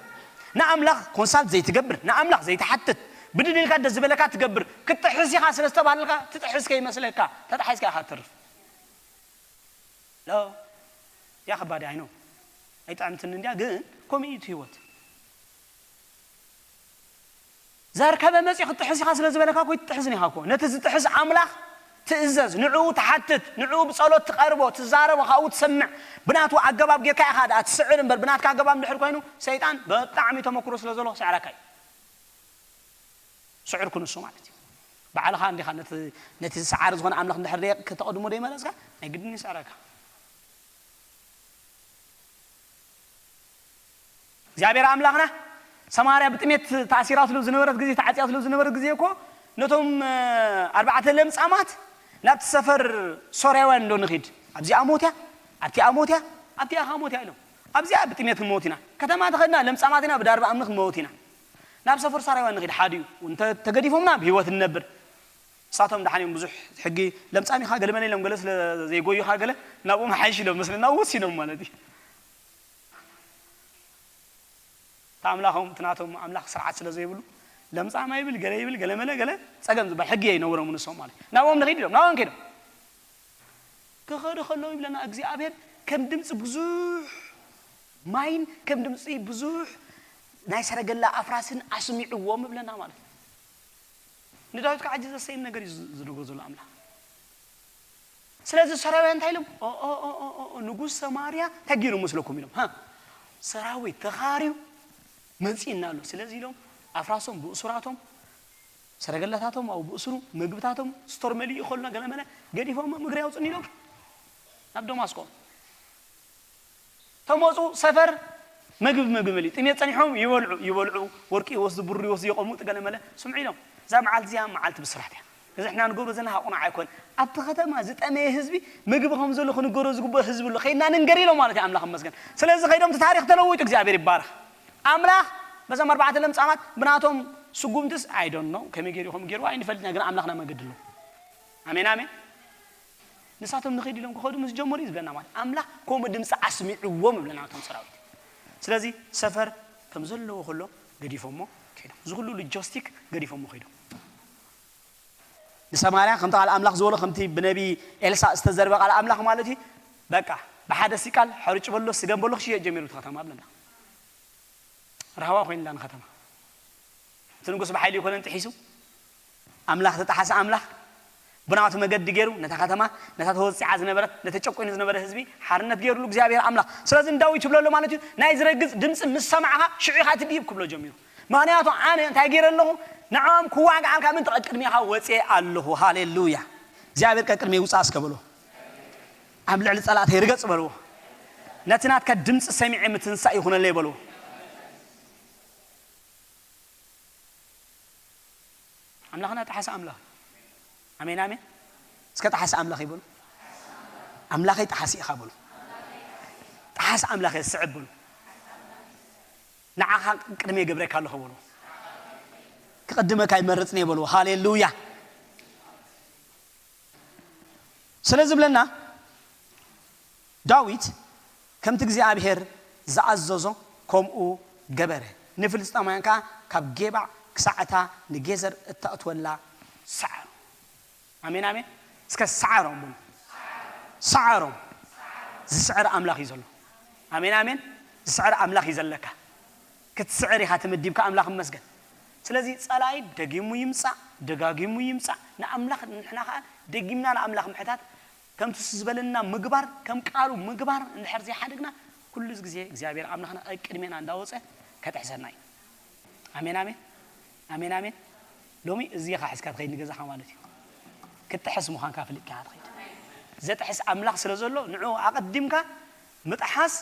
ንኣምላኽ ኮንሳልት ዘይትገብር፣ ንኣምላኽ ዘይትሓትት፣ ብድድልካ ደስ ዝበለካ ትገብር፣ ክትጥሕስ ኢኻ ስለ ዝተባህልካ ትጥሕስ ከይመስለካ፣ ተጣሒስካ ኢኻ ትተርፍ። ሎ፣ እዚኣ ከባድ እያ፣ ኣይኖ። ኣይጥዕምትን እንድያ፣ ግን ከምኡ እዩ እቲ ህይወት። ዘርከበ መጺኡ ክትጥሕስ ኢኻ ስለ ዝበለካ እኮ ኣይትጥሕስን ኢኻ እኮ። ነቲ ዝጥሕስ ኣምላኽ ትእዘዝ፣ ንዕኡ ትሓትት፣ ንዕኡ ብጸሎት ትቐርቦ፣ ትዛረቦ፣ ካብኡ ትሰምዕ። ብናቱ ኣገባብ ጌርካ ኢኻ ደኣ ትስዕር እምበር፣ ብናትካ ኣገባብ እንድሕር ኮይኑ፣ ሰይጣን ብጣዕሚ ተመክሮ ስለ ዘለዎ ክስዕረካ እዩ። ስዕር ኩን እሱ ማለት እዩ። ባዕልኻ እንዲኻ ነቲ፣ ነቲ ዝሰዓር ዝኾነ ኣምላኽ እንድሕር ደይ-፣ ከተቐድሞ ደይመረጽካ፣ ናይ ግድን ይስዕረካ። እግዚኣብሔር ኣምላኽና ሰማርያ ብጥሜት ተኣሲራትሉ ዝነበረት ግዜ፣ ተዓጽያትሉ ዝነበረት ግዜ እኮ ነቶም፣ እ፣ ኣርባዕተ ለምጻማት ናብቲ ሰፈር ሶርያውያን እንዶ ንኺድ፣ ኣብዚኣ ሞት እያ፣ ኣብቲኣ ሞት እያ፣ ኣብቲኣ ኸኣ ሞት እያ ኢሎም። ኣብዚኣ ብጥሜት ክንመውት ኢና፣ ከተማ ተኸድና ለምጻማት ኢና፣ ብዳርባ እምኒ ክንመውት ኢና። ናብ ሰፈር ሶርያውያን ንኺድ፣ ሓዲኡ እንተ ተገዲፎምና ብህይወት ንነብር። ንሳቶም ደሓን እዮም፣ ብዙሕ ሕጊ ለምጻም ኢኻ ገለ መለ ኢሎም፣ ገለ ስለ ዘይጎዩኻ ገለ ናብኦም ሓይሽ ኢሎም መስለና ወሲኖም ማለት እዩ። እቲ ኣምላኾም፣ እቲ ናቶም ኣምላኽ ስርዓት ስለ ዘይብሉ፣ ለምጻም ኣይብል፣ ገለ ይብል፣ ገለ መለ፣ ገለ ጸገም ዝበሃል ሕጊ የይነብሮም ንሶም ማለት እዩ። ናብኦም ንኺድ ኢሎም፣ ናብኦም ከይዶም። ክኸዱ ከለዉ ይብለና እግዚኣብሔር፣ ከም ድምጺ ብዙሕ ማይን ከም ድምጺ ብዙሕ ናይ ሰረገላ ኣፍራስን ኣስሚዕዎም ይብለና ማለት እዩ። ንዳዊት ከዓ ጀዘ ሰይም ነገር እዩ ዝ-፣ ዝነግሮ ዘሎ ኣምላኽ። ስለዚ ሰራውያን እንታይ ኢሎም? ኦ፣ ኦ፣ ኦ፣ ኦ፣ ኦ፣ ንጉስ ሰማርያ እንታይ ገይሩ መስለኩም ኢሎም? ሃ? ሰራዊት ተኻርዩ መጺእና ኣሎ። ስለዚ ኢሎም ኣፍራሶም፣ ብእሱራቶም፣ ሰረገላታቶም ኣብኡ ብእሱሩ፣ ምግብታቶም ስቶር መሊኡ ከሎ ገለመለ ገዲፎም እግሪ ኣውፅኒ ኢሎም ናብ ደማስቆ ተመፁ። ሰፈር ምግቢ ምግቢ መሊኡ ጥሜት ጸኒሖም ይበልዑ ይበልዑ፣ ወርቂ ይወስዱ፣ ብሩ ይወስዱ፣ የቆሙ ጥገለ መለ ስምዑ ኢሎም። እዛ መዓልቲ እዚኣ መዓልቲ ብስራት እያ። እዚ ሕና ንገብሮ ዘለና ቁኑዕ ኣይኮን። ኣብቲ ከተማ ዝጠመየ ህዝቢ ምግቢ ከም ዘሎ ክንገሮ ዝግብኦ ህዝቢ ኣሎ። ከይድና ንንገር ኢሎም ማለት እዩ። ኣምላኽ ይመስገን። ስለዚ ከይዶም እቲ ታሪኽ ተለዊጡ፣ እግዚኣብሔር ይባረኽ። ኣምላኽ በዞም ኣርባዕተ ለምጻማት ብናቶም ስጉምትስ ኣይደኖ ከመይ ገይሩ ከም ገይሩ ኣይንፈልጥና፣ ግን ኣምላኽና መገዲ ኣለዎ። ኣሜን ኣሜን። ንሳቶም ንኸይድ ኢሎም ክኸዱ ምስ ጀመሩ እዩ ዝብለና፣ ማለት ኣምላኽ ከምኡ ድምፂ ኣስሚዕዎም ይብለና ነቶም ሰራዊት። ስለዚ ሰፈር ከም ዘለዎ ከሎ ገዲፎሞ ከይዶም፣ እዚ ኩሉ ሎጂስቲክ ገዲፎሞ ከይዶም። ንሰማርያ ከምቲ ቃል ኣምላኽ ዝበሎ፣ ከምቲ ብነቢ ኤልሳእ ዝተዘርበ ቃል ኣምላኽ ማለት እዩ። በቃ ብሓደ ሲቃል ሕርጭ በሎ ስገም በሎ ክሽየጥ ጀሚሩ እቲ ከተማ ብለና። ራህዋ ኮይንላ ንከተማ። እቲ ንጉስ ብሓይሊ ይኮነን ጥሒሱ፣ ኣምላኽ ተጣሓሰ። ኣምላኽ ብናቱ መገዲ ገይሩ ነታ ከተማ፣ ነታ ተወፂዓ ዝነበረት፣ ነቲ ጨቁኑ ዝነበረ ህዝቢ ሓርነት ገይሩሉ እግዚኣብሔር ኣምላኽ። ስለዚ ንዳዊት ይብለሉ ማለት እዩ፣ ናይ ዝረግጽ ድምፂ ምስ ሰማዕኻ ሽዑ ኢኻ ትድይብ ክብሎ ጀሚሩ። ምኽንያቱ ኣነ እንታይ ገይረ ኣለኹ? ንዕኦም ክዋግኣልካ ምን ቀቅድሜኻ ወፅየ ኣለኹ። ሃሌሉያ! እግዚኣብሔር ቀቅድሜ ውፃእ እስከ በሎ። ኣብ ልዕሊ ጸላእተይ ርገጽ በልዎ። ነቲ ናትካ ድምጺ ሰሚዐ ምትንሳእ ይኹነለይ በልዎ። ኣምላኽና ጠሓሲ ኣምላኽ እዩ። ኣሜን፣ ኣሜን። እስከ ጠሓሲ ኣምላኽ እዩ በሉ። ኣምላኸይ ጠሓሲ ኢኻ በሉ። ጠሓሲ ኣምላኸይ ስዕብ በሉ። ንዓኻ ቅድሚ የገብረካ ኣለኹ በሉ። ክቕድመካ ይመርጽን እየ በሉ። ሃሌሉያ። ስለ ዝብለና፣ ዳዊት ከምቲ እግዚኣብሔር ዝኣዘዞ ከምኡ ገበረ። ንፍልስጤማውያን ከኣ ካብ ጌባዕ ክሳዕ እታ ንጌዘር እተእትወላ ሰዓሩ። ኣሜን፣ ኣሜን። እስከ ሰዓሮም በሉ። ሰዓሮም። ዝስዕር ኣምላኽ እዩ ዘሎ። ኣሜን፣ ኣሜን። ዝስዕር ኣምላኽ እዩ ዘለካ። ክትስዕር ኢኻ ተመዲብካ፣ ኣምላኽ ይመስገን። ስለዚ ጸላኢ ደጊሙ ይምጻእ፣ ደጋጊሙ ይምጻእ፣ ንኣምላኽ ንሕና ኸኣ ደጊምና ንኣምላኽ ምሕታት፣ ከምቲ እሱ ዝበለና ምግባር፣ ከም ቃሉ ምግባር እንድሕር ዘይሓደግና፣ ኩሉ ግዜ እግዚኣብሔር ኣምላኽና ኣብ ቅድሜና እንዳወጸ ከጥሕሰና እዩ። ኣሜን፣ ኣሜን። ኣሜን፣ ኣሜን። ሎሚ እዚ ኢኻ ሒዝካ ትኸይድ ንገዛኻ ማለት እዩ። ክትጥሕስ ምዃንካ ፍሊጥካ ኢኻ ትኸይድ። ዘጥሕስ ኣምላኽ ስለ ዘሎ፣ ንዕኡ ኣቐዲምካ ምጥሓስ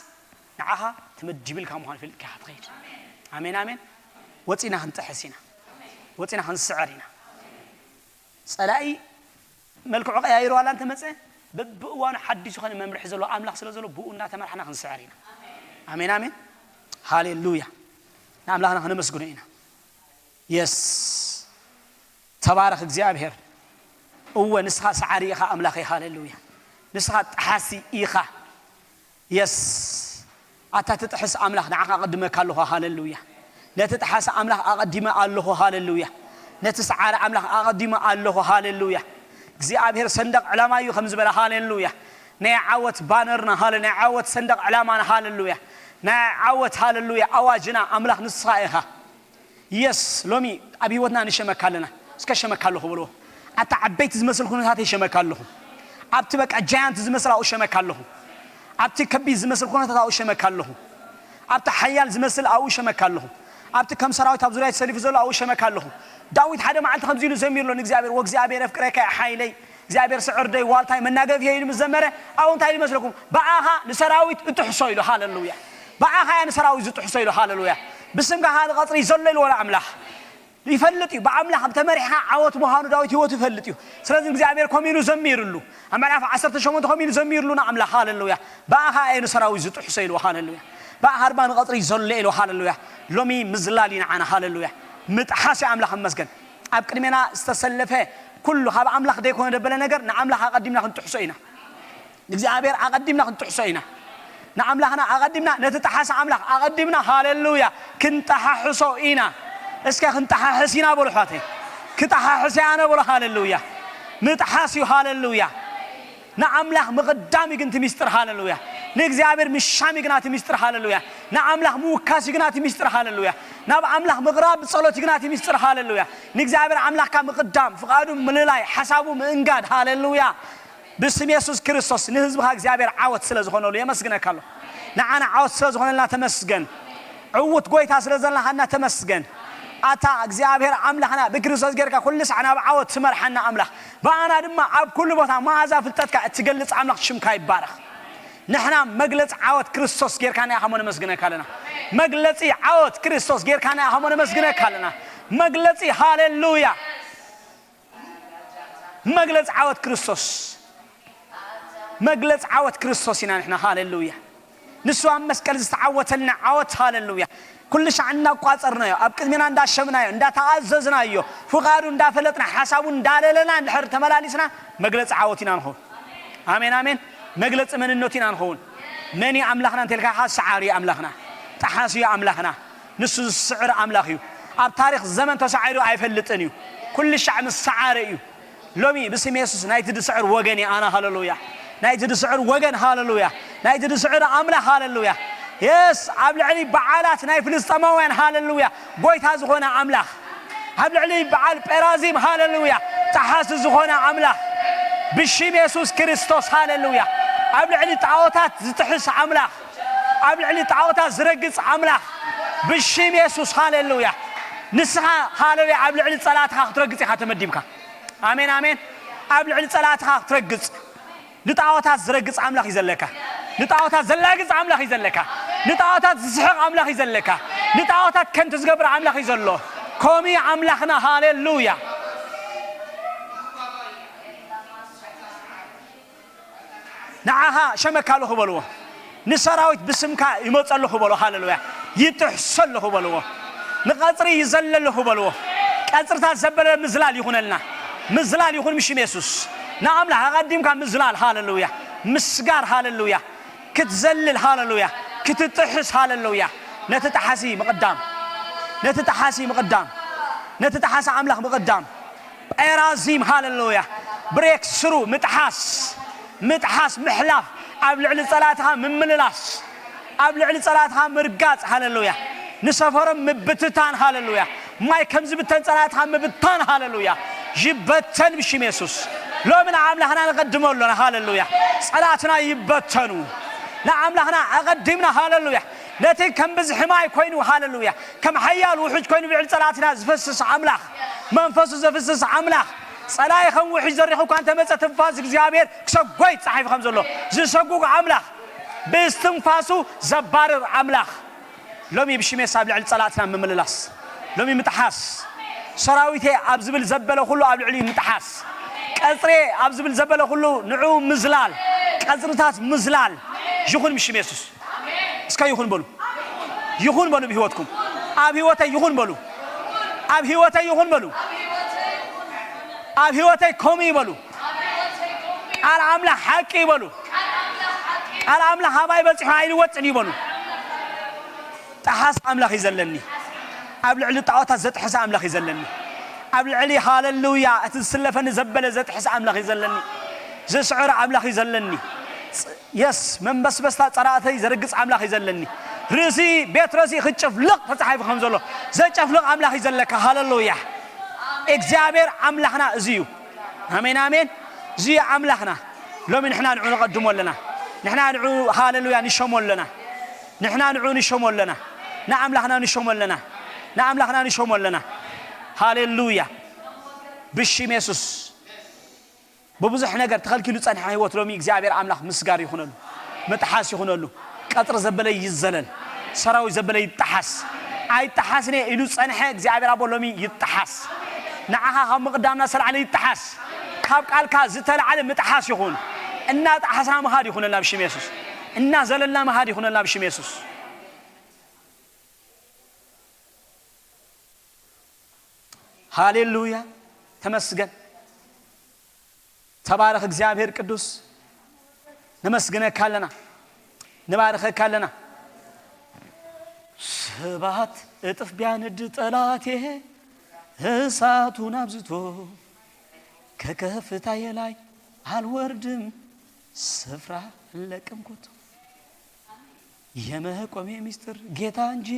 ንዓኻ ተመዲብልካ ምዃኑ ፍሊጥካ ኢኻ ትኸይድ። ኣሜን፣ ኣሜን። ወጺና ክንጥሕስ ኢና። ወጺና ክንስዕር ኢና። ጸላኢ መልክዑ ቀያይሩ ዋላ እንተመጸ፣ በብእዋኑ ሓድሽ ዝኾነ መምርሒ ዘለዎ ኣምላኽ ስለ ዘሎ፣ ብኡ እንዳተመርሓና ክንስዕር ኢና። ኣሜን፣ ኣሜን። ሃሌሉያ። ንኣምላኽና ከነመስግኖ ኢና። የስ። ተባረኽ እግዚኣብሔር። እወ፣ ንስኻ ሰዓሪ ኢኻ ኣምላኸይ። ሃሌሉያ። ንስኻ ጠሓሲ ኢኻ። የስ። ኣታ ትጥሕስ ኣምላኽ ንዓኻ ኣቐድመካ ኣለኹ። ሃሌሉያ። ነቲ ጠሓሲ ኣምላኽ ኣቐዲመ ኣለኹ። ሃሌሉያ። ነቲ ሰዓሪ ኣምላኽ ኣቐዲመ ኣለኹ። ሃሌሉያ። እግዚኣብሔር ሰንደቕ ዕላማ እዩ ከም ዝበለ። ሃሌሉያ። ናይ ዓወት ባነርና፣ ሃሌ-፣ ናይ ዓወት ሰንደቕ ዕላማና። ሃሌሉያ። ናይ ዓወት፣ ሃሌሉያ፣ ኣዋጅና ኣምላኽ ንስኻ ኢኻ። የስ፣ ሎሚ ኣብ ህይወትና ንሸመካ ኣለና። እስከ ሸመካ ኣለኹ በልዎ። ኣብቲ ዓበይቲ ዝመስል ኩነታት ይሸመካ ኣለኹ። ኣብቲ በቃ ጃያንት ዝመስል ኣብኡ ሸመካ ኣለኹ። ኣብቲ ከቢድ ዝመስል ኩነታት ኣብኡ ሸመካ ኣለኹ። ኣብቲ ሓያል ዝመስል ኣብኡ ሸመካ ኣለኹ። ኣብቲ ከም ሰራዊት ኣብ ዙርያ ተሰሊፉ ዘሎ ኣብኡ ሸመካ ኣለኹ። ዳዊት ሓደ መዓልቲ ከምዚ ኢሉ ዘሚሩ ኣሎ ንእግዚኣብሔር፣ "ወእግዚኣብሔር የፍቅረካ ሓይለይ፣ እግዚኣብሔር ስዕርደይ ዋልታይ መናገፍየ" ኢሉ ምስ ዘመረ፣ ኣብኡ እንታይ ኢሉ መስለኩም? "ብኣኻ ንሰራዊት እጥሕሶ" ኢሉ። ሃሌሉያ። "ብኣኻ እያ ንሰራዊት ዝጥሕሶ" ኢሉ። ሃሌሉያ። "ብስምካ ኸኣ ንቐጽሪ ዘሎ" ኢልዎ ንኣምላኽ። ይፈልጥ እዩ። ብኣምላኽ ተመሪሕኻ ዓወት ምዃኑ ዳዊት ህይወቱ ይፈልጥ እዩ። ስለዚ እግዚኣብሔር ከምኡ ኢሉ ዘሚሩሉ። ኣብ ምዕራፍ ዓሰርተ ሸሞንተ ከምኡ ኢሉ ዘሚሩሉ ንኣምላኽ። ሃሌሉያ። "ብኣኻ እየ ንሰራዊት ዝጥሕሶ" ኢልዎ። ሃሌሉያ። "ብኣኻ ድማ ንቐጽሪ ዘሎ" ኢልዎ። ሃሌሉያ። ሎሚ ምዝላል እዩ ንዓና። ሃሌሉያ። ምጥሓስ እዩ። ኣምላኽ ይመስገን። ኣብ ቅድሜና ዝተሰለፈ ኩሉ ካብ ኣምላኽ ዘይኮነ ደበለ ነገር ንኣምላኽ ኣቐዲምና ክንጥሕሶ ኢና። ንእግዚኣብሔር ኣቐዲምና ክንጥሕሶ ኢና። ንኣምላኽና ኣቐዲምና፣ ነቲ ጠሓሲ ኣምላኽ ኣቐዲምና፣ ሃሌሉያ፣ ክንጠሓሕሶ ኢና። እስከ ክንጠሓሕስ ኢና በሉ ኣሕዋተይ። ክጠሓሕስ እየ ኣነ በሉ። ሃሌሉያ። ምጥሓስ እዩ። ሃሌሉያ። ንኣምላኽ ምቕዳም እዩ ግን እቲ ሚስጥር። ሃሌሉያ። ንእግዚኣብሔር ምሻም እዩ ግን እቲ ሚስጥር። ሃሌሉያ። ንኣምላኽ ምውካስ እዩ ግን እቲ ሚስጥር። ሃሌሉያ። ናብ ኣምላኽ ምቕራብ ብጸሎት እዩ ግን እቲ ሚስጥር። ሃሌሉያ። ንእግዚኣብሔር ኣምላኽካ ምቕዳም፣ ፍቓዱ ምልላይ፣ ሓሳቡ ምእንጋድ። ሃሌሉያ። ብስም የሱስ ክርስቶስ ንህዝብኻ እግዚኣብሔር ዓወት ስለ ዝኾነሉ የመስግነካ ኣለኹ። ንዓና ዓወት ስለ ዝኾነልና ተመስገን። ዕዉት ጎይታ ስለ ዘለኻና ተመስገን። ኣታ እግዚኣብሔር ኣምላኽና ብክርስቶስ ጌርካ ኩሉ ሳዕ ናብ ዓወት ትመርሓና ኣምላኽ፣ ብኣና ድማ ኣብ ኩሉ ቦታ መኣዛ ፍልጠትካ እትገልጽ ኣምላኽ ሽምካ ይባረኽ። ንሕና መግለጺ ዓወት ክርስቶስ ጌርካና ኢኻ እሞ ነመስግነካ ኣለና። መግለጺ ዓወት ክርስቶስ ጌርካና ኢኻ እሞ ነመስግነካ ኣለና። መግለጺ፣ ሃሌሉያ፣ መግለጺ ዓወት ክርስቶስ፣ መግለጺ ዓወት ክርስቶስ ኢና ንሕና። ሃሌሉያ። ንሱ ኣብ መስቀል ዝተዓወተልና ዓወት፣ ሃሌሉያ። ኩሉ ሻዕ እናቋጸርናዮ፣ ኣብ ቅድሜና እንዳሸምናዮ፣ እንዳተኣዘዝናዮ፣ ፍቓዱ እንዳፈለጥና፣ ሓሳቡ እንዳለለና እንድሕር ተመላሊስና፣ መግለጺ ዓወት ኢና ንኸውን። ኣሜን፣ ኣሜን። መግለጺ መንነቱ ኢና ንኸውን። መን እዩ ኣምላኽና እንተልካ፣ ሰዓሪ እዩ ኣምላኽና፣ ጠሓሲ እዩ ኣምላኽና። ንሱ ዝስዕር ኣምላኽ እዩ። ኣብ ታሪኽ ዘመን ተሳዒሩ ኣይፈልጥን እዩ። ኩሉ ሻዕ ምስ ሰዓረ እዩ። ሎሚ ብስም የሱስ ናይቲ ዝስዕር ወገን እየ ኣነ። ሃሌሉያ። ናይቲ ዝስዕር ወገን፣ ሃሌሉያ። ናይቲ ዝስዕር ኣምላኽ፣ ሃሌሉያ። የስ፣ ኣብ ልዕሊ በዓላት ናይ ፍልስጤማውያን፣ ሃሌሉያ፣ ጎይታ ዝኾነ ኣምላኽ፣ ኣብ ልዕሊ በዓል ጴራዚም፣ ሃሌሉያ፣ ጠሓሲ ዝኾነ ኣምላኽ፣ ብሽም የሱስ ክርስቶስ፣ ሃሌሉያ፣ ኣብ ልዕሊ ጣዖታት ዝጥሕስ ኣምላኽ፣ ኣብ ልዕሊ ጣዖታት ዝረግጽ ኣምላኽ፣ ብሽም የሱስ፣ ሃሌሉያ። ንስኻ፣ ሃሌሉያ፣ ኣብ ልዕሊ ጸላእትኻ ክትረግጽ ኢኻ ተመዲብካ። ኣሜን፣ ኣሜን። ኣብ ልዕሊ ጸላእትኻ ክትረግጽ፣ ንጣዖታት ዝረግጽ ኣምላኽ እዩ ዘለካ። ንጣዖታት ዘላግጽ ኣምላኽ እዩ ዘለካ። ንጣዖታት ዝስሕቕ ኣምላኽ እዩ ዘለካ። ንጣዖታት ከንቱ ዝገብር ኣምላኽ እዩ ዘሎ። ከምኡ ኣምላኽና፣ ሃሌሉያ። ንዓኻ ሸመካ ኣለኹ በልዎ። ንሰራዊት ብስምካ ይመጹ ኣለኹ በልዎ። ሃሌሉያ። ይጥሕሱ ኣለኹ በልዎ። ንቐጽሪ ይዘለ ኣለኹ በልዎ። ቀጽርታት ዘበለ ምዝላል ይኹነልና። ምዝላል ይኹን ብሽም የሱስ። ንኣምላኽ ኣቐዲምካ ምዝላል፣ ሃሌሉያ። ምስጋር፣ ሃሌሉያ። ክትዘልል፣ ሃሌሉያ። ክትጥሕስ፣ ሃሌሉያ። ነቲ ጠሓሲ ምቕዳም። ነቲ ጠሓሲ ምቕዳም። ነቲ ጠሓሲ ኣምላኽ ምቕዳም። ጴራዚም፣ ሃሌሉያ። ብሬክ ስሩ፣ ምጥሓስ፣ ምጥሓስ፣ ምሕላፍ፣ ኣብ ልዕሊ ጸላእትኻ ምምልላስ፣ ኣብ ልዕሊ ጸላእትኻ ምርጋጽ፣ ሃሌሉያ። ንሰፈሮም ምብትታን፣ ሃሌሉያ። ማይ ከም ዝብተን ጸላእትኻ ምብታን፣ ሃሌሉያ። ይበተን ብሽም የሱስ። ሎሚ ንኣምላኽና ንቐድሞ ኣሎና፣ ሃሌሉያ። ጸላእትና ይበተኑ። ንኣምላኽና ኣቐዲምና፣ ሃሌሉያ። ነቲ ከም ብዝሒ ማይ ኮይኑ፣ ሃሌሉያ፣ ከም ሓያል ውሑጅ ኮይኑ ብልዕሊ ጸላእትና ዝፈስስ ኣምላኽ፣ መንፈሱ ዘፍስስ ኣምላኽ፣ ጸላኢ ከም ውሕጅ ዘሪኹ እኳ እንተመጸ፣ ትንፋስ እግዚኣብሔር ክሰጎይ ተጻሒፉ ከም ዘሎ፣ ዝሰጉግ ኣምላኽ፣ ብእስትንፋሱ ዘባርር ኣምላኽ፣ ሎሚ ብሽም የሱስ ኣብ ልዕሊ ጸላእትና ምምልላስ፣ ሎሚ ምጥሓስ፣ ሰራዊተይ ኣብ ዝብል ዘበለ ኩሉ ኣብ ልዕሊኡ ምጥሓስ፣ ቀጽሬ ኣብ ዝብል ዘበለ ኩሉ ንዕኡ ምዝላል፣ ቀጽርታት ምዝላል ይኹን ብሽም የሱስ። እስከ ይኹን በሉ። ይኹን በሉ ብህይወትኩም። ኣብ ህይወተይ ይኹን በሉ። ኣብ ህይወተይ ይኹን በሉ። ኣብ ህይወተይ ከምኡ ይበሉ። ቃል ኣምላኽ ሓቂ ይበሉ። ቃል ኣምላኽ ኣባይ በጺሑ ኣይልወጥን ይበሉ። ጠሓስ ኣምላኽ እዩ ዘለኒ። ኣብ ልዕሊ ጣዖታት ዘጥሕሰ ኣምላኽ እዩ ዘለኒ። ኣብ ልዕሊ፣ ሃሌሉያ፣ እቲ ዝስለፈኒ ዘበለ ዘጥሕሰ ኣምላኽ እዩ ዘለኒ። ዝስዕር ኣምላኽ እዩ ዘለኒ። የስ፣ መንበስበስታ ጸላእተይ ዘርግጽ ኣምላኽ እዩ ዘለኒ። ርእሲ ቤት ረሲ ክጭፍልቕ ተጻሒፉ ከም ዘሎ ዘጨፍልቕ ኣምላኽ እዩ ዘለካ። ሃሌሉያ። እግዚኣብሔር ኣምላኽና እዚ እዩ። ኣሜን፣ ኣሜን። እዚ እዩ ኣምላኽና። ሎሚ ንሕና ንዑ ንቐድሞ ኣለና። ንሕና ንዑ፣ ሃሌሉያ፣ ንሸሞ ኣለና። ንሕና ንዑ ንሸሞ ኣለና። ንኣምላኽና ንሸሞ ኣለና። ንኣምላኽና ንሸሞ ኣለና። ሃሌሉያ። ብሽም የሱስ። ብብዙሕ ነገር ተኸልኪሉ ጸንሐ ህይወት ሎሚ እግዚኣብሔር ኣምላኽ ምስጋር ይኹነሉ፣ ምጥሓስ ይኹነሉ። ቀጽሪ ዘበለ ይዘለል፣ ሰራዊት ዘበለ ይጠሓስ። ኣይጠሓስን እየ ኢሉ ጸንሐ እግዚኣብሔር ኣቦ ሎሚ ይጠሓስ። ንዓኻ ካብ ምቕዳምና ዝተላዕለ ይጠሓስ። ካብ ቃልካ ዝተላዕለ ምጥሓስ ይኹን። እናጠሓስና ምኻድ ይኹነልና ብሽም የሱስ። እናዘለልና ምኻድ ይኹነልና ብሽም የሱስ። ሃሌሉያ። ተመስገን። ተባረኽ እግዚኣብሔር ቅዱስ። ነመስግነካ ኣለና። ንባርኸካ ኣለና። ሰባት እጥፍ ቢያነድ ጠላቴ እሳቱን አብዝቶ ከከፍታዬ ላይ አልወርድም ስፍራ አልለቅም ከቶ። የመቆሜ ሚስጥር ጌታ እንጂ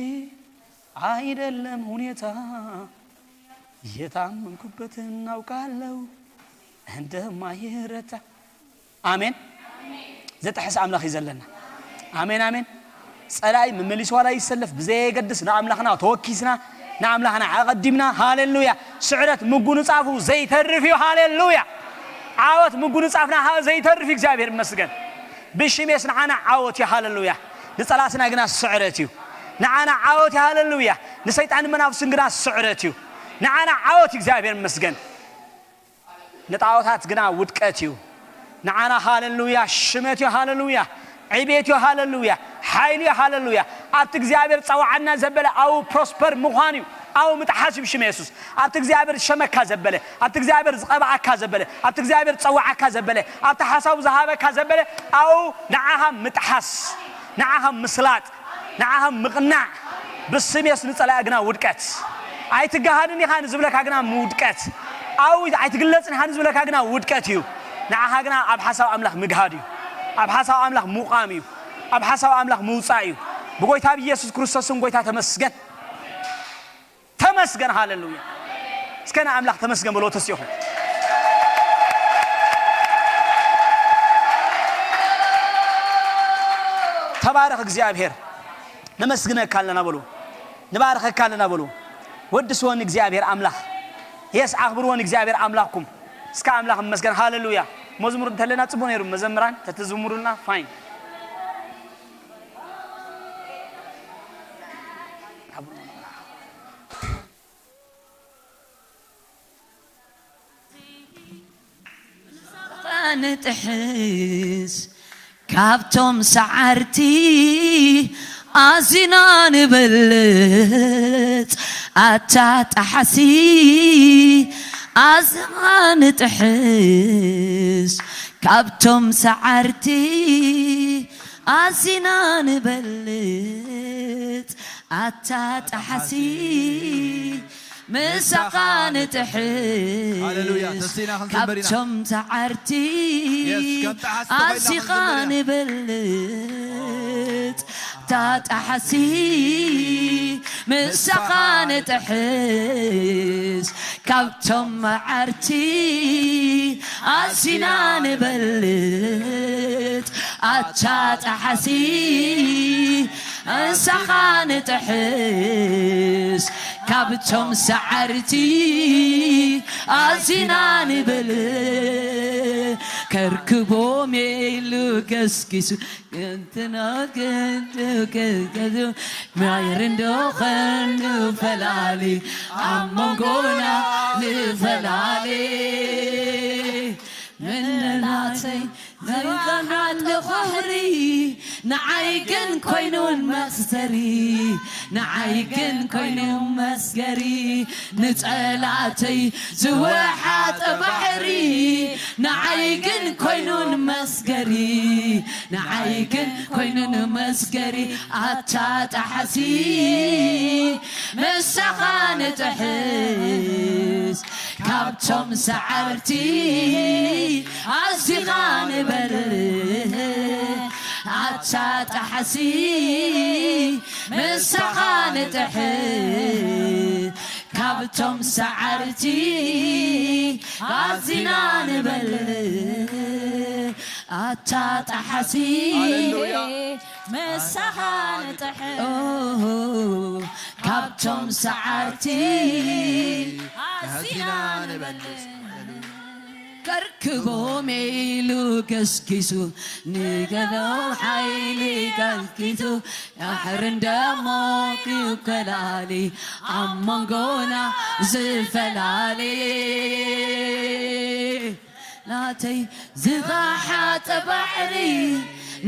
አይደለም ሁኔታ። የታመንኩበትን አውቃለሁ እንደማይረታ። ኣሜን። ዘጥሕስ ኣምላኽ እዩ ዘለና። ኣሜን፣ ኣሜን። ጸላኢ መመሊሱ ዋላ ይሰለፍ ብዘየገድስ ንኣምላኽና ተወኪስና፣ ንኣምላኽና ኣቐዲምና፣ ሃሌሉያ። ስዕረት ምጉንጻፉ ዘይተርፍ እዩ። ሃሌሉያ። ዓወት ምጉንጻፍና ኸኣ ዘይተርፍ እዩ። እግዚኣብሔር ይመስገን። ብሽሜስ ንዓና ዓወት እዩ፣ ሃለሉያ። ንጸላእትና ግና ስዕረት እዩ። ንዓና ዓወት እዩ፣ ሃለሉያ። ንሰይጣን መናፍስን ግና ስዕረት እዩ። ንዓና ዓወት እዩ፣ እግዚኣብሔር ይመስገን። ንጣዖታት ግና ውድቀት እዩ። ንዓና ሃለሉያ ሽመት እዩ፣ ሃለሉያ ዕቤት እዩ፣ ሃለሉያ ሓይሊ እዩ፣ ሃለሉያ። ኣብቲ እግዚኣብሔር ጸዋዓና ዘበለ ኣው ፕሮስፐር ምዃን እዩ። ኣው ምጥሓስ እዩ ብሽም የሱስ። ኣብቲ እግዚኣብሔር ዝሸመካ ዘበለ፣ ኣብቲ እግዚኣብሔር ዝቐብኣካ ዘበለ፣ ኣብቲ እግዚኣብሔር ዝጸዋዓካ ዘበለ፣ ኣብቲ ሓሳቡ ዝሃበካ ዘበለ፣ ኣው ንዓኻ ምጥሓስ፣ ንዓኻ ምስላጥ፣ ንዓኻ ምቕናዕ። ብስም የሱስ ንጸላኢ ግና ውድቀት። ኣይትገሃድን ኢኻ ንዝብለካ ግና ምውድቀት። ኣው ኣይትግለጽን ኢኻ ንዝብለካ ግና ውድቀት እዩ። ንዓኻ ግና ኣብ ሓሳብ ኣምላኽ ምግሃድ እዩ። ኣብ ሓሳብ ኣምላኽ ምውቃም እዩ። ኣብ ሓሳብ ኣምላኽ ምውጻእ እዩ። ብጎይታ ብኢየሱስ ክርስቶስን ጎይታ ተመስገን። ተመስገን፣ ሃለሉያ። እስከ ንኣምላኽ ተመስገን በሎ ተሲኹ። ተባረኽ እግዚኣብሔር። ነመስግነካ ኣለና በሉ። ንባረኸካ ኣለና በሉ። ወድስዎ ንእግዚኣብሔር ኣምላኽ። የስ ኣኽብርዎ ንእግዚኣብሔር ኣምላኽኩም። እስከ ኣምላኽ ይመስገን። ሃለሉያ። መዝሙር እንተለና ጽቡቕ ነይሩ። መዘምራን ተትዝምሩልና ፋይን። ንጥሕስ ካብቶም ሰዓርቲ ኣዚና ንበልጽ ኣታ ጠሓሲ ኣዚና ንጥሕስ ካብቶም ሰዓርቲ ኣዚና ንበልጽ ኣታ ጠሓሲ ምሳኻ ንጥሕስ ሃሌሉያ። ተሲና ክንዘምር ኢና። ካብቶም ሰዓርቲ የስ፣ ከም ጠሓሲ ተኾይና ኣዚኻ ክንዘምር ኢና። ንበልጽ ኣታ ጠሓሲ ምሳኻ ንጥሕስ ካብቶም መዓርቲ ኣዚና ንበልጽ ኣታ ጠሓሲ እንሳኻ ንጥሕስ ካብቶም ሰዓርቲ ኣዚና ንበልጽ ከርክቦም ኢሉ ገስጊሱ ክንትናት ክንትከዘ ማይር እንዶ ኸንዱ ፈላሊ ኣብ መንጎና ዝፈላሊ ምንናተይ ዝባሓት ለዃህሪ ንዓይ ግን ኮይኑን መኽሰሪ ንዓይ ግን ኮይኑ መስገሪ ንጸላተይ ዝወሓጠ ባሕሪ ንዓይ ግን ኮይኑን መስገሪ ንዓይ ግን ኮይኑን መስገሪ ኣታ ጠሓሲ ምሳኻ ንጥሕስ ካብቶም ሰዓርቲ ኣዚኻ ንበልጽ ኣታ ጠሓሲ ምሳኻ ንጥሕስ ካብቶም ሰዓርቲ ኣዚና ንበልጽ ኣታ ጠሓሲ ሃሌሉያ። ምሳኻ ንጥሕስ ኦ፣ ካብቶም ሰዓርቲ ኣዚና ንበልጽ ከርክቦም ኢሉ ገስጊሱ ንገሎ ሓይሊ ከልኪቱ ባሕሪ እንደሞ ክከላሊ ኣብ መንጎና ዝፈላሊ ናተይ ዝኸሓጠ ባሕሪ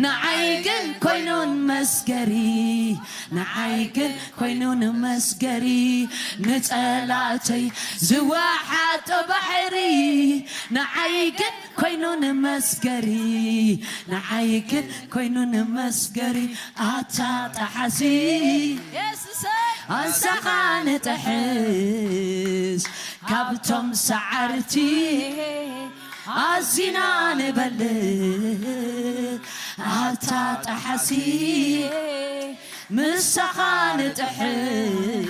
ንዓይ ግን ኮይኑን መስገሪ ንዓይ ግን ኮይኑን መስገሪ ንጸላተይ ዝወሓጠ ባሕሪ ንዓይ ግን ኮይኑን መስገሪ ንዓይ ግን ኮይኑን መስገሪ ኣታ ጠሓሲ ኣንሳኻ ንጥሕስ ካብቶም ሰዓርቲ ኣዚና ንበልጽ ኣታ ጠሓሲ ምሳኻ ንጥሕስ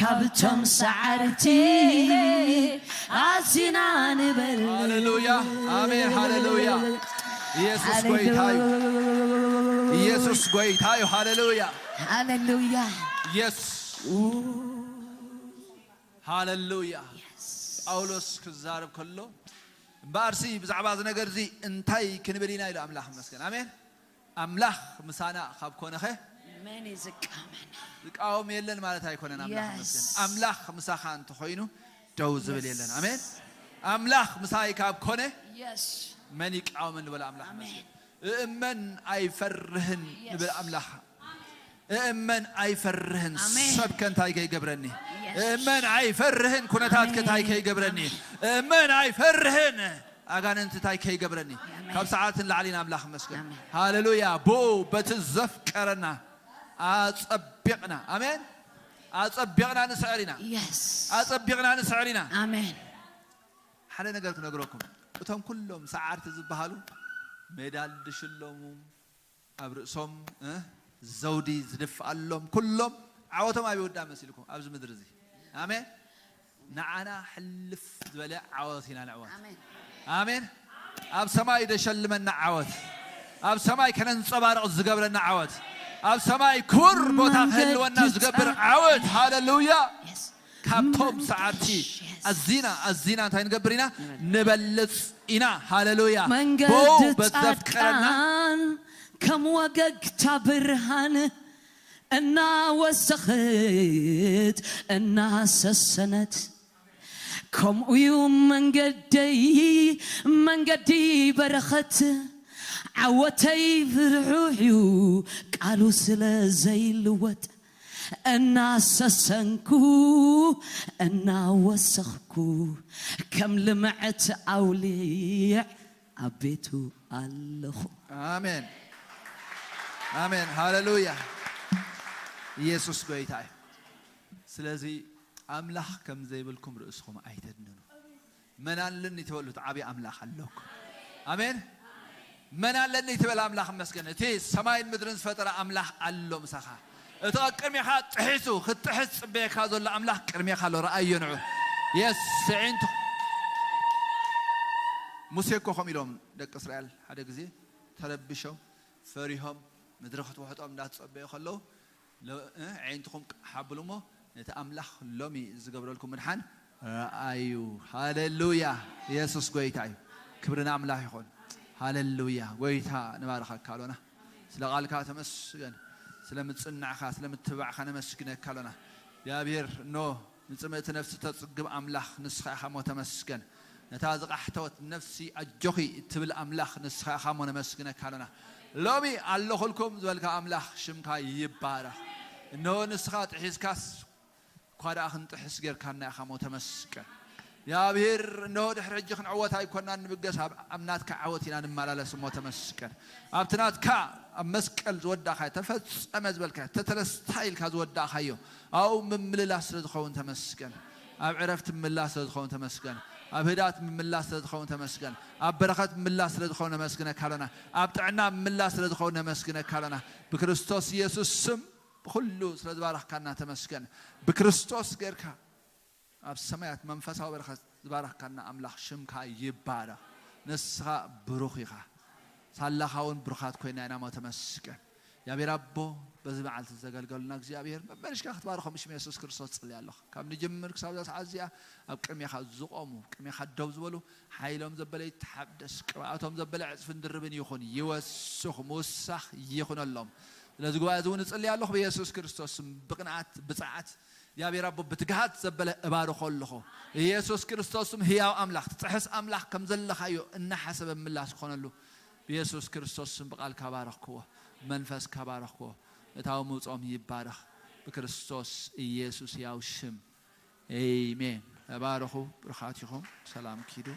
ካብቶም ሰዓርቲ ኣዚና ንበልጽ ሃሌሉያ። ኣሜን። ሃሌሉያ። ኢየሱስ ሃሌሉያ። ጎይታ እዩ። ኢየሱስ ጎይታ እዩ። ሃሌሉያ። ሃሌሉያ። ኢየሱስ ሃሌሉያ። ጳውሎስ ክዛረብ ከሎ እምበኣርሲ ብዛዕባ እዚ ነገር እዚ እንታይ ክንብል ኢና ኢሉ ኣምላኽ ይመስገን። ኣሜን። ኣምላኽ ምሳና ካብ ኮነኸ መን እዩ ዝቃወመና? ዝቃወም የለን ማለት ኣይኮነን። ኣምላኽ Yes. ይመስገን። ኣምላኽ ምሳኻ እንተኾይኑ ደው ዝብል Yes. የለን። ኣሜን። ኣምላኽ ምሳይ ካብ ኮነ የስ መን ይቃወመኒ? በለ ኣምላኽ ኣሜን። ይመስገን። እእመን ኣይፈርህን Yes. ንብል ኣምላኽ። እእመን ኣይፈርህን ኣሜን። ሰብከ እንታይ ከይገብረኒ። Yes. እእመን ኣይፈርህን ኩነታትከ እንታይ ኣሜን። ከይገብረኒ። እእመን ኣይፈርህን ኣጋንንቲ እንታይ ከይገብረኒ። ኣሜን። ካብ ሰዓት ንላዕሊ ንኣምላኽ ይመስገን። ኣሜን። ሃሌሉያ። ብኡ በቲ ዘፍቀረና ኣጸቢቕና። ኣሜን። ኣጸቢቕና ንስዕር ኢና። የስ ኣጸቢቕና ንስዕር ኢና። ኣሜን። ሓደ ነገር ክነግረኩም። እቶም ኩሎም ሰዓርቲ ዝበሃሉ ሜዳል ዝሽለሙ፣ ኣብ ርእሶም እ ዘውዲ ዝድፍኣሎም ኩሎም ዓወቶም ኣብ ይወዳ መሲልኩም ኣብዚ ምድሪ እዚ። ኣሜን። ንዓና ሕልፍ ዝበለ ዓወት ኢና ንዕወት። ኣሜን። ኣሜን። ኣብ ሰማይ ደሸልመና ዓወት፣ ኣብ ሰማይ ከነንጸባርቕ ዝገብረና ዓወት፣ ኣብ ሰማይ ክቡር ቦታ ክህልወና ዝገብር ዓወት። ሃሌሉያ። የስ ካብቶም ሰዓርቲ ኣዚና ኣዚና እንታይ ንገብር ኢና? ንበልጽ ኢና። ሃሌሉያ። መንገዲ ብኡ በዘፍቀረና ጻድቃን ከም ወገግታ ብርሃን እናወሰኸት እናሰሰነት፣ ከምኡ እዩ መንገደይ መንገዲ በረኸት። ዓወተይ ብርሑሕ እዩ ቃሉ ስለ ዘይልወጥ፣ እናሰሰንኩ እናወሰኽኩ ከም ልምዐት ኣውሊዕ ኣብ ቤቱ ኣለኹ። ኣሜን፣ ኣሜን፣ ሃሌሉያ። ኢየሱስ ጎይታ እዩ። ስለዚ ኣምላኽ ከም ዘይብልኩም ርእስኹም ኣይተድንኑ። መን ኣለኒ ትበሉ፣ እቲ ዓብዪ ኣምላኽ ኣለኩም። ኣሜን። መን ኣለኒ ትበል ኣምላኽ መስገን። እቲ ሰማይን ምድርን ዝፈጠረ ኣምላኽ ኣሎ ምሳኻ። እቲ ቅድሜኻ ጥሒሱ ክትጥሕስ ጽበየካ ዘሎ ኣምላኽ ቅድሜኻ ኣሎ። ረኣዮ ንዑ። የስ ስዒንቱ ሙሴ እኮ ከምኡ ኢሎም ደቂ እስራኤል ሓደ ግዜ ተረቢሾም ፈሪሆም ምድሪ ክትውሕጦም እንዳተጸበዩ ከለዉ ሎ- እ፣ ኣዒንትኹም ሓብሉ እሞ ነቲ ኣምላኽ ሎሚ ዝገብረልኩም ምድሓን ረኣዩ። ሃሌሉያ። ኢየሱስ ጎይታ እዩ። ክብሪ ንኣምላኽ ይኹን። ሃሌሉያ። ጎይታ ንባርኸካ ኣሎና። ስለ ቃልካ ተመስገን። ስለ ምጽናዕካ፣ ስለ ምትባዕካ ነመስግነካ ኣሎና። እግዚኣብሔር እኖ ንጽምእቲ ነፍሲ ተጽግብ ኣምላኽ ንስኻ ኢኻ እሞ ተመስገን። ነታ ዝቃሕተወት ነፍሲ ኣጆኺ እትብል ኣምላኽ ንስኻ ኢኻ እሞ ነመስግነካ ኣሎና። ሎሚ ኣለኹልኩም ዝበልካ ኣምላኽ ሽምካ ይባረኽ። እነሆ ንስኻ ጥሒስካስ እኳ ደኣ ክንጥሕስ ጌርካና ኢኻ እሞ ተመስገን። እግዚኣብሔር እነሆ ድሕሪ ሕጂ ክንዕወት ኣይኮናን ንብገስ ኣብ ኣብ ናትካ ዓወት ኢና ንመላለስ እሞ ተመስገን። ኣብቲ ናትካ ኣብ መስቀል ዝወዳእካዮ ተፈጸመ ዝበልካዮ ተተለስታ ኢልካ ዝወዳእካዮ ኣብኡ ምምላስ ስለ ዝኸውን ተመስገን። ኣብ ዕረፍቲ ምምላስ ስለ ዝኸውን ተመስገን። ኣብ ህድኣት ምምላስ ስለ ዝኸውን ተመስገን። ኣብ በረኸት ምምላስ ስለ ዝኸውን ነመስግነካ ኣሎና። ኣብ ጥዕና ምምላስ ስለ ዝኸውን ነመስግነካ ኣሎና። ብክርስቶስ ኢየሱስ ስም ብኹሉ ስለ ዝባረኽካና ተመስገን። ብክርስቶስ ጌርካ ኣብ ሰማያት መንፈሳዊ በረኸት ዝባረኽካና ኣምላኽ ሽምካ ይባረኽ። ንስኻ ብሩኽ ኢኻ። ሳላኻ እውን ብሩኻት ኮይና ኢና እሞ ተመስገን። እግዚኣብሔር ኣቦ በዚ መዓልቲ ዘገልገሉና እግዚኣብሔር መመልሽካ ክትባርኾም ብሽም የሱስ ክርስቶስ ጽልያ ኣለኹ። ካብ ንጅምር ክሳብ እዛ ሰዓት እዚኣ ኣብ ቅድሜኻ ዝቖሙ ቅድሜኻ ደው ዝበሉ ሓይሎም ዘበለ ይተሓደስ፣ ቅብኣቶም ዘበለ ዕጽፍን ድርብን ይኹን፣ ይወስኹ፣ ምውሳኽ ይኹነሎም። ስለዚ ጉባኤ እዚ እውን እጽልያ ኣለኹ ብየሱስ ክርስቶስ ስም ብቕንኣት ብጽዓት እግዚኣብሔር ኣቦ ብትግሃት ዘበለ እባርኾ ኣለኹ። ኢየሱስ ክርስቶስም ህያው ኣምላኽ ትጥሕስ ኣምላኽ ከም ዘለኻዮ እናሓሰበ ምላስ ክኾነሉ ብየሱስ ክርስቶስ ስም ብቓልካ ባረኽክዎ፣ ብመንፈስካ ባረኽክዎ። እታዊ ምውፅኦም ይባረኽ ብክርስቶስ ኢየሱስ ህያው ሽም። ኤሜን። ተባረኹ። ብሩኻት ኢኹም። ሰላም ኪዱ።